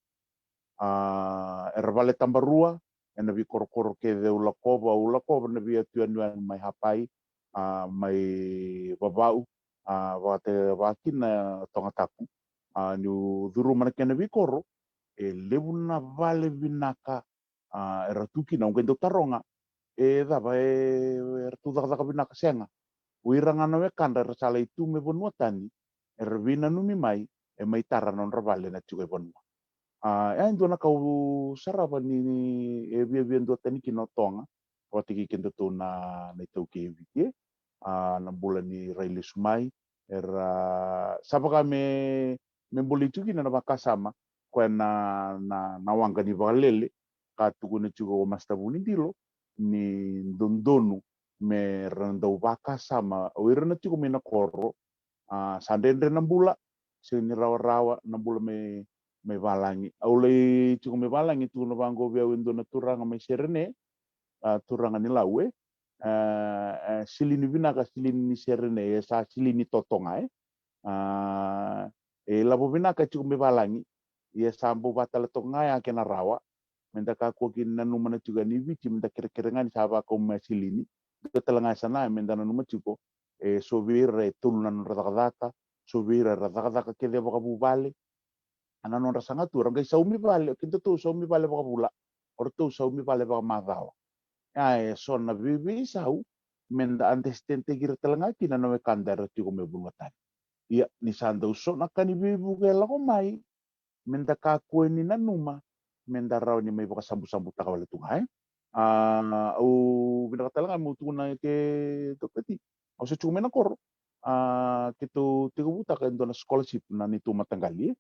A, era vale tabarua ena veikorokoro kece au lakova, au lakova na veiyatu yanuyanu mai Hapai, a, mai Vavau, a, vakataka kina Togatapu. A, niu curuma na kena veikoro e levu na vale vinaka a, era tu kina, au qai dau taroga e cava e, era tu cakacaka vinaka, sega. O ira ga na wekadra era sa lai tu me vanua tani era veinanumi mai e mai tara na nodra vale na tiko e vanua. A, e a e dua na ka au sarava ni e viavia duatani kina o Toga vata kei kedatou na na iTaukei e Viti e. A, na bula ni rai lesu mai era sa vaka me me bolei tu kina na vakasama koya na na na waqa ni vakalele ka tukuna tiko o Master Vunidilo ni dodonu me ra dau vakasama o ira na tiko mai na koro. A, sa dredre na bula, sega ni rawarawa na bula mai mai valagi. Au lai tiko mai valagi tukuna vaqo vei au e dua na turaga mai Serene, a, turaga ni Lau e. A, a, silini vinaka, silini ni Serene e sa silini toto ga e. A, e lavo vinaka e tiko mai valagi. Ia sa bau vatala toka ga ya kena rawa me da kakua kina nanuma na tiko yani Viti me da kerekere ga ni sa vakau mai a silini. Dua tale ga e sa na me da nanuma tiko e so vei ira e tolu na nodra cakacaka, so vei ira era cakacaka kece vakavuvale. A na nodra saga tu era qai saumi vale, o kedatou saumi vale vakavula, o ratou saumi vale vakamacawa. Ia e so na veiveisau me da understand-taki ira tale ga kina na wekada era tiko me vanua tani. Ia ni sa dau so na ka ni veivuke e lako mai me da kakua ni nanuma me da rawa ni mai vakasabusabutaka wale tu ga e. A, au vinakata tale ga meu tukuna ke tokati au se tiko mai na koro. A, keitou tekivutaka e dua na scholarship na neitou mataqali e.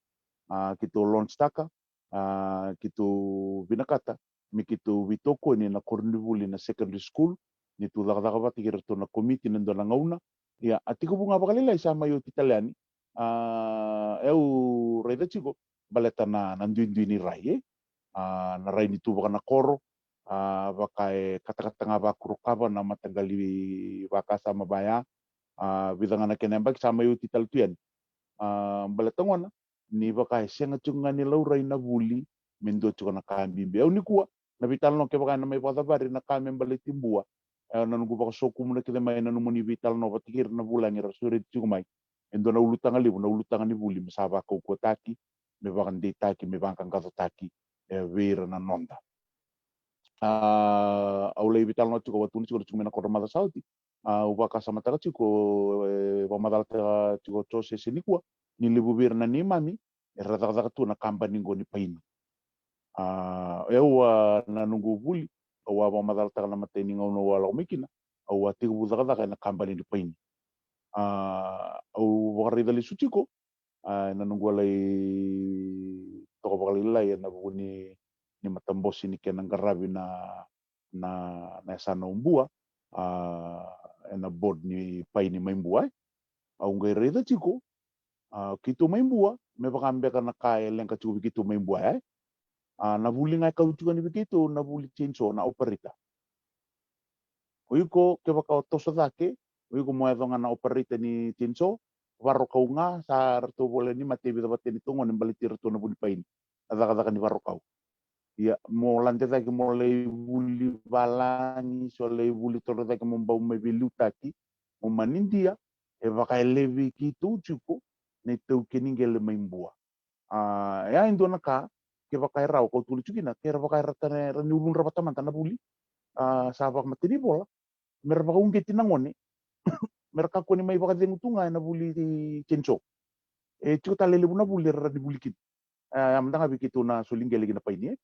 A, keitou launch-taka, a, keitou vinakata me keitou veitokoni na koronivuli na secondary school, neitou cakacaka vata kei iratou na komiti na dua na gauna. Ia a tekivu ga vakalailai sa mai oti tale yani. A, e au raica tiko baleta na na duidui ni rai e. A, na rai ni tu vaka na koro, a, vaka e katakata ga vakurokava na mataqali vakasama vaya. A, vica ga na kena yabaki sa mai oti tale tu yani. A, baleta gona ni vaka e sega tiko ga ni laurai na vuli me dua tiko na ka bibi. Au nikua na veitalanoa kevaka ena mai vakacavari na ka me baleti bua. E na noqu vakasokumuna kece mai na nomuni veitalanoa vata kei ira na vulagi era sureti tiko mai. E dua na ulutaga levu na ulutaga ni vuli me sa vakaukauwataki, me vakadeitaki, me vaqaqacotaki e vei ira na noda. A, au lai veitalanoa tiko, au a tukuna tiko, au tiko mai na koro maca sa oti. A, au vakasamataka tiko, e vakamacalataka tiko o Jose se nikua ni levu vei ira na neimami era cakacaka tu na kabani qo ni paini. A, e au a na noqu vuli, au a vakamacalataka na matai ni gauna au a lako mai kina, au a tekivu cakacaka ena kabani ni paini. A, au vakaraica lesu tiko, a, ena noqu a lai toka vakalailai ena vuku ni ni matabose ni kena qaravi na na na yasana o Bua, a, ena board ni paini mai Bua e. Au qai raica tiko, a, keitou mai Bua me vaka beka na ka e leqa tiko vei keitou mai Bua e. A, na vuli ga e kau tiko yani vei keitou na vuli chainsaw, na operator. O iko kevaka o toso cake, o iko mo yaco ga na operator ni chainsaw, varokau ga, sa ratou vola ni mate e vica vata ni togone baleti iratou na vunipaini, na cakacaka ni varokau. Ia mo lade cake mo lai vuli valagi, se o lai vuli toro cake mo bau mai veiliutaki, mo manidia, e vaka e levu vei keitou tiko na itaukei ni qele mai Bua. A, e a e dua na ka, kevaka e rawa, kau tukuna tiko kina, ke ra vaka era tara, era ni uludra vata mada na vuli, a, sa vakamatanivola, me ra vakauqeti na gone me ra kakua ni mai vakacegu tu ga ena vuli chainsaw. E tiko tale e levu na vuli era rawa ni vuli kina. E a mada ga vei keitou na soli qele ki na paini e.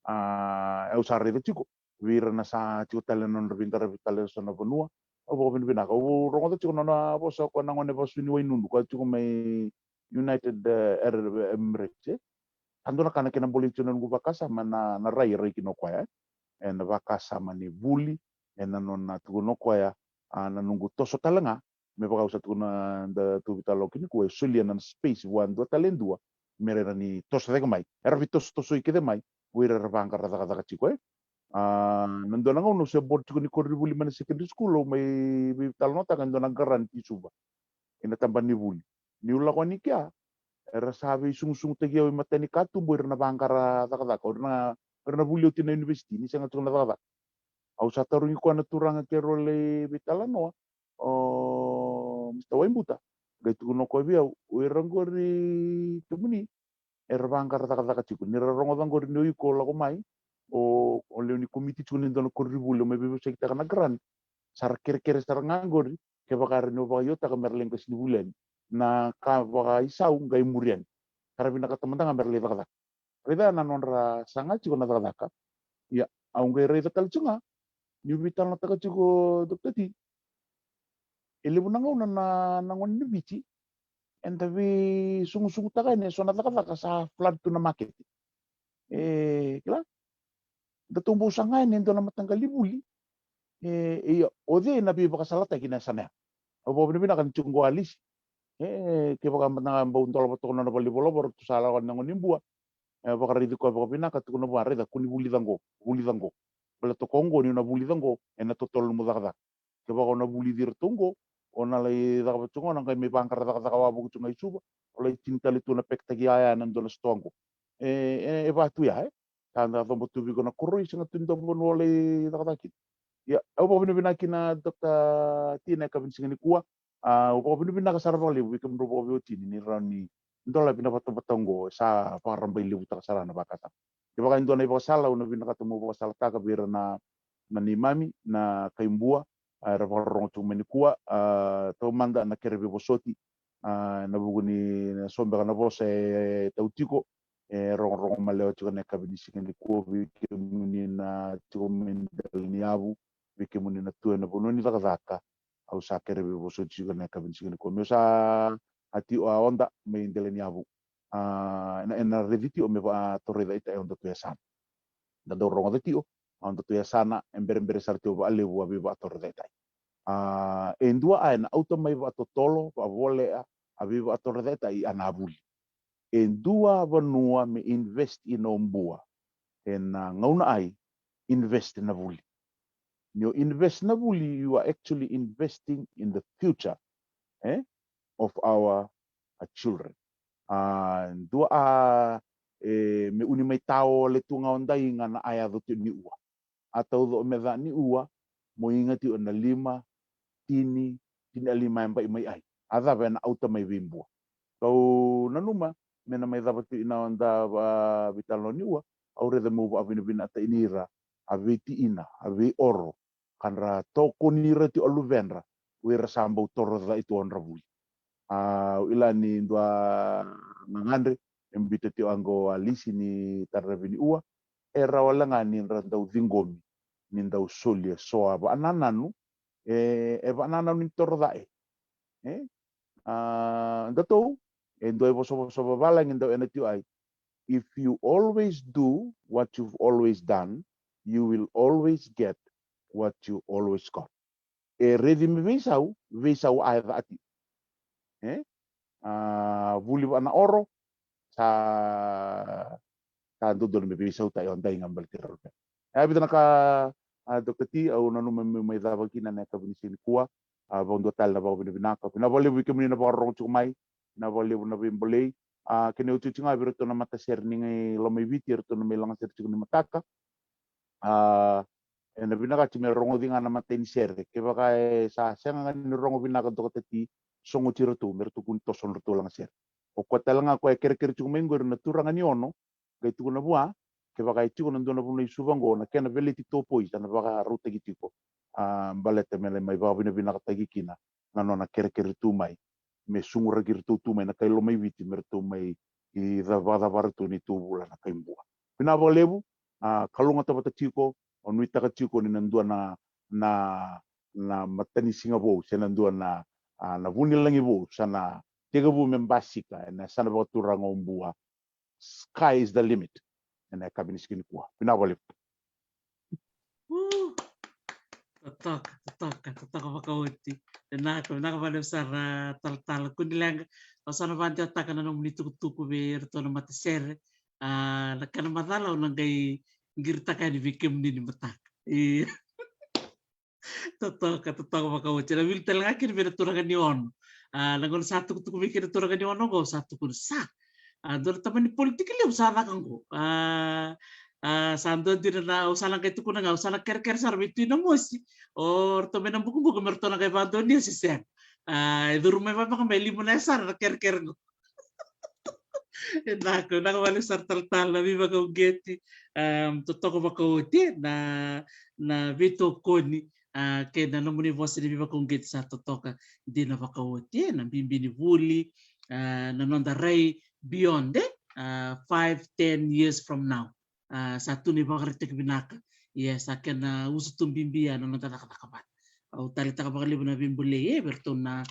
A, au sa raica tiko vei ira na sa tiko tale na nodra veiqaravi tale eso na vanua. Au vakavinavinaka, au rogoca tiko na nona vosa o koya na gone vasu ni Wainunu, koya tiko mai United, eh, Arab Emirates, e. Sa dua na ka na kena bolei tiko na noqu vakasama na, na rai e rai kina o koya, e. E na vakasama ni vuli, e na nona tukuna o koya, a, na noqu toso tale ga, me vaka au sa tukuna, da tu veitalanoa kina nikua, e solia na space vua dua tale dua me ra na ni toso cake mai. Era veitosotosoi kece mai o ira era vaqara cakacaka tiko, e. A, na dua na gauna au se board tiko ni koronivuli mai na secondary school, au mai veitalanoataka e dua na grant i Suva, ina tabana ni vuli. Niu lako yani kea, era sa veisugusugu taki au i mata ni katuba o ira na vaqara cakacaka, o ira na, o ira na vuli oti na university ni sega tiko na cakacaka. Au sa tarogi koya na turaga keirau lai veitalanoa, o Mr Waibuta, qai tukuna o koya vei au, o ira qori kemuni era vaqara cakacaka tiko, ni ra rogoca qori ni o iko lako mai, o, o lewe ni komiti tiko ni dua na koronivuli, o mai veivosakitaka na grant, sa ra kerekere sara ga qori, kevaka era ni o vakaiotaka me ra lai qasenivuli yani, na ka vakaisau qai muri yani. Sa ra vinakata mada ga me ra lai cakacaka. Raica na nodra saga tiko na cakacaka. Ia, au qai raica tale tiko ga, niu veitalanoataka tiko Doctor T, e levu na gauna na, na gone ni Viti, eda veisugusugu taka yani e so na cakacaka sa flood tu na makete. E, kila? Da tou bau saga yani e dua na mataqali vuli. E, ia, o cei na veivakasalataki na yasana ya? Au vakavinavinaka ni tiko qo Alisi. E, kevaka mada ga bau dolava toka na nona valenivolavola, ratou sa lako yani na gone ni Bua. E, vakaraici koya vakavinaka, tukuna vua, raica, ko ni vulica qo, vulica qo. Baleta ko qo niu na vulica qo, e na totolo nomu cakacaka. Kevaka o na vulici iratou qo, o na lai cakava tu qo, o na qai mai vaqara cakacaka wavoki tu ga i Suva, o lai tini tale tu na pekitaki yaya ena dua na sitoa qo. E, e, e va tu ya, e. Sa da coba tu vei iko na koroi, sega tu ni dua vanua o lai cakacaka kina. Ia, au vakavinavinaka kina Doctor T na yakavi ni siga nikua. A, au vakavinavinaka sara vakalevu vei kemudrau vakaveiwatini ni rawa ni dolavi na vatavata oqo, e sa vakarabailevutaka sara na vakasama. Kevaka e dua na ivakasala au na vinakata meu vakasalataka vei ira na, na neimami na kai Bua, a, era vakarorogo tiko mai nikua, a, taumada na kere veivosoti, a, ena vuku ni na so beka na vosa e tau tiko, e rogorogo malewa tiko na yakavi ni siga nikua vei kemuni na tiko mai Delaniyavu, vei kemuni na tu ena vanua ni cakacaka. Au sa kere veivosoti tiko na yakavi ni siga nikua meu sa a tiko a oda mai Delaniyavu. A, ena, ena raici tiko me vakatorocaketaki e oda tu e yasana. Da dau rogoca tiko, a oda tu e yasana, e berebere sara tiko vakalevu a veivakatorocaketaki. A, e dua a ena auta mai vakatotolo, vakavolea, a veivakatorocaketaki a na vuli. E dua vanua me invest ina o Bua. Ena gauna ai, invest na vuli. Ni o invest na vuli, you are actually investing in the future, e, of our, uh, children. A, dua a, e, me uni mai taole tu ga o Daiga na a yaco tiko ni ua. A tauco me ca ni ua, mo iga tiko na lima, tini, tini a lima e bai mai ai. A cava ena auta mai vei Bua. Kau nanuma, me na mai cava tiko ina oda, a, veitalanoa ni ua, au raica meu vakavinavinakataki ni ira a veitiina, a veioro, ka dra tokoni ira tiko a luvedra, o ira sa bau torocake tu odra vuli. A, au kila ni dua gagadre e biuta tiko qo Alisi ni taravi ni ua, e rawa wale ga ni dra dau ciqomi ni dau solia so a vakanananu, e, e vakanananu ni torocake. E? A, datou, e dua ivosavosa vavalagi dau ena tiko ai. If you always do what you've always done, you will always get what you always got. E raici me veisau, veisau a yaco tiko. E? A, vuli vaka na oro, sa, sa dodonu me veisautaki o Daiga baleti rau. E a vica na ka, a, Doctor T, au nanuma meu mai cava kina na yakavi ni siga nikua, a, vakadua tale na vakavinavinaka. Vinaka vakalevu vei kemuni na vakarorogo tiko mai, vinaka vakalevu na veibolei. A, kena iotioti ga vei iratou na matasere ni Lomaiviti, eratou na mai lagasere tiko ni mataka. A, ena vinakati me rogoci ga na imatai ni sere. Kevaka e sa sega ga ni rogo vinaka Doctor T, sogoti iratou, me ratou kua ni toso nodratou lagasere. O koya tale ga koya e kerekere tiko mai qori na turaga ni Ono, qai tukuna vua, kevaka e tiko na dua na vanua i Suva qo, na kena veleti topoi sa na vakarautaki tiko. A, baleta me lai mai vakavinavinakataki kina na nona kerekere tu mai, me suguraki iratou tu mai na kai Lomaiviti me ratou mai i ca-, vakacavara tu na ituvula na kai Bua. Vinaka vakalevu, a, kalougata vata tiko, Au nuitaka tiko ni na dua na, na, na matanisiga vou se na dua na, a, na vunilagi vou sa na tekivu me basika ena yasana vakaturaga o Bua. Sky is the limit. Ena yakavi ni siga nikua. Vinaka vakalevu. Woo! Totoka, totoka, totoka vakaoti. Vinaka, vinaka vakalevu sara talatala. Kua ni leqa, au sa na vakadewataka na nomuni tukutuku vei iratou na matasere. A, na kena macala au na qai qiritaka yani vei kemuni ni mataka. Io. Totoka, totoka vakaoti. Na wili tale ga kina vei na turaga ni Ono. A, na gauna sa tukutuku vei kina turaga ni Ono oqo, sa tukuna sa, a, dua na tamani politiki levu sa caka oqo. A, a, sa dua dina na, au sa na qai tukuna ga, au sa na kerekere sara vei Tui Namosi. O ratou mai na bukubuku me ratou na qai vakadonuya se sega. A, e curu mai vaka me lima na yasana na kerekere oqo. E naka, e naka vakalevu sara talatala na veivakauqeti, em, totoka vakaoti na, na veitokoni, a, kei na nomuni vosa ni veivakauqeti sa totoka dina vakaoti, e, na bibi ni vuli, a, na noda rai beyond, e, a, five, ten years from now. A, sa tu na ivakaraitaki vinaka. Ia, sa kena usutu bibi ya na noda cakacaka vata. Au taleitaka vakalevu na veibolei, e, vei iratou na,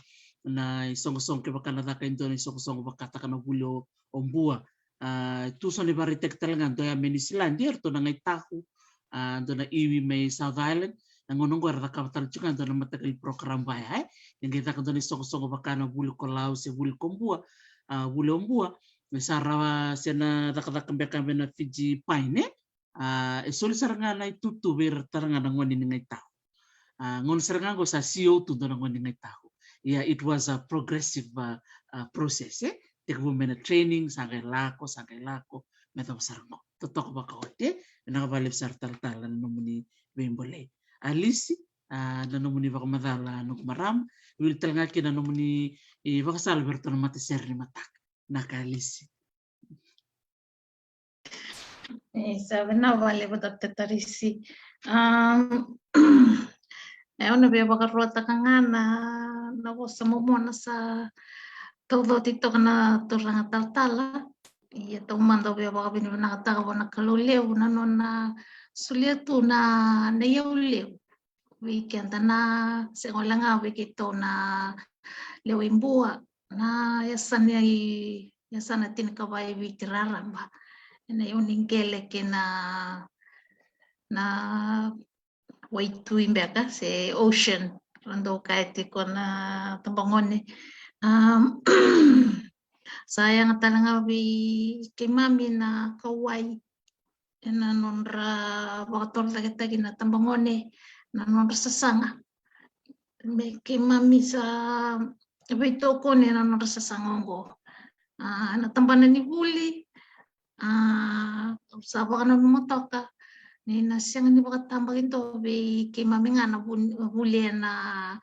na isoqosoqo kevaka na caka e dua na isoqosoqo vakataka na vuli o, o Bua. A, tu so na ivakaraitaki tale ga, dua ya mai Niusiladi, e, iratou na Ngai Tahu, a, dua na iwi mai South Island. Na gauna oqo era cakava tale tiko ga dua na mataqali program vaya, e. E qai caka dua na isoqosoqo vaka na vuli ko Lau se vuli ko Bua, a, vuli o Bua. E sa rawa se na cakacaka beka me na Fiji Pine, e. A, e soli sara ga na itutu vei ira tale ga na gone ni Ngai Tahu. A, gauna sara ga oqo sa C O tu dua na gone ni Ngai Tahu. Ia, it was a progressive, a, a, process, e. Tekivu mai na training, sa qai lako, sa qai lako, me cava sara oqo. Totoka vakaoti, e. E naka vakalevu sara talatala na nomuni veibolei. Alisi, a, na nomuni vakamacala noqu marama, wili tale ga kina na nomuni, e, vakasala vei iratou na matasere ni mataka. Naka Alisi. E, sa vinaka vakalevu Doctor Tarisi. Am, e, au na via vakaruataka ga na, na vosa momona sa taucoti toka na turaga talatala. Ia taumada au via vakavinavinakataka vua na Kalou levu na nona solia tu na, na iyau levu vei keda na, sega wale ga vei keitou na lewe i Bua, na yasana i, yasana tinikava e Viti raraba. Ena iyau ni qele kei na, na waitui beka se ocean, ra dau kaya tiko na tabagone. Am, sa yaga tale ga vei keimami na kauwai ena nodra vakatorocaketaki na tabagone, na nodra sasaga. Me keimami sa veitokoni ena nodra sasaga oqo. A, na tabana ni vuli, a, au sa vakananuma toka ni na sega ni vakatabakidua vei keimami ga na vuli, vuli ena,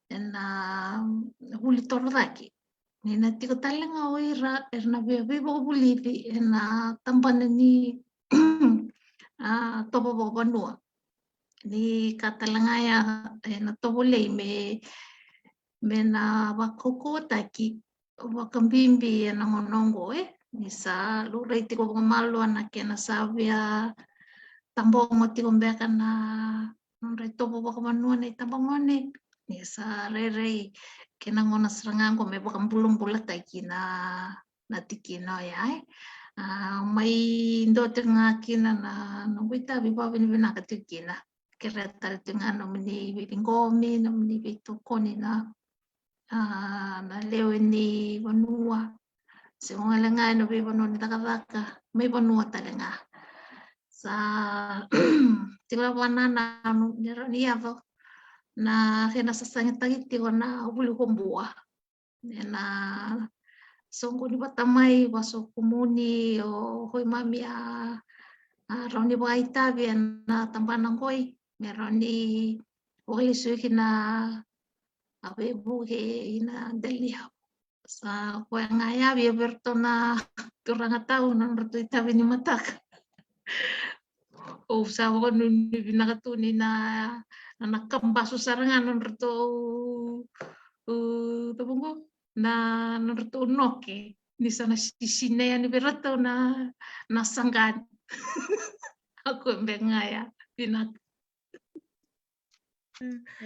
ena vuli torocake. Ni na tiko tale ga o ira era na via veivakavulici ena tabana ni, a, tovo vakavanua. Ni ka tale ga ya ena tovolei me, me na vakaukauwataki vakabibi ena gauna oqo, e. Ni sa laurai tiko vakamalua na kena sa via tabogo tiko beka na nodra itovo vakavanua na itabagone. Ni sa rairai kena gauna sara ga oqo me vakabulabulataki na, na tikina oya, e. A, mai dua tiko ga kina na noqu itavi vakavinavinaka tiko kina. Kerea tale tiko ga nomuni veiciqomi, nomuni veitokoni na, a, na lewe ni vanua. Se gole ga ena veivanua ni cakacaka mai vanua tale ga. Sa tiko vaka na, na, ni rawa ni yaco na kena sasagataki tiko na vuli ko Bua. Ena soqoni vata mai, vasokumuni o keimami a, a rawa ni vakaitavi ena tabana qoi me rawa ni vakalesuya kina a veivuke ina dela ni yavu. Sa koya ga ya vei iratou na turaga tau na nodratou itavi ni mataka. Au sa vakanuinui vinaka tu ni na, na, na kabasu sara ga na nodratou, u, tavuqu, na nodratou noke ni sa na sisina yani vei iratou na, na saqa. A koya beka ga ya. Vinaka.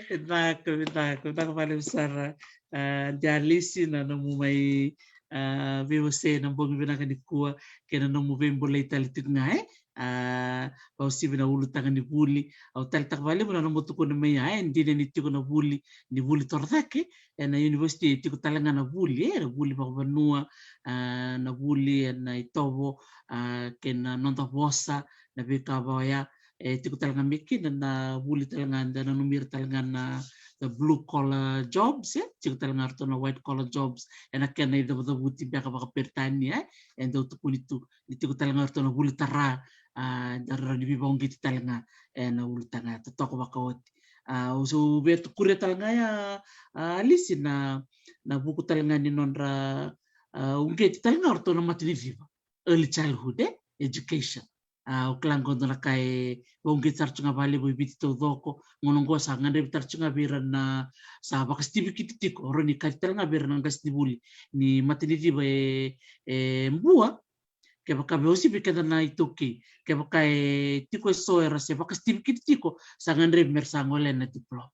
Vinaka, vinaka, vinaka vakalevu sara. A, Adi Alisi, na nomu mai, a, veiwasei na bogi vinaka nikua kei na nomu veibolei tale tiko ga, e? A, vakauasivi na ulutaga ni vuli. Au taleitaka vakalevu na nomu tukuna mai ya, e, dina ni tiko na vuli, ni vuli torocake ena university, e tiko tale ga na vuli, e, na vuli vakavanua, a, na vuli ena itovo, a, kei na noda vosa, na veika vaka oya, e tiko tale ga mai kina na vuli tale ga, eda nanumi ira tale ga na, na blue collar jobs, e tiko tale ga ratou na white collar jobs ena kena icavucavuti beka vakaperitania, e, e dau tukuni tu ni tiko tale ga ratou na vuli tara, a, eda rawa ni veivakauqeti tale ga ena ulutaga ya totoka vakaoti. A, au sa via kuria tale ga ya, a, Alisi, na, na vuku tale ga ni nodra, a, uqeti tale ga ratou na mataniciva, early childhood, e, education. A, au kila qo dua na ka e vakauqeti sara tu ga vakalevu e Viti taucoko. Gauna qo sa gadrevi tara tu ga vei ira na, sa vakasitivikiti tiko, rawa ni kaci tale ga vei ira na qasenivuli ni mataniciva e, e Bua. Kevaka, vakauasivi keda na iTaukei, kevaka e tiko eso era se vakasitivikiti tiko, sa gadrevi mera sa gole na diploma.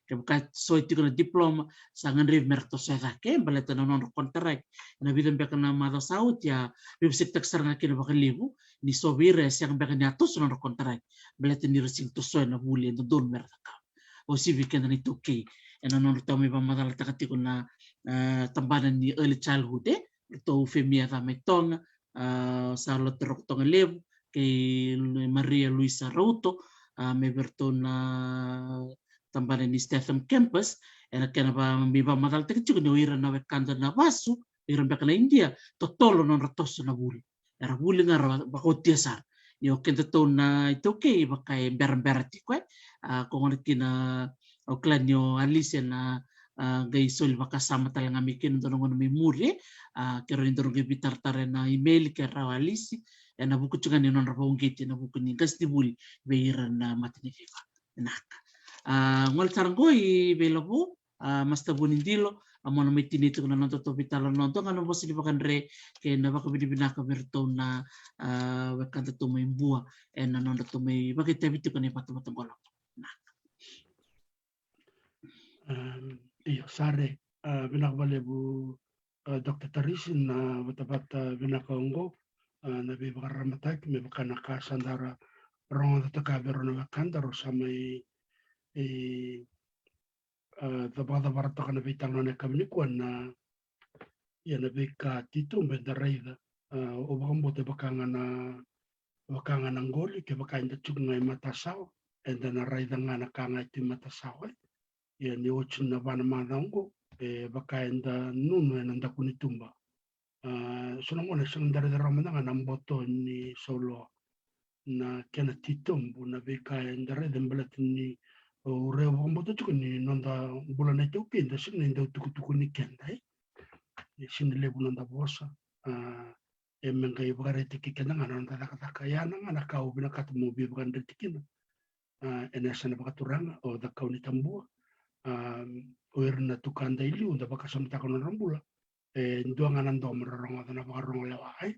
Kevaka so e tiko na diploma, sa gadrevi mera toso e cake, e, baleta na nodra konitaraki. Ena vica beka na macawa sa oti, a veivosakitaki sara ga kina vakalevu ni so vei ira e sega beka ni a toso na nodra konitaraki baleta ni ra sega ni tosoya na vuli e dodonu mera cakava. Vakauasivi keda na iTaukei ena nodratou mai vakamacalataka tiko na, e, tabana ni early childhood, e, ratou Femi Yacamaitoga, a, Salote Rokotoga Levu kei Maria Luisa Rauto, a, mai vei ratou na tabana ni Statham Campus, ena kena va, mai vakamacalataki tiko ni o ira na wekada na vasu, ira beka na Idia, totolo nodra toso na vuli. Era vuli ga ra vakaotia sara. Io, kedatou na iTaukei vaka e berabera tiko, e. A, ko gona kina, au kila ni o Alisi ena, a, qai soli vakasama tale ga mai kina dua na gauna mai muri, e. A, ke rawa ni daru qai veitaratara ena email ke rawa, Alisi, ena vuku tu ga ni nodra vakauqeti ena vuku ni qasenivuli vei ira na mataniciva. Vinaka. A, gole sara qo i Veilavou, a, Master Vunidilo, a, mo na mai tinia tiko na nodatou veitalanoa, dua ga na vosa ni vakadre kei na vakavinavinaka vei iratou na, a, wekadatou mai Bua ena nodratou mai vakaitavi tiko ena ivatavata qo. Vinaka. Em, io, sa re, a, vinaka vakalevu, a, Doctor Tarisi, na vatavata vinaka oqo, a, na veivakararamataki me vaka na ka sa da ra rogotaka vei rau na wekada rau sa mai, e, a, cavacava toka na veitalanoa ena yakavi nikua na, ia, na veika titobu eda raica, a, au vakabauta e vaka ga na, vaka ga na qoli, kevaka eda tiko ga i matasawa, eda na raica ga na ka ga e tu i matasawa, e. Ia ni oti na va na macawa oqo, e vaka eda nunu ena daku ni tuba. A, so na gauna sega ni da raica rawa mada ga na boto ni sauloa, na kena titobu, na veika eda raica baleta ni, o, au vakabauta tiko ni noda bula na iTaukei eda sega ni dau tukutukuni keda, e. E sega ni levu noda vosa, a, e me qai vakaraitaki keda ga na noda cakacaka. Ia na ga na ka au vinakata meu veivakadreti kina, a, ena yasana vakaturaga o Cakaunitabua, a, o ira na tukada i liu da vakasamataka na nodra bula, e dua ga na domo ra rogoca na vakarogo lewa, e.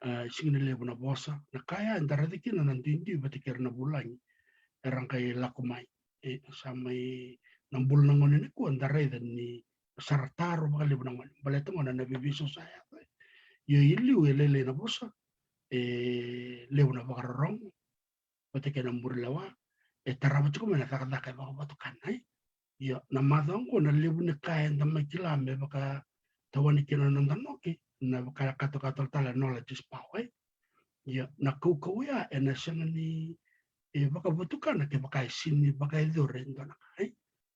A, sega ni levu na vosa, na ka ya eda raica kina na duidui vata kei ira na vulagi era qai lako mai. E, sa mai na bula na gauna nikua eda raica ni sa ra taro vakalevu na gone, baleta gona na veiveisau sa yaco, e. Io, i liu e lailai na vosa, e levu na vakarorogo vata kei na buri lewa, e tarava tiko mai na cakacaka e vakavatukana, e. Io, na macawa oqo na levu ni ka eda mai kila me vakatawani kina na noda noki, na vaka e katoka talatala, knowledge is power, e. Io, na kaukauwa ya ena sega ni, e, vakavatukana kevaka e sega ni vakayacori e dua na ka, e.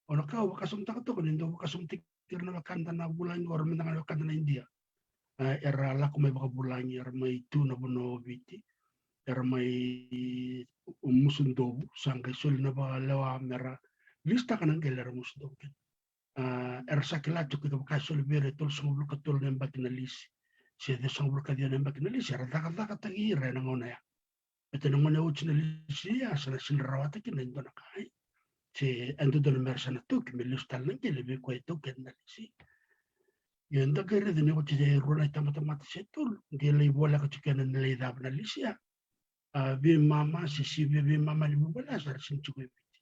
O na ka au vakasamataka toka ni dau vakasamataki ira na wekada na vulagi, o ira mada ga na wekada na Idia, a, era lako mai vakavulagi, era mai tu na vanua o Viti, era mai musudovu, sa qai soli na vakalewa mera lisitaka na qele era musudovu kina. A, era sa kila tiko kevaka e soli vei ira e tolusagavulu ka tolu na yabaki na lisi, se ciwasagavulu ka ciwa na yabaki na lisi, era cakacakataki ira ena gauna ya. Baleta na gauna e oti na lisi ya, sa na sega ni rawata kina e dua na ka, e. Se e dodonu mera sa na toki me lesu tale na qele vei koya e taukena na lisi. Ia eda qai raica ni oti e rua na itabatamata se tolu, qai lai voleka tiko kina ni lai cava na lisi ya. a, veimama se sivia veimama ni vuvale, a sa ra sega ni tiko e Viti.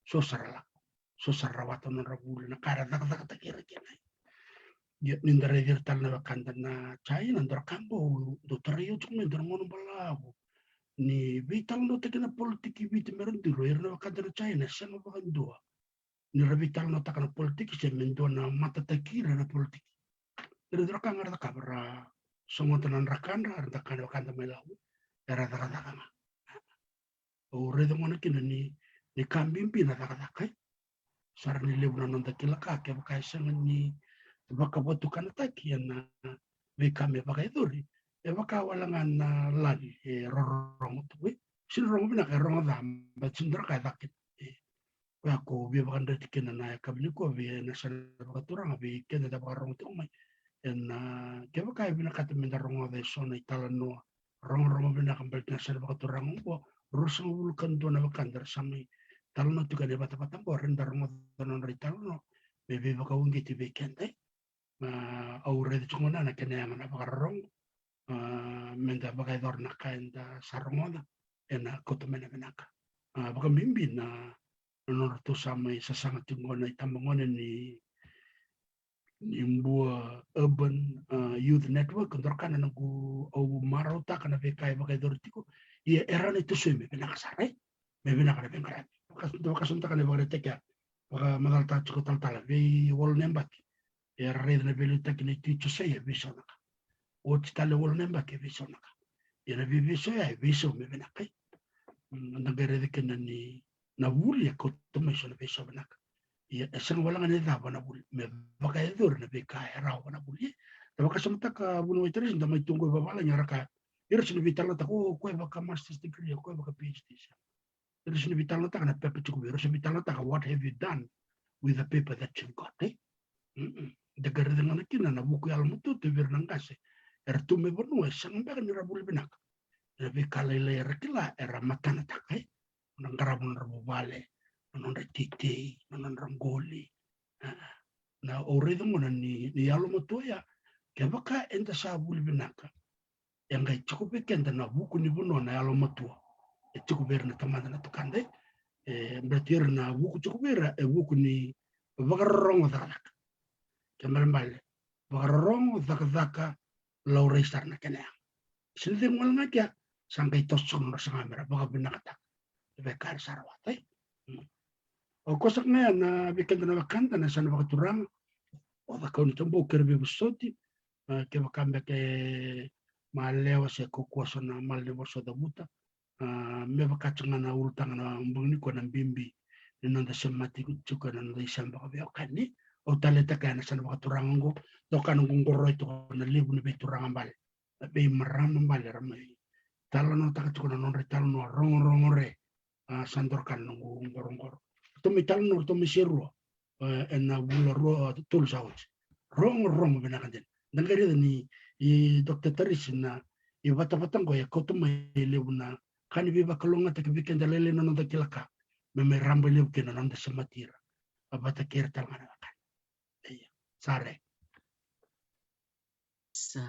So sa ra lako, so sa ra rawata nodra vuli, na ka era cakacakataki ira kina. Ia ni da raici ira tale na wekada na China, dua ra ka qo dau tarai au tiko mai dua na gauna balavu. Ni veitalanoataki na politiki Viti me ra dilo, ira na wekada na China e sega vakadua ni ra veitalanoataka na politiki se me dua na matataki ira na politiki. Ira dua ra ka ga ra cakava, ra sogota na drakadra, ra daka na wekada mai Lau, era cakacaka ga. Au raica gona kina ni, ni ka bibi na cakacaka, e. Sa ra ni levu na noda kila ka, kevaka e sega ni vakavatukanataki ena veika me vakayacori, e vaka wale ga na lali e rorogo tu, e. Sega ni rogo vinaka, e rogo ca, but sega ni dua na ka e caka kina, e. Koya ko via vakadreti kina na yakavi nikua vei na sala vakaturaga, vei keda da vakarorogo tiko mai. Ena, kevaka e vinakata me da rogoca eso na italanoa rogorogo vinaka baleta na sala vakaturaga oqo, ruasagavulu ka dua na wekada era sa mai talanoa tiko ena ivatavata oqo, rawa ni da rogoca na nodra italanoa me veivakauqeti vei keda, e. A, au raica tiko gona na kena yaga na vakarorogo, a, me da vakayacora na ka eda sa rogoca, ena kauta mai na vinaka. A, vakabibi na, na nodratou sa mai sasaga tiko gona itabagone ni, ni Bua Urban, a, Youth Network, dua ra ka na noqu, au marautaka na veika e vakayacori tiko, ia e rawa ni tosoi me vinaka sara, e. Me vinaka na veiqaravi. Vaka, vakasamataka na ivakaraitaki ya, vakamacalataka tiko talatala, vei walu na yabaki era raica na veiliutaki na Tui Josaia e veisau na ka. Oti tale walu na yabaki e veisau na ka. Ia na veiveisau ya e veisau me vinaka, e. Mm, da qai raica kina ni na vuli e kauta mai eso na veisau vinaka. Ia e sega wale ga ni cava na vuli, me vakayacori na veika e rawa na vuli, e. Da vakasamataka vuniwai Teresi, da mai tu qo i vavalagi, era kaya, ira sega ni veitalanoataka, o, o koya vaka master's degree, o koya vaka PhD, sega. Era sega ni veitalanoataka na pepa tiko vei ira, era sega ni veitalanoataka what have you done with the paper that you've got, e? Mm-mm. Da qai raica gona kina na vuku yalomatua tu vei ira na qase era tu mai vanua e sega beka ni ra vuli vinaka. Na veika lailai era kila, era matanataka, e? Na qarava nodra vuvale, na nodra teitei, na nodra qoli. A, na, au raica gona ni, ni yalomatua ya, kevaka eda sa vuli vinaka, e qai tiko vei keda na vuku ni vanua na yalomatua e tiko vei ira na tamada na tukada, e. E, baleta ira na vuku tiko vei ira e vuku ni vakarorogo cakacaka. Kena ibalebale, vakarorogo cakacaka, laurai sara na kena yaga. Sega ni cegu wale ga kea, sa qai toso tiko na nodra saga me ra vakavinakataka na veika era sa rawata, e. Mm. Au kosa ga ya na vei keda na wekada na yasana vakaturaga, o Cakaunitabou kei ira veivosoti, a, kevaka beka e malewa se kaukaua so na mala ni vosa o cavuta, a, me vaka tiko ga na ulutaga na bogi nikua, na bibi ni noda semati tiko ena noda isema vakaveiwekani. Au taleitaka ya na yasana vakaturaga oqo, doka na qo, qo raica tiko na levu ni veituraga bale, na veimarama bale era mai talanoataka tiko na nodra italanoa rogorogo re. A, sa dua ra ka na noqu qoroqoro. Ratou mai talanoa, ratou mai serua, e, ena vula rua, tolu sa oti. Rogorogo vinaka dina. Da qai raica ni, i Doctor Tarisi, na ivatavata qo e kauta mai e levu na ka ni veivakalougatataki vei keda, lailai na noda kila ka, me mai raba e levu kina na noda semati ira, a, vata kei ira tale ga na wekada. Ia, sa re. Sa,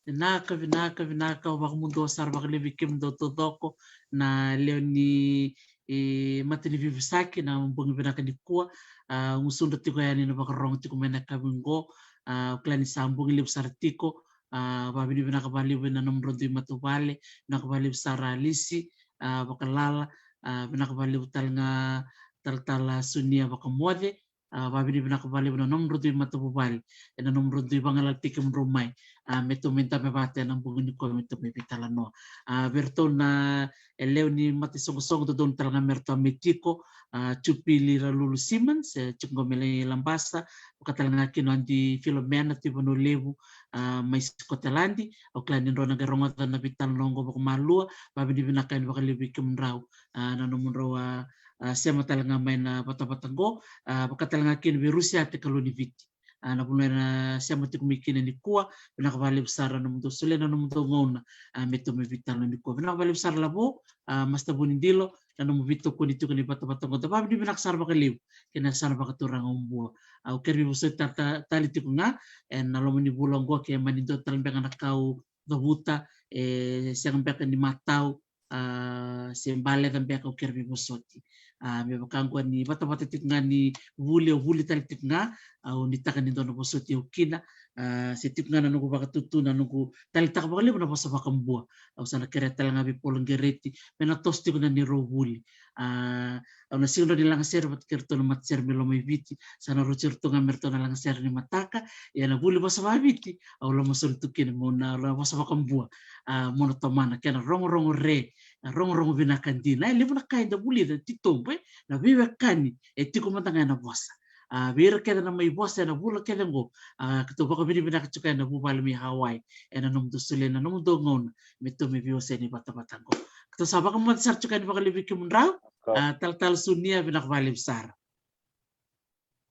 vinaka, vinaka, vinaka, au vakamudua sara vakalevu vei kemudou taucoko na lewe ni, e, mata ni veivosaki ena bogi vinaka nikua. A, gusudra tiko yani na vakarorogo tiko mai ena yakavi qo. A, au kila ni sa bogi levu sara tiko. A, vakavinavinaka vakalevu ena nomudrau dui matavuvale, vinaka vakalevu sara Alisi, a, Vakalala, a, vinaka vakalevu tale ga talatala Sunia Vakamoce. A, vakavinavinaka vakalevu na nomudrau dui matavuvale, ena nomudrau dui vagalalataki kemudrau mai, a, me tou mai dabe vata ena bogi nikua me tou mai veitalanoa. A, vei iratou na, e, lewe ni mataisoqosoqo dodonu tale ga me ratou mai tiko, a, Jupili Ralulu Simons, e, tiko qo mai Labasa, vaka tale ga kina o Adi Filomena tu i Vanua Levu, a, mai Scotland. Au kila ni drau na qai rogoca na veitalanoa oqo vakamalua. Vakavinavinaka yani vakalevu vei kemudrau, a, na nomudrau, a, a, sema tale ga mai na vatavata qo, a, vaka tale ga kina vei Rusiate Kalou ni Viti. A, na vanua ena sema tiko mai kina nikua, vinaka vakalevu sara na nomudou solia na nomudou gauna, a, me tou mai veitalanoa nikua. Vinaka vakalevu sara Lavo, a, Master Vunidilo, na nomu veitokoni tiko ni vatavata qo. Da vakavinavinaka sara vakalevu kei na yasana vakaturaga o Bua. A, au kere veivosoti ta-, ta-, tale tiko ga ena loma ni vula qo ke mani dua tale beka na ka au cavuta, e sega beka ni matau, a, se baleca beka au kere veivosoti. A, me vaka oqo ni vatavata tiko ga ni vuli, au vuli tale tiko ga, au nuitaka ni dua na vosoti au kina, a, se tiko ga na noqu vakatutu, na noqu taleitaka vakalevu na vosa vakabua. Au sa na kerea tale ga vei Paula Qereti me na toso tiko na neirau vuli. A, au na sega ni lagasere vata kei iratou na matasere mai Lomaiviti, sa na rauti iratou ga me ratou na lagasere ni mataka. Ia na vuli vosa vakaviti au loma soli tu kina, meu na, na vosa vakabua, a, meu na tomana kei na rogorogo re, na rogorogo vinaka dina. E levu na ka eda vulica titobu, e, na veiwekani e tiko mada ga ena vosa. A, vei ira kece na mai vosa ena vula kece oqo, a, keitou vakavinavinaka tiko ena vuvale mai Hawaii ena nomudou solia na nomudou gauna me tou mai veiwasei ni vatavata oqo. Keitou sa vakamoce sara tiko yani vakalevu vei kemudrau. A, Talatala Sunia, vinaka vakalevu sara.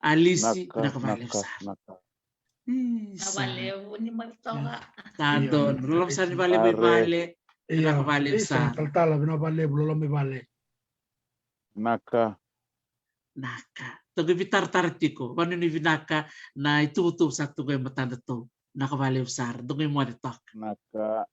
Alisi, vinaka vakalevu sara. Isa. Vakalevu ni mai toka. Sa donu, loloma sara ni vale mai vale. Vinaka vakalevu sara. Talatala, vinaka vakalevu, loloma mai vale. Naka. Naka. Toki vitaratara tiko, vanuinui vinaka na ituvatuva sa tu qo e matada tou. Naka vakalevu sara, dou qai moce toka. Naka.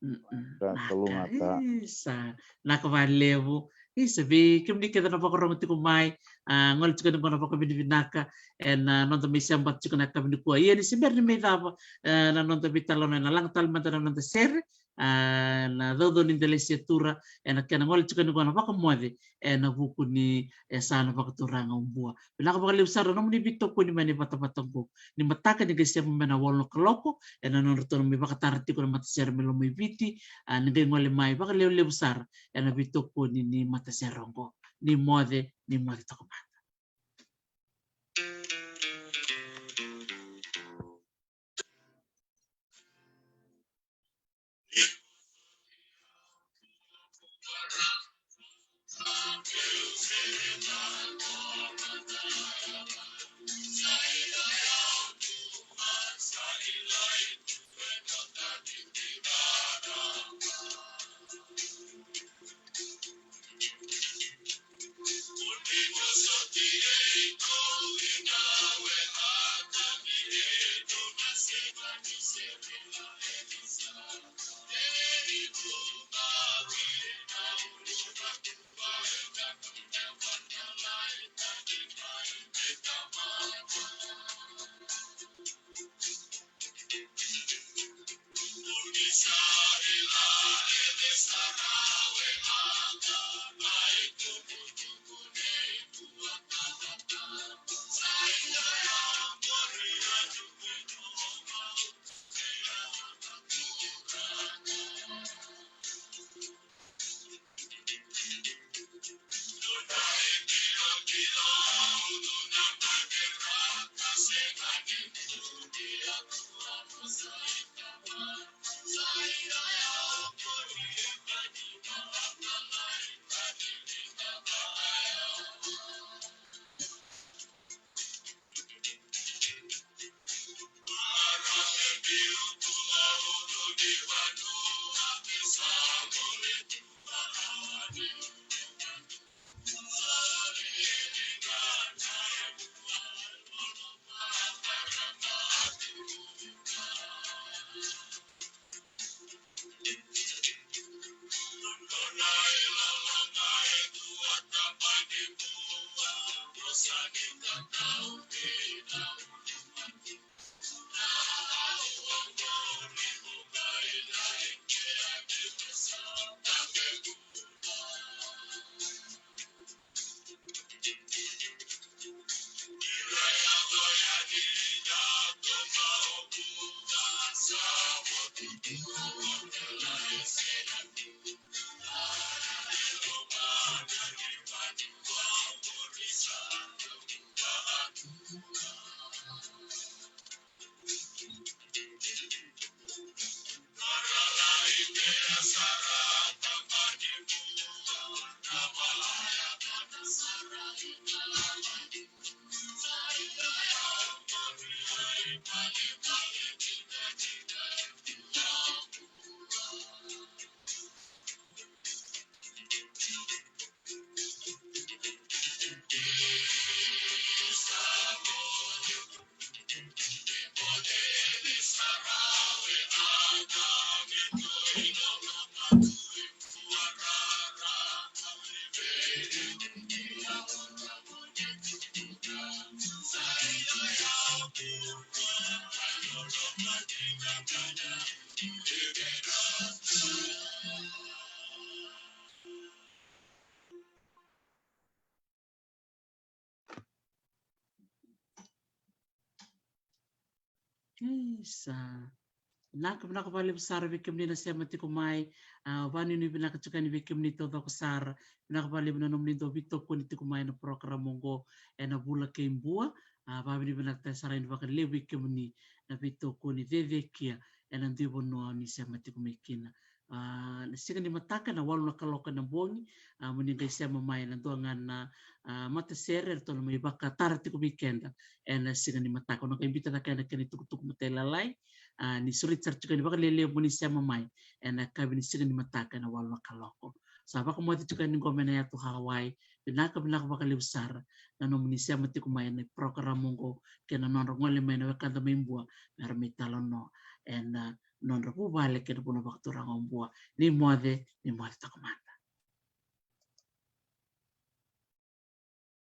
Naka, naka. Isa, naka vakalevu. Isa, vei kemuni kece na vakarogo tiko mai, a, gole tiko yani qo na vakavinavinaka ena noda mai sema tiko na yakavi nikua. Ia ni se bera ni mai cava, e, na noda veitalanoa, ena laga tale mada na noda sere, a, na caucau ni da lesia tu ra, ena kena gole tiko yani qo na vakamoce ena vuku ni, e, yasana vakaturaga o Bua. Vinaka vakalevu sara na nomuni veitokoni mai na ivatavata oqo. Ni mataka ni qai sema mai na walu na kaloko ena nodratou na mai vakatara tiko na matasere mai Lomaiviti, a, ni qai gole mai vakalevulevu sara ena veitokoni ni matasere oqo. Ni moce, ni moce toka mada. Isa. Vinaka, vinaka vakalevu sara vei kemuni na sema tiko mai. A, vanuinui vinaka tiko yani vei kemuni taucoko sara. Vinaka vakalevu na nomuni dau veitokoni tiko mai na program oqo ena Vula kei Bua. A, vavinavinaka tale sara yani vakalevu vei kemuni na veitokoni cecekia ena dui vanua ni sema tiko mai kina. A, na siga ni mataka ena walu na kaloko ena bogi, a, mo ni qai sema mai ena dua ga na, a, matasere eratou na mai vakatara tiko vei keda ena siga ni mataka. O na qai biuta cake ena kena itukutuku matailalai, a, ni sureti sara tiko yani vakalelevu mo ni sema mai ena yakavi ni siga ni mataka ena walu na kaloko. Sa vakamoce tiko yani qo mai na yatu Hawaii. Vinaka, vinaka vakalevu sara na nomuni sema tiko mai ena program oqo kei na nodra gole mai na wekada mai Bua mera mai talanoa ena nodra vuvale kei na vanua vakaturaga o Bua. Ni moce, ni moce toka mada.